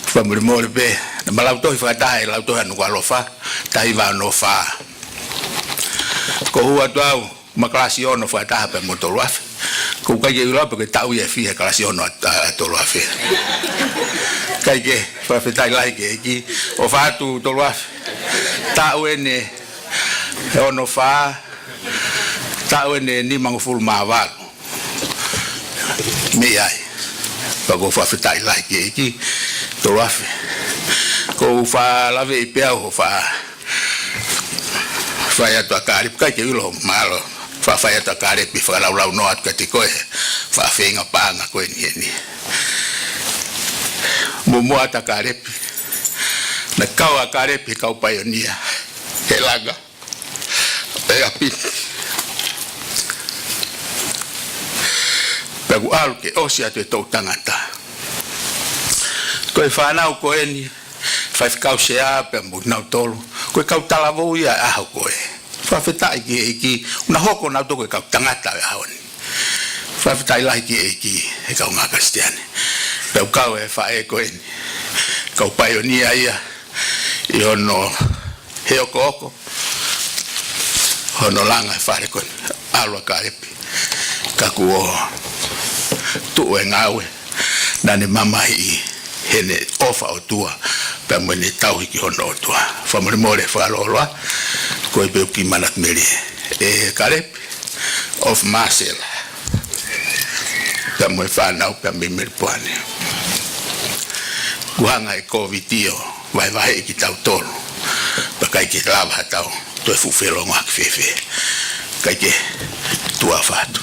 Fakamolemole pē, naʻa ma lautohi fakataha he Lautohi ʻa Nukuʻalofa, taha hiva ono fā. ʻOku ou hū atu au, ma kalasi ono fakataha pē mo Toluafe. ʻOku ʻikai ke u ʻilo pe ko e taʻu ia ʻe fiha e kalasi ono ʻa, ʻa, ʻa Toluafe. ʻIkai ke, fakafetaʻi lahi ki he ʻEiki, ʻofa atu Toluafe. Taʻu eni ʻe ono fā, taʻu eni ʻe nimangofulu mā valu. Mei ai. Pea ʻoku ou fakafetaʻi lahi ki he ʻEiki, Toluafe. ʻOku ou fakalave pē au hoʻo fa-, fai atu ʻa Kalepi, ʻikai ke u ʻilo mahalo. Fa-, fai atu ʻa Kalepi, fakalaulaunoa atu kiate koe, fa-, feinga paʻanga ko eni eni. Muʻomuʻa atu ʻa Kalepi. Naʻe kau ʻa Kalepi he kau paionia. He langa. ʻE ʻapi. Pea kuo ʻalu ke ʻosi atu e toʻu tangata. Ko e fānau ko eni, faifekau sea pea mo kinautolu, ko e kau talavou ia ʻo e ʻaho ko ē. Fakafetaʻi ki he ʻEiki, naʻa nau hoko nautolu ko e kau tangata ʻo e ʻaho ni. Fakafetaʻi lahi ki he ʻEiki, he kaungā Kalisitiane. Pea ʻoku kau e faʻē ko eni. Kau paionia ia, ʻi hono he okooko hono langa e fale ko eni, ʻalu ʻa Kalepi. Ka kuo tuʻu e ngāue, naʻa ne mamahiʻi heʻene ʻofa ʻOtua, pea mo ʻene tauhi ki hono ʻOtua. Fakamolemole fakalōloa, ko e peuki mana melie. ʻE Kalepi, ʻofa māsela. Pea mo e fānau pea mei Melipoane. Kuo hanga ʻe he Kōviti ʻo vahevaheʻi kitautolu. Pea ʻikai ke lava haʻatau toe fuʻu felōngoaki fēfē. ʻIkai ke, tuʻa ʻofa atu.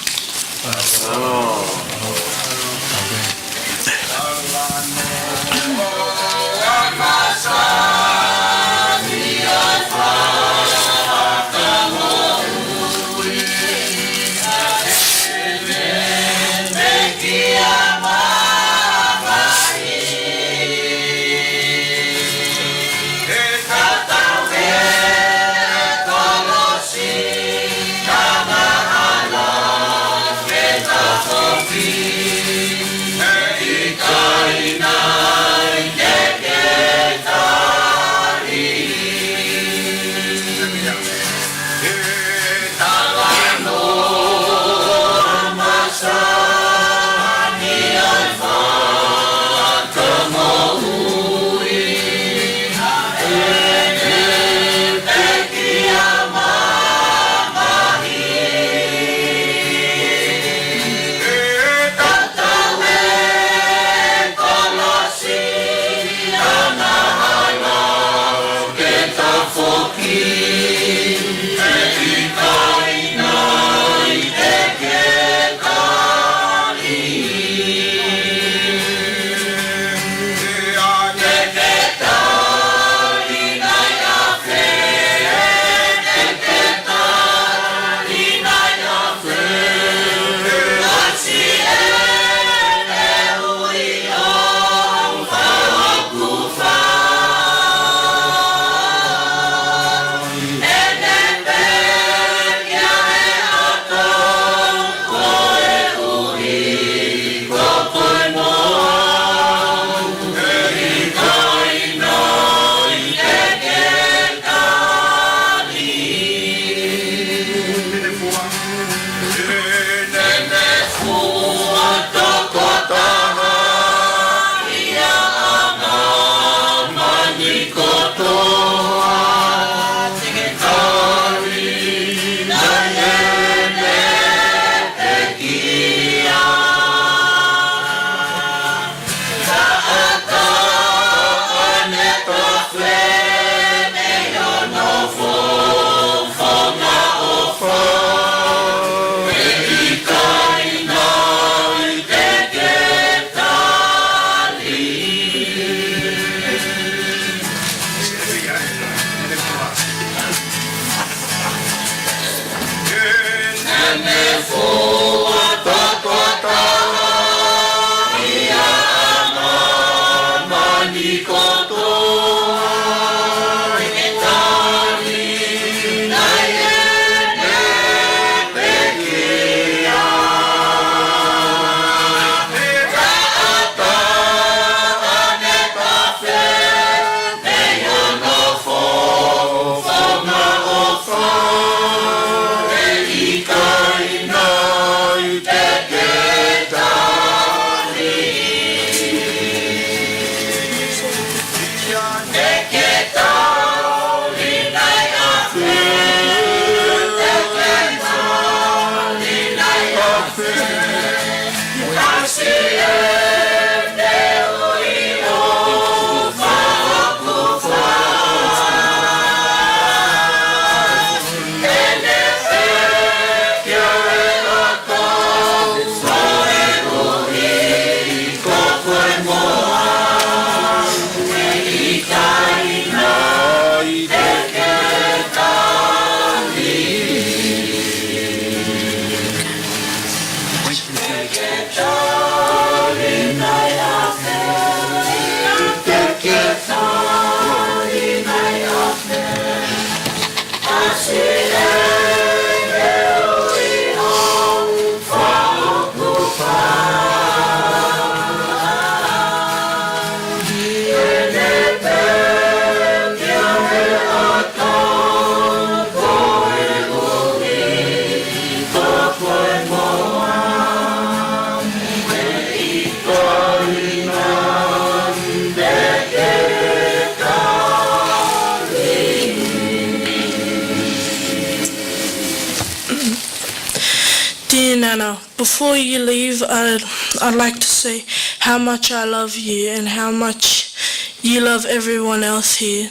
Dear Nana, before you leave, I'd, I'd like to say how much I love you and how much you love everyone else here.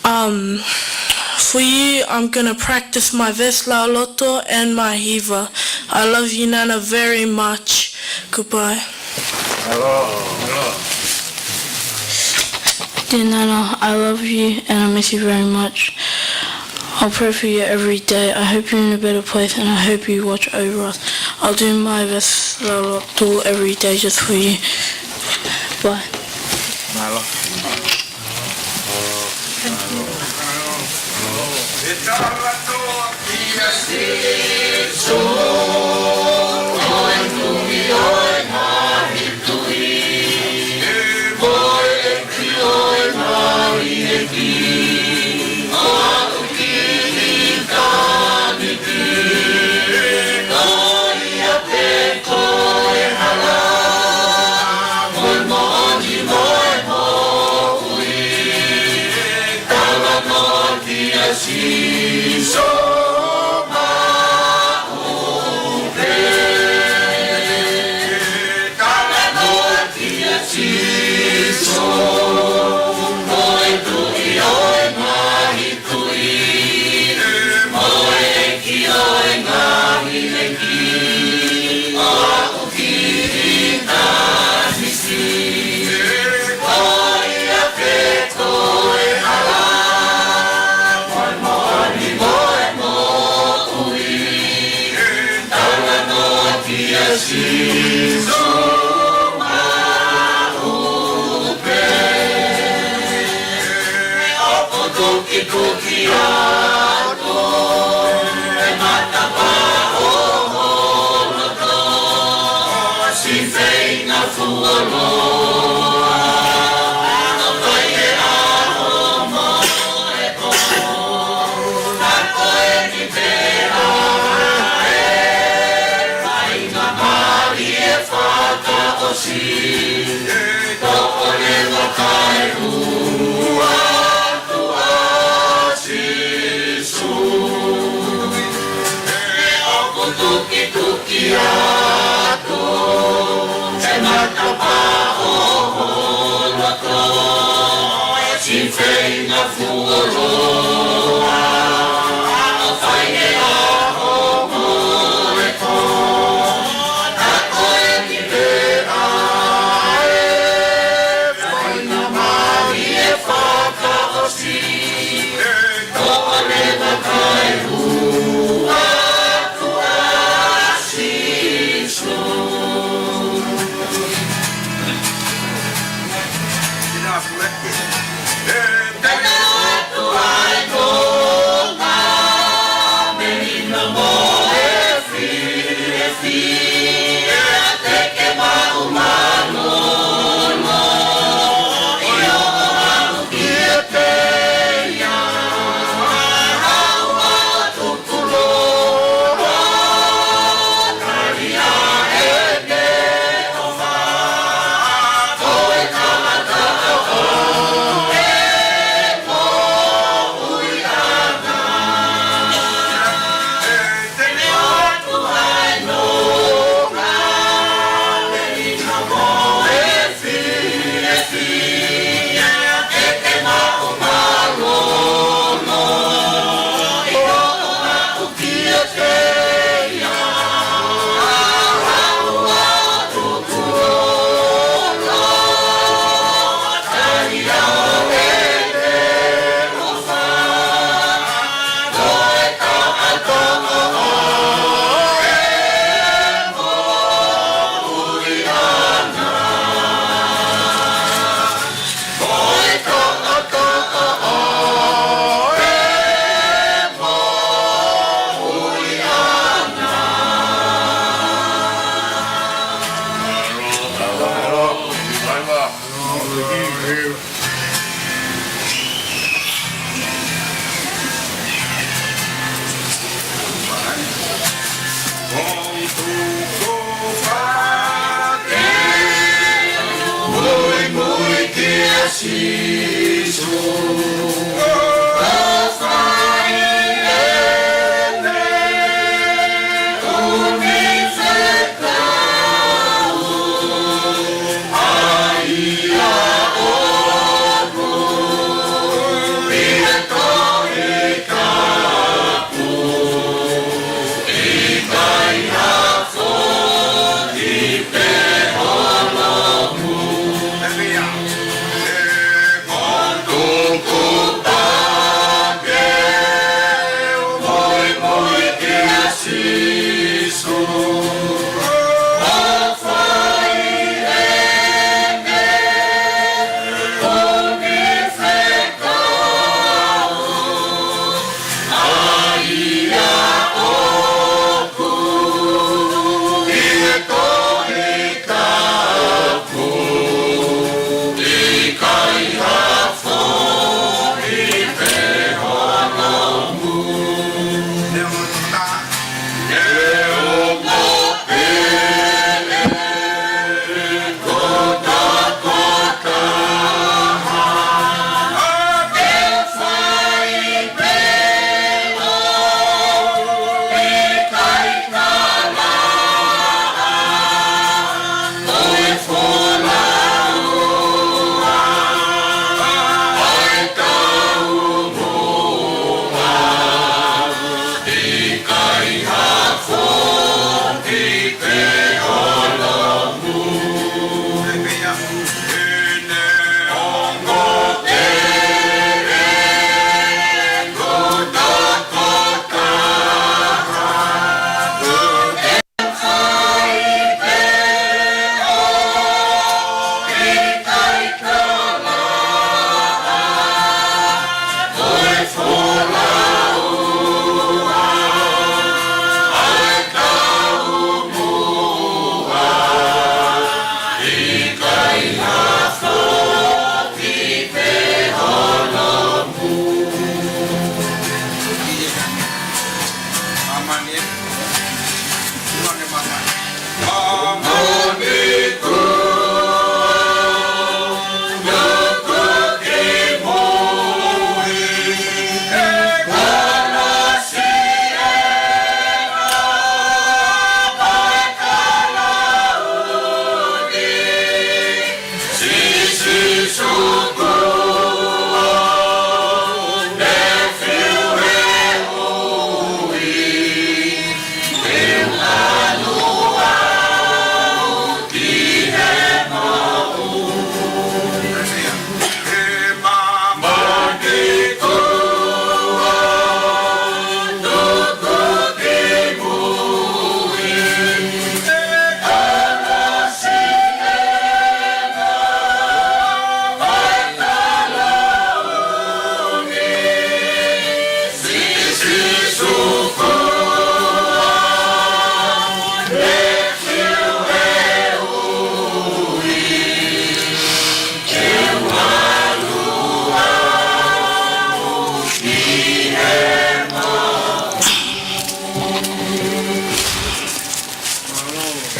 Um, for you, I'm gonna practice my vesi lauloto and my hiva. I love you, Nana, very much. Goodbye. Dear Nana, I love you and I miss you very much. I'll pray for you every day. I hope you're in a better place and I hope you watch over us. I'll do my vesi lauloto every day just for you. Bye.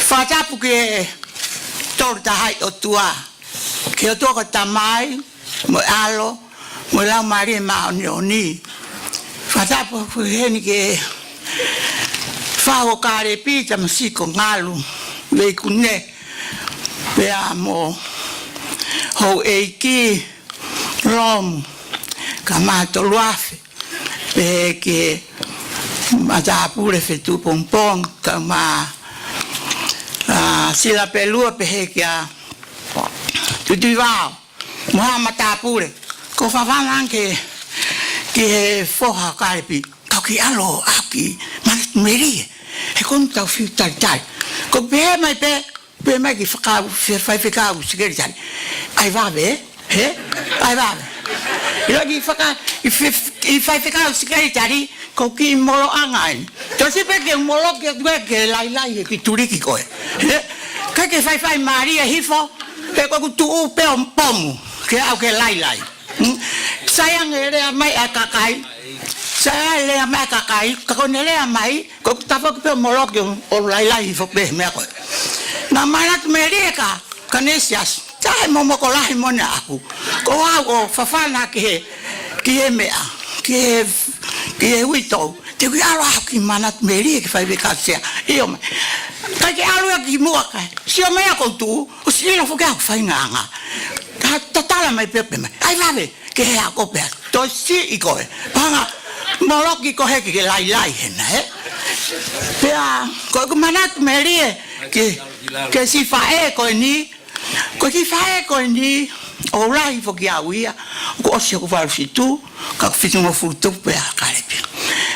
Fakatapu ki he Tolu Tahaʻi ʻOtua, ki he ʻOtua ko e Tamai, mo e ʻAlo, mo e Laumālie Māʻoniʻoni. Fakatapu atu heni ki he faʻu ʻo Kālepi, tamasiʻi ko Ngalu Veikune, pea mo houʻeiki Lomu, ka mātolu afe, pehē ki he matāpule Fetuʻu Pongipongi, ka ma, ʻa, Sila Pelua, pehē kia Tutuivao, mo haʻa matāpule. Ko e fafanga ange ki he foha ʻo Kālepi, kau ki ʻalu ʻaki, manatu melie, he ko eni tau fiu talitali. Ko e pehē mai pē, pehē mai ki he faka-, fe-, faifekau sekelitali, ʻai vave, ē? Hē? ʻAi vave. ʻIlo ki he faka-, ʻi he fe-, ʻi he faifekau sekelitali, ko e kiʻi moloʻanga eni. Tau sio pē ke moloki atu ē ke lailai he kiʻi tuliki ko ē. Hē? ʻIkai ke faifai mālie hifo, he ko ʻeku tuʻu pē ʻo pomu, ke aʻu ke lailai. Hmm? Sai ange e lea mai ʻa e kakai. Sai e lea mai e kakai, ka ko ʻene lea mai, ko e tafoki pē ʻo Moloki ʻo, ʻo lailai hifo pē he meʻa ko ē. Naʻe manatu melie kia Kanesiasi, taʻe momoko lahi moʻoni ʻaʻaku. Ko au ʻoku ou fafana ki he, ki he meʻa, ki he, ki he uitou. Te u ʻalu au ki he manatu melie ke fai pē kausea. ʻIo mai. ʻIkai ke ʻalu ia ki muʻa kae sio mai ʻa e koutu, ʻosi ʻilo foki ʻa e faingataʻa. Ka tatala mai pē pē mai. ʻAi vave, ke he ako pē. Toe siʻi koe. Panga, Moloki ko e hē ke ke lailai hena, ē? Pea, ko ʻeku manatu melie, ke, ke siʻi faʻē ko eni, ko e kiʻi faʻē ko eni, ʻoku lahi foki au ia, kuo ʻosi hoku valu fitu, ka ʻoku fitungofulu tupu pē ʻa Kalepi.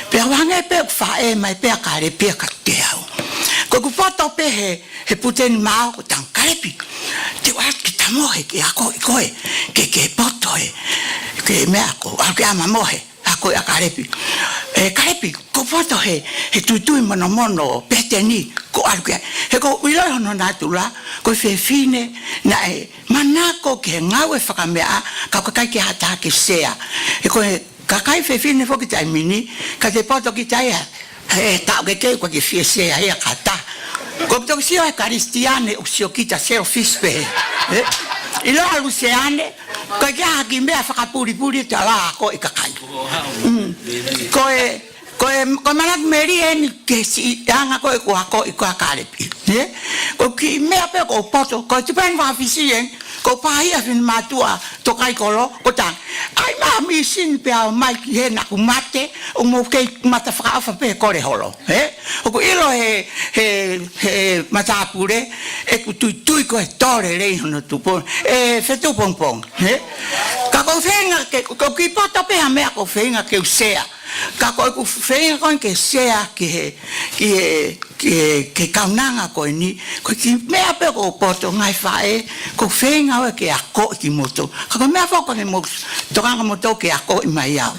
Pea ʻoange pē ʻeku faʻē mai pē ʻa Kalepi ia kiate au. Ko ʻeku poto pē he, he puteni mao ko e tanga Kalepi. Te u ʻalu ki Tamohe ke akoʻi koe, ke, ke poto he, ke meʻa ko, ʻalu ke ʻalu mo mohe. Akoʻi ʻa Kalepi. ʻE Kalepi, ko e poto he, he tuitui monomono peteni, ko e ʻalu ki ai. He ʻoku ou ʻilo hono natula, ko e fefine naʻe manako ki he ngāue fakameʻa, ka ʻoku ʻikai ke ʻi ai ha taha ke sea. He ko e kakai fefine foki taimi ni, ka te poto ki tai ia, he taʻu kehekehe ʻoku ʻikai ke fie sea ia ki ha taha. Ko e toki sio he Kalisitiane ʻoku sio kita selfish pē. Ē? ʻIlo ʻa Luseane, ʻikai ke ʻi ai ha kiʻi meʻa fakapulipuli te ala akoʻi kakai. Mm. Ko e, ko e, ko e manatu melie eni ke siʻi anga ko ē kuo akoʻi ko ē ʻa Kalepi. Ē? Ko e kiʻi meʻa pē ʻoku ou poto, ko e tipeni vā Fisi eni, ko e pāhia fini mātuʻa, tokaikolo, ko e tanga. ʻAi mai ha misini pea ō mai ki hē naʻa ku mate, ʻoku mou kei mata fakaʻofa pē kole holo. Ē? ʻOku ʻilo he, he, he matāpule, ʻeku tuitui ko e tō lelei hono tupu, ʻe fetuʻu pongipongi, ē? Ka ʻoku ou feinga ke, ʻoku ou kiʻi poto pē ha meʻa ʻoku ou feinga ke u sea. Ka ko ʻeku feinga ko ē ke sea ki he, ki he, ki he, ki he kaunanga ko eni, ko e kiʻi meʻa pē ʻoku ou poto ngaahi faʻē, ʻoku ou feinga ʻo ke akoʻi kimoutolu. Ka ko e meʻa foki ʻoku mou tokanga moutolu ke akoʻi mai au.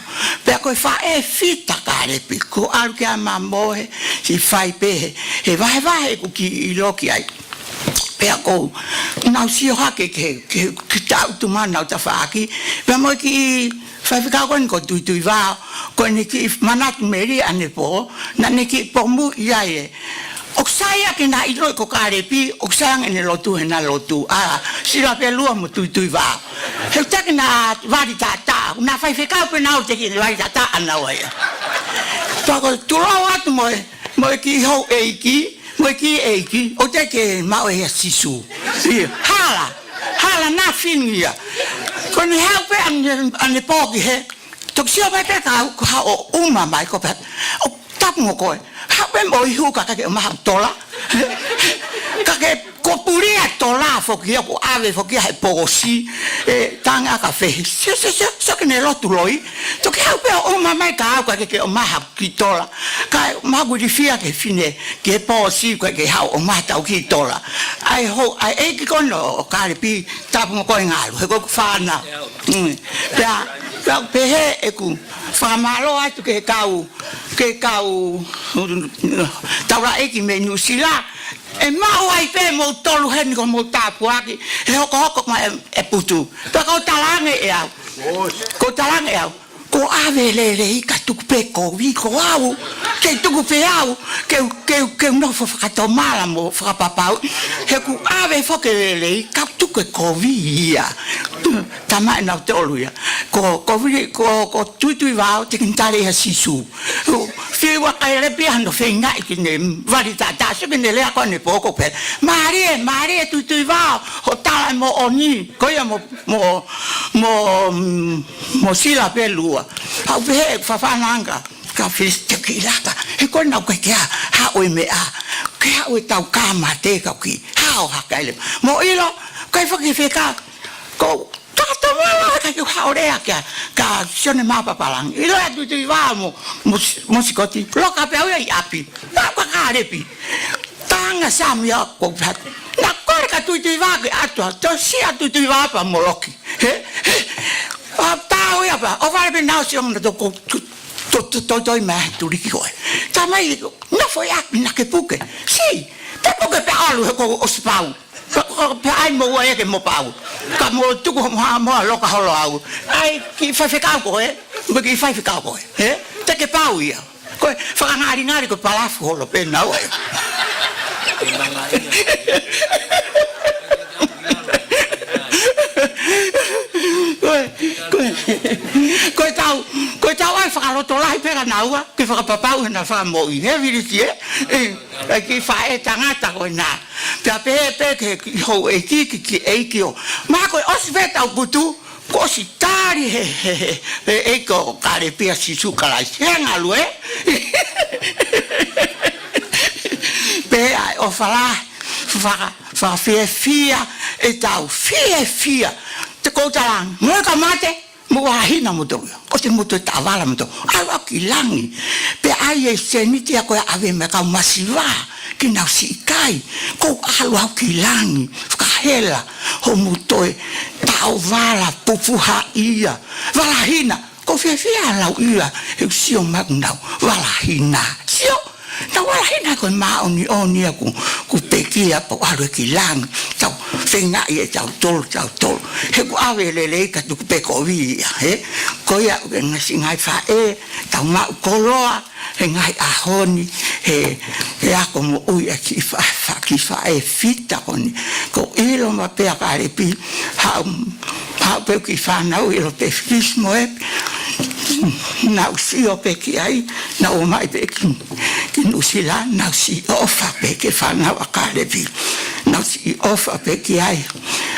Pea ko e faʻē fita Kalepi, ko e ʻalu ke ʻalu mo mohe, siʻi fai pē he, he vahevahe ʻeku kiʻi ʻilo ki ai. Pea ʻoku nau sio hake ki he, ki he, ki he taʻu tuʻumālie ʻenau tafaʻaki. Pea mo e kiʻi faifekau ko eni ko Tuituivao, ko ʻene kiʻi manatu melie ʻanepō, naʻá ne kiʻi pomuʻi ai ē. ʻOku sai ia ke na ʻiloʻi ko Kalepi, ʻoku sai ange ʻene lotu he na lotu. ʻA, Sila pē lua mo Tuituivao. He ʻoku teʻeki ke na vali taʻataʻa, na faifekau pē naua teʻeki ke vali taʻataʻa naua ia. Pea ko e tulou atu mo e, mo e kiʻi houʻeiki, mo e kiʻi ʻeiki, ʻoku teʻeki ke maʻu ʻe ia Sīsū. ʻIo, hala, hala nothing ia. Ko ʻene haʻu pē ʻane, ʻanepō ki hē, toki sio mai pē ka au, ko haʻo ʻuma mai ko pē. ʻO tapu mo koe. Haʻu pē mo ihu ka ke ʻomai haʻo tola. Ka ke ko pulia tola foki ia, ko ʻave foki ia he pōsi. ʻE, tanga ka fehi. Sio, sio, sio, sio ki heʻene lotu loi. Toki haʻu pē ʻo ʻuma mai ka au ka ke ʻomai haʻo kiʻi tola. Kae maku ilifia ki he fine, ki he pōsi, ko e ke haʻu ʻo ʻomai haʻatau kiʻi tola. ʻAi hou, ʻai ʻeiki ko ena ʻo Kalepi, tapu mo koe Ngalu, he ko ʻeku fānau. Mm. Pea, pea pehē ʻeku fakamālō atu ki he kau, ki he kau, mm, taulaʻeiki mei Nuʻusila. ʻE maʻu ai pē moutolu heni ko hoʻomou tāpuaki, he hokohoko mai e, e putu. Pea ʻoku ou talaange ʻe au. ʻOku ou talaange ʻe au. Ko ʻave lelei ka tuku pē kovi ko au, kei tuku pē au, ke u, ke u, ke u nofo fakatomala mo fakapapau. He ʻoku ʻave foki e lelei, ka tuku e kovi ia. Tama ʻenau tolu ia. Ko, ko Vili, ko, ko Tuituivao, teʻeki ke na tali ia Sīsū. Fiu ʻa Kalepi hano feingaʻi ke ne vali taʻataʻa, sio ki heʻene lea ko ʻanepō ko pē. Mālie, mālie Tuituivao, hoʻo tala e moʻoni, ko ia mo, mo, mo, mm, mo Sila pē lua. Haʻu pē he fafana anga, ka fis te ki laka. He ko ena ʻoku ʻikai ke ʻi ai haʻo e meʻa. Ke haʻu e tau ka mate ka ki. Haʻo hakaile. Mo ʻilo, kai faki feka. Ko, ka tomala, ka ki haʻo lea kia. Ka Sione Mapapalangi. ʻIlo ʻa Tuituivao mo, mo, mo Sikoti. Loka pē au ia ʻi ʻapi. Ka, ka Kalepi. Tanga Sami ia ko patu. Na kore ka Tuituivao ke ʻatu ā, to sia Tuituivao pea Moloki. He? He? ʻA tau ia pea, ʻo vale pē nau sio na to ko, to, to, to, to, to, ma tuliki koe. Tamai, na fo ia, na ke puke. Si, te puke pea ʻalu he ko ʻosi pau. Pea, pea ʻai mo ua ia ke mo pau. Ka mo tuku mo ha, mo ha loka holo au. ʻAi, kiʻi faifekau koe, mo kiʻi faifekau koe. He? Te ke pau ia. Ko e fakangalingali ko e palafu holo pē naua. Ko e, ko e, ko e tau, ko e tau ai fakalotolahi pē ka naua, ke fakapapau ʻena fakamoʻui. He vilisi ē. ʻE, ʻa e kiʻi faʻē tangata ko ena. Pea pehē pē ki he houʻeiki, ki he ʻeiki ʻo. Mahalo ko e ʻosi pē tau putu, kuo ʻosi tali he, he, he, he ʻEiki ko Kālepi ʻa Sīsū Kalaisi. He ngalu ē. Pea ʻai ʻo fala, faka, fakafiefia, ʻetau fiefia. Te u tala ange, mo e ka mate, mo e valahina moutolu ia. ʻOku te moutolu taʻovala moutolu. ʻAlu ʻo ki langi. Pea ʻai e sēniti ia ko ē ʻave mei he kau masiva, ke nau siʻi kai. Ko e ʻalu ʻo ki langi. Fakahela. Hoʻomou toe taʻovala pupuhaʻia. Valahina. Ko e fiefia lau ia. He ʻoku sio mai ʻoku nau valahina. Sio. Nau valahina ko e māʻoniʻoni ia ʻoku, ʻoku pekia pea ʻalu ʻo ki langi. Tau feingaʻi ʻe tautolu, tautolu. He ʻoku ʻave lelei ka tuku pē kovi ia, he? Ko ia ʻoku ngaahi siʻi ngaahi faʻē, tau maʻu koloa, he ngaahi ʻaho ni, he, he ako moʻui ʻa e kiʻi fa, fa, kiʻi faʻē fita ko eni. Ko e ʻilo mai pē ʻa Kālepi, haʻu, haʻu pē kiʻi fānau ʻilo pē fis mo e, nau sio pē ki ai, nau ō mai pē ki, ki Nuʻusila, nau siʻi ʻofa pē ki he fānau ʻa Kālepi. Nau siʻi ʻofa pē ki ai,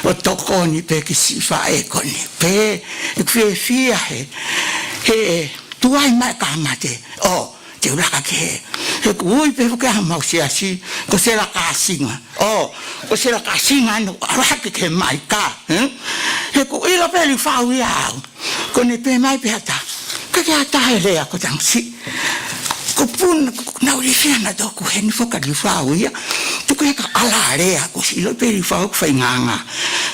ʻo tokoni pē ki he siʻi faʻē ko eni. Pea, ʻoku fiefia he, he, tuai mai ka mate. ʻO, te u laka ki hē. He ʻoku ui pē foki ʻa homau siasi, ko Sela Kāsinga. ʻO, ko Sela Kāsinga ʻoku ʻalu hake ki he maika, ē? He ʻoku ʻilo pē Liufau ia au. Ko ʻene pehē mai pē ha taha. Ka ke ata he lea ko e tangasi. Ko e puna, ko e nau lifia na toku heni foki ʻa Liufau ia. Tuku he ka ala lea, ko e ʻilo pē Liufau ʻoku fai nganga.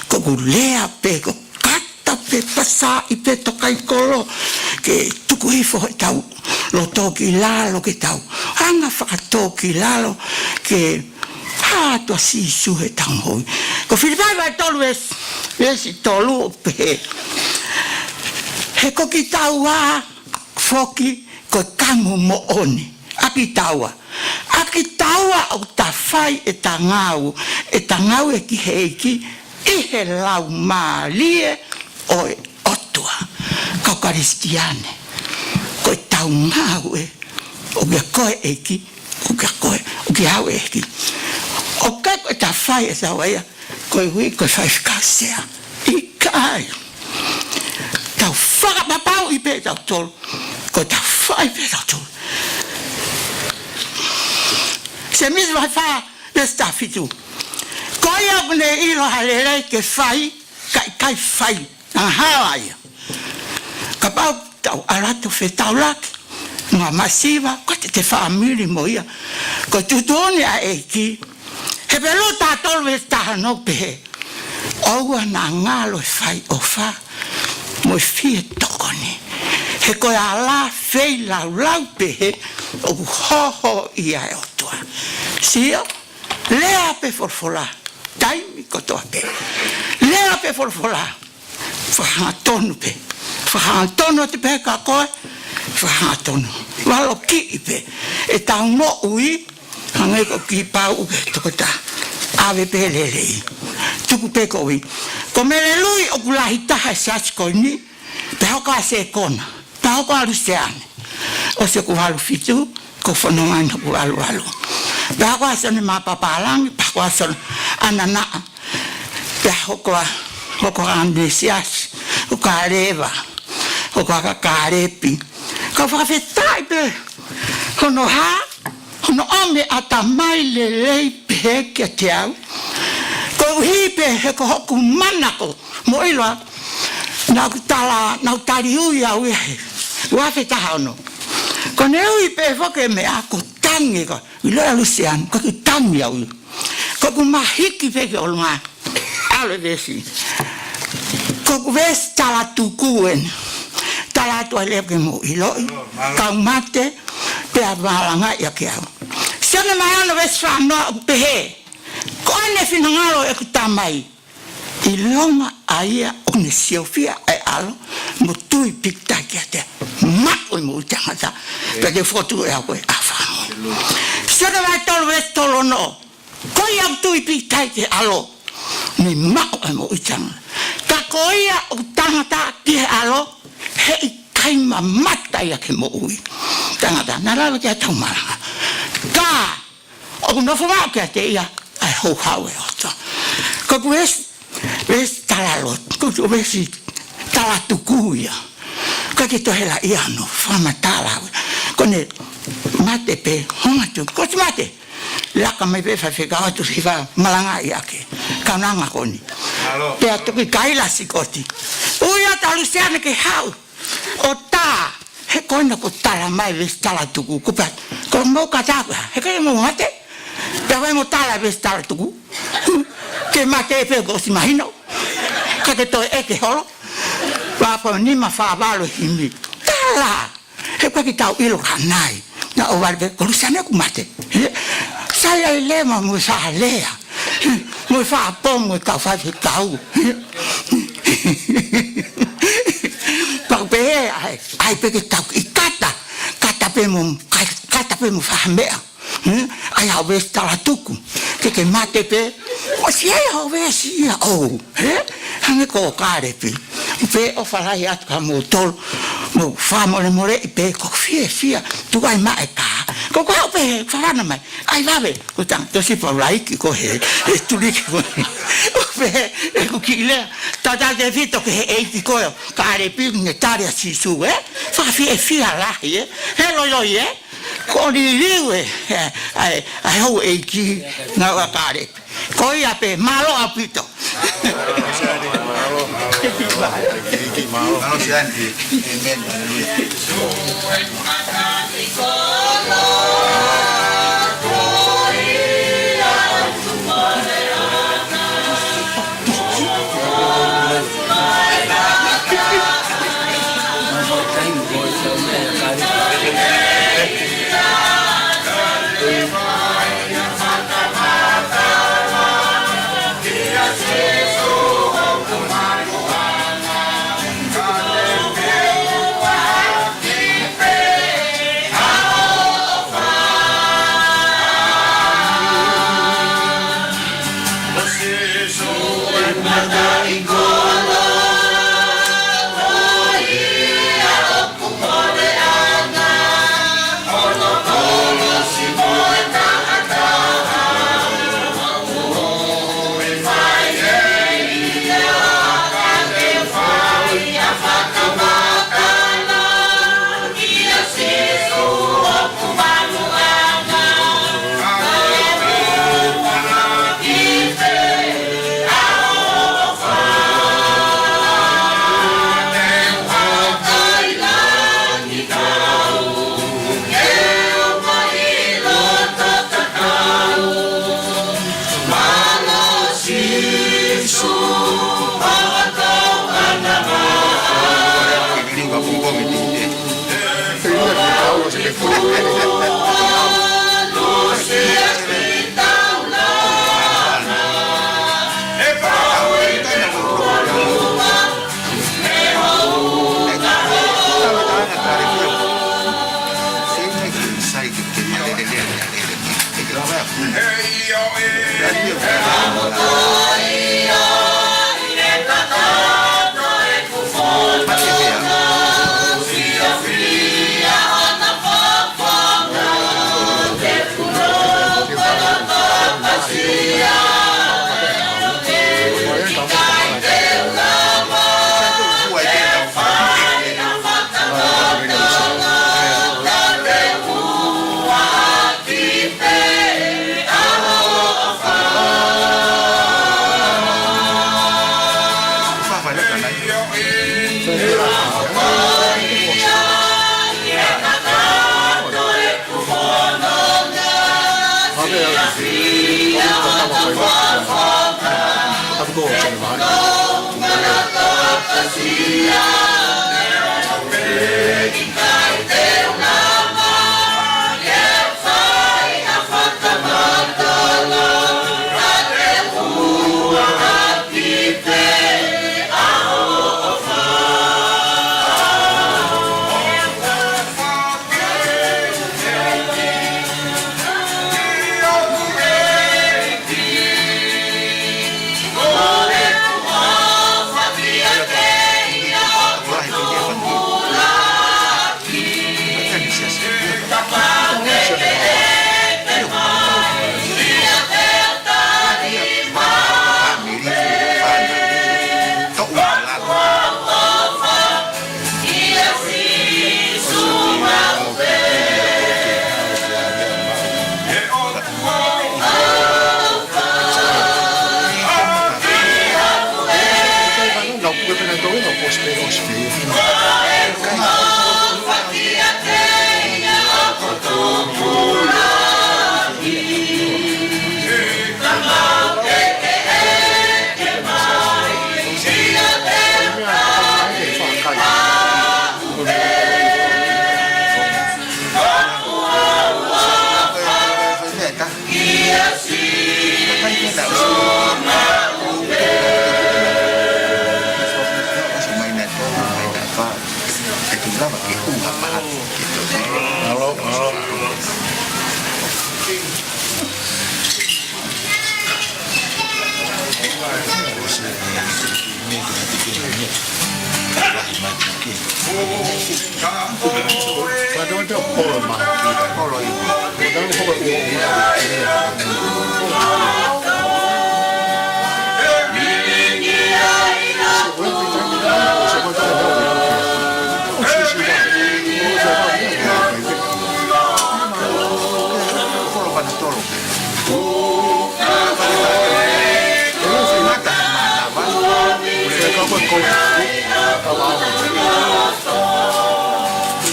Ko ʻeku lea pē ko e kata pē pasaʻi pē tokaikolo, ke tuku hifo ʻetau loto ki lalo ke tau anga fakatōkilalo ke hā atu ʻa Sīsū he tau moʻui. Ko Filipai vahe tolu veesi, veesi tolu ʻoku pehē. He ko kitaua foki ko e kamu moʻoni. ʻA kitaua. ʻA kitaua ʻoku ta fai ʻeta ngāue, ʻeta ngāue ki he ʻEiki, ʻi he Laumālie ʻo e ʻOtua. Kau Kalisitiane, ko ʻetau ngāue, ʻoku ʻiate koe ʻEiki, ʻoku ʻiate koe, ʻoku ʻiate au ʻEiki. ʻOku ʻikai ko ʻeta fai ʻe taua ia, koeʻuhi ko e faifekau sea. ʻIkai. Tau fakapapauʻi pē tautolu, ko ʻeta fai pē tautolu. Sēmisi vahe fā, veesi taha fitu. Ko ia ʻoku ne ʻilo ha lelei ke fai, ka ʻikai fai, ʻa e hā ia. Kapau tau ʻalu atu ʻo fetaulaki mo ha masiva, ko ʻete fāmili mo ia. Ko e tuʻutuʻuni ʻa e ʻEiki. Hepelū taha tolu veesi taha ono ʻoku pehē. ʻOua naʻa ngalo e fai ʻofa mo e fie tokoni. He ko e ala feilaulau pehē ʻoku hohoʻi ʻa e ʻOtua. Sio, lea pē folofola. Taimi kotoa pē. Lea pē folofola. Fakahangatonu pē. Fakahangatonu atu pē ka ko e. Fakahangatonu. Valokiʻi pē. ʻEtau moʻui. Hangē ko e kiʻi pauʻu pē tokotaha. ʻAve pē lelei. Tuku pē kovi. Ko Mele Lui ʻoku lahi taha he siasi ko eni. Pea hoko ʻa Sekona. Pea hoko ʻa Luseane. ʻOsi ʻeku valu fitu, ko e fononga ʻeni ʻeku valu valu. Pea hoko ʻa Sione Mapapālangi, pea hoko ʻa Sione ʻAnanaʻa. Pea hoko ʻa, hoko ʻa Nesiasi, hoko ʻa Leva, hoko ʻa Kālepi. Kau fakafetaʻi pē, hono hā, hono ʻomi ʻatamai lelei pehē kiate au. Koeʻuhi pē he ko hoku manako, mo ʻilo, naʻa ku tala, naʻa ku tali ui au ia he ua afe taha ono. Ko ʻene ui pē foki e meʻa ko e tangi ko, ʻilo ʻa Luseane, ko e tangi au ia. Ko ʻeku mahiki pē ki ʻolunga. ʻAlu e veesi. Ko ʻeku veesi tala tuku eni. Tala atu ai leva ke mou ʻiloʻi. Kau mate, pea malangaʻi ʻaki au. Sione vahe ono veesi fā noa ʻoku pehē. Ko ʻene finangalo ʻeku Tamai. ʻIlonga ʻa ia ʻoku ne siofia ʻa e ʻAlo, mo tui pīkitai kiate ia. Maʻu ʻo e moʻui taʻengata. Pea ke fokotuʻu ʻe au ko e ʻaho fakamui. Sione vahe tolu veesi tolu ono. Ko ia ʻoku tui Pita ki he ʻAlo, ne maʻu ʻa e moʻui taʻengata. Ka ko ia ʻoku talangataʻa ki he ʻAlo, heʻikai mamata ia ki he moʻui taʻengata. Naʻa lava ke tau malanga. Ka ʻoku nofo maʻu kiate ia ʻa e houhau ʻo e ʻOtua. Ko ʻeku veesi, veesi talaloto, ko ʻeku veesi talatuku ia. Ka ke tohela ia ʻo fakamatala au. Ko ʻene mate pē, honga tu, ko ʻene mate. Laka mai pē faifekau atu si fa malanga ia ke. Kaunanga ko eni. Pea toki kaila Sikoti. Ui atu ʻa Lusiane ke haʻu ʻo tā, he ko ena kuo tala mai veesi talatuku, kuo pehē, ko mau ka tā, he ʻikai mau mate. Pea ʻoua ʻe mau tala veesi talatuku. Ke mate pē kuo ʻosi mahino. Ka ke toe ʻeke holo. Vā fā nima fā valu himi. Tala. He ʻoku ʻikai ke tau ʻilo ka nai. Naʻa ʻo vale pē, ko Lusiane kuo mate. He? Sai ai leva mo e faʻa lea. He? Mo e faʻa pō, mo e kau faifekau. He? Pau pē, ʻai, ʻai pē ke tau ʻi kata. Kata pē mo, kata pē mo e faʻa meʻa. He? ʻAi haʻo veesi talatuku. Ke ke mate pē. ʻOsi ʻai haʻo veesi ia ʻo. He? Hangē ko Kālepi. Pea ʻofa lahi atu kia moutolu. Mou fakamolemoleʻi pē, ʻoku ou fiefia. Tuku ai mai e kā. Ko e kā ʻoku pehē, fafana mai. ʻAi vave, ko e tangata tosi pau laiki ko ē, ʻe tuliki ko ē. ʻOku pehē, ʻeku kiʻi lea. Tautautefito ki he ʻeiki ko ē ʻo Kālepi, ne tali ʻa Sīsū, ē? Fakafiefia lahi, ē? He loiloi, ē? Ko e liliu ē, ē, ʻa e, ʻa e houʻeiki, naʻa ʻo Kālepi. Ko ia pē, mālō ʻaupito. Mālō, mālō. Mālō, Siane.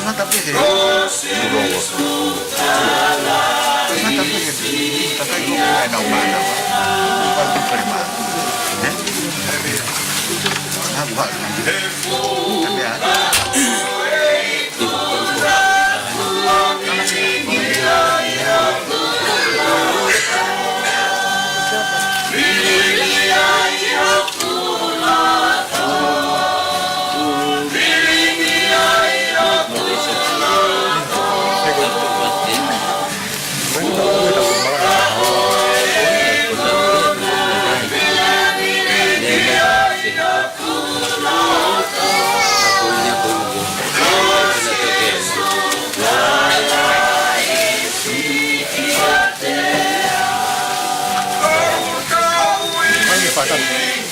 Ngata pē he. Ngata pē he. Kakai ko e nau mana. Ua tu kare ma. Eh? Haku haku. Kae meʻa.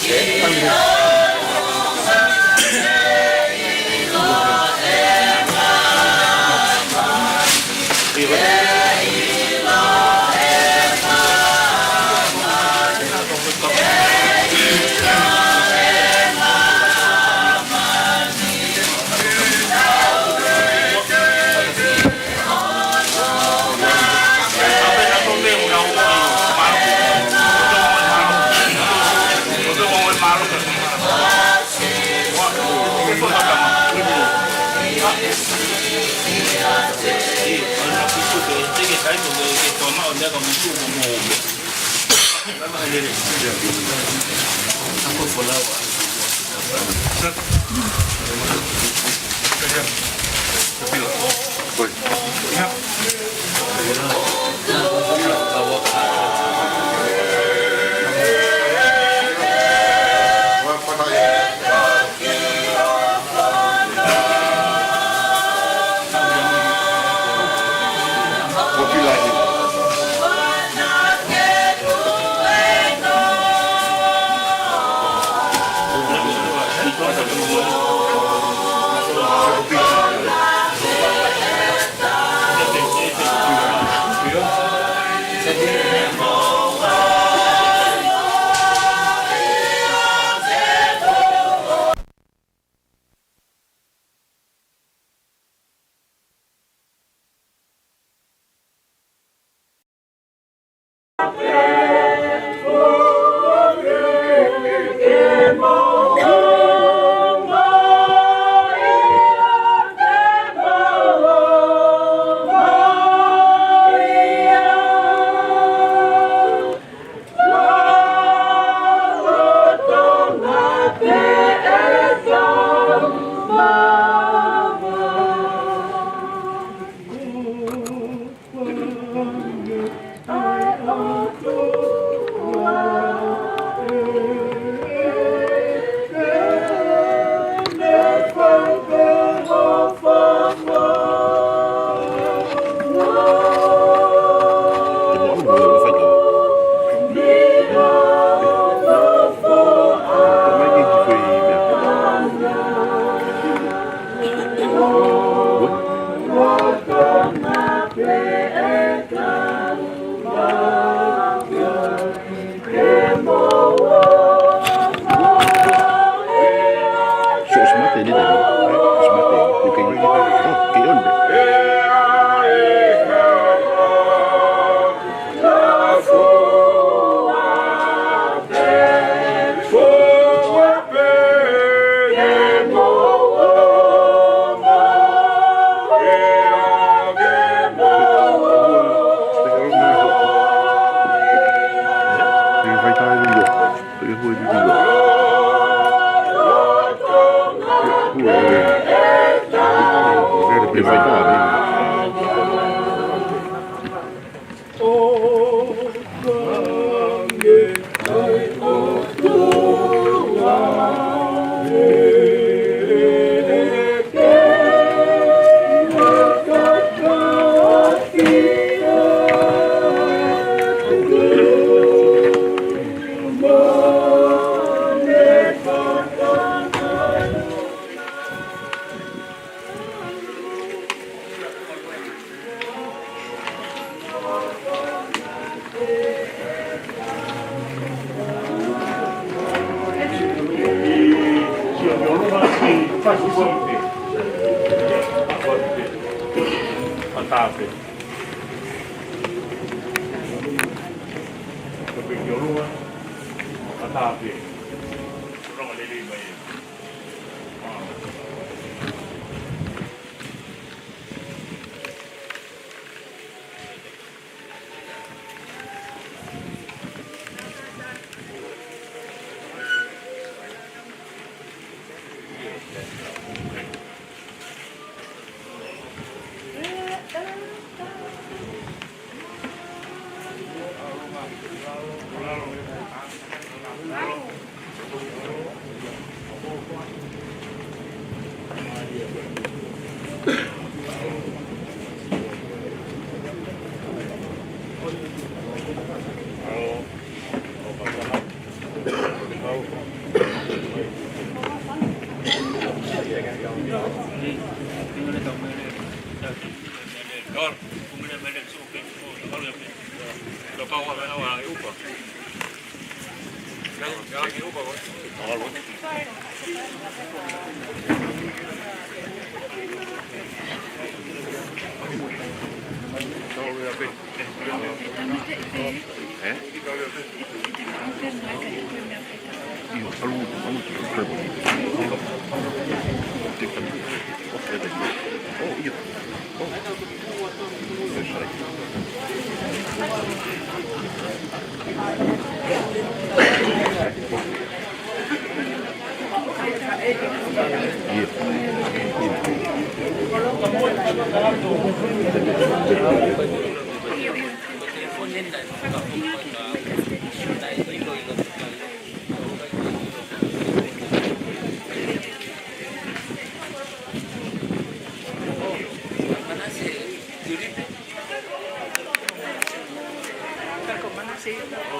Manase.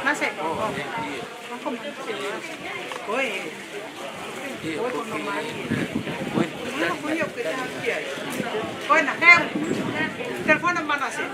Manase. Ko e. Ko e ko no mai. Ko e na, he. Telefona Manase.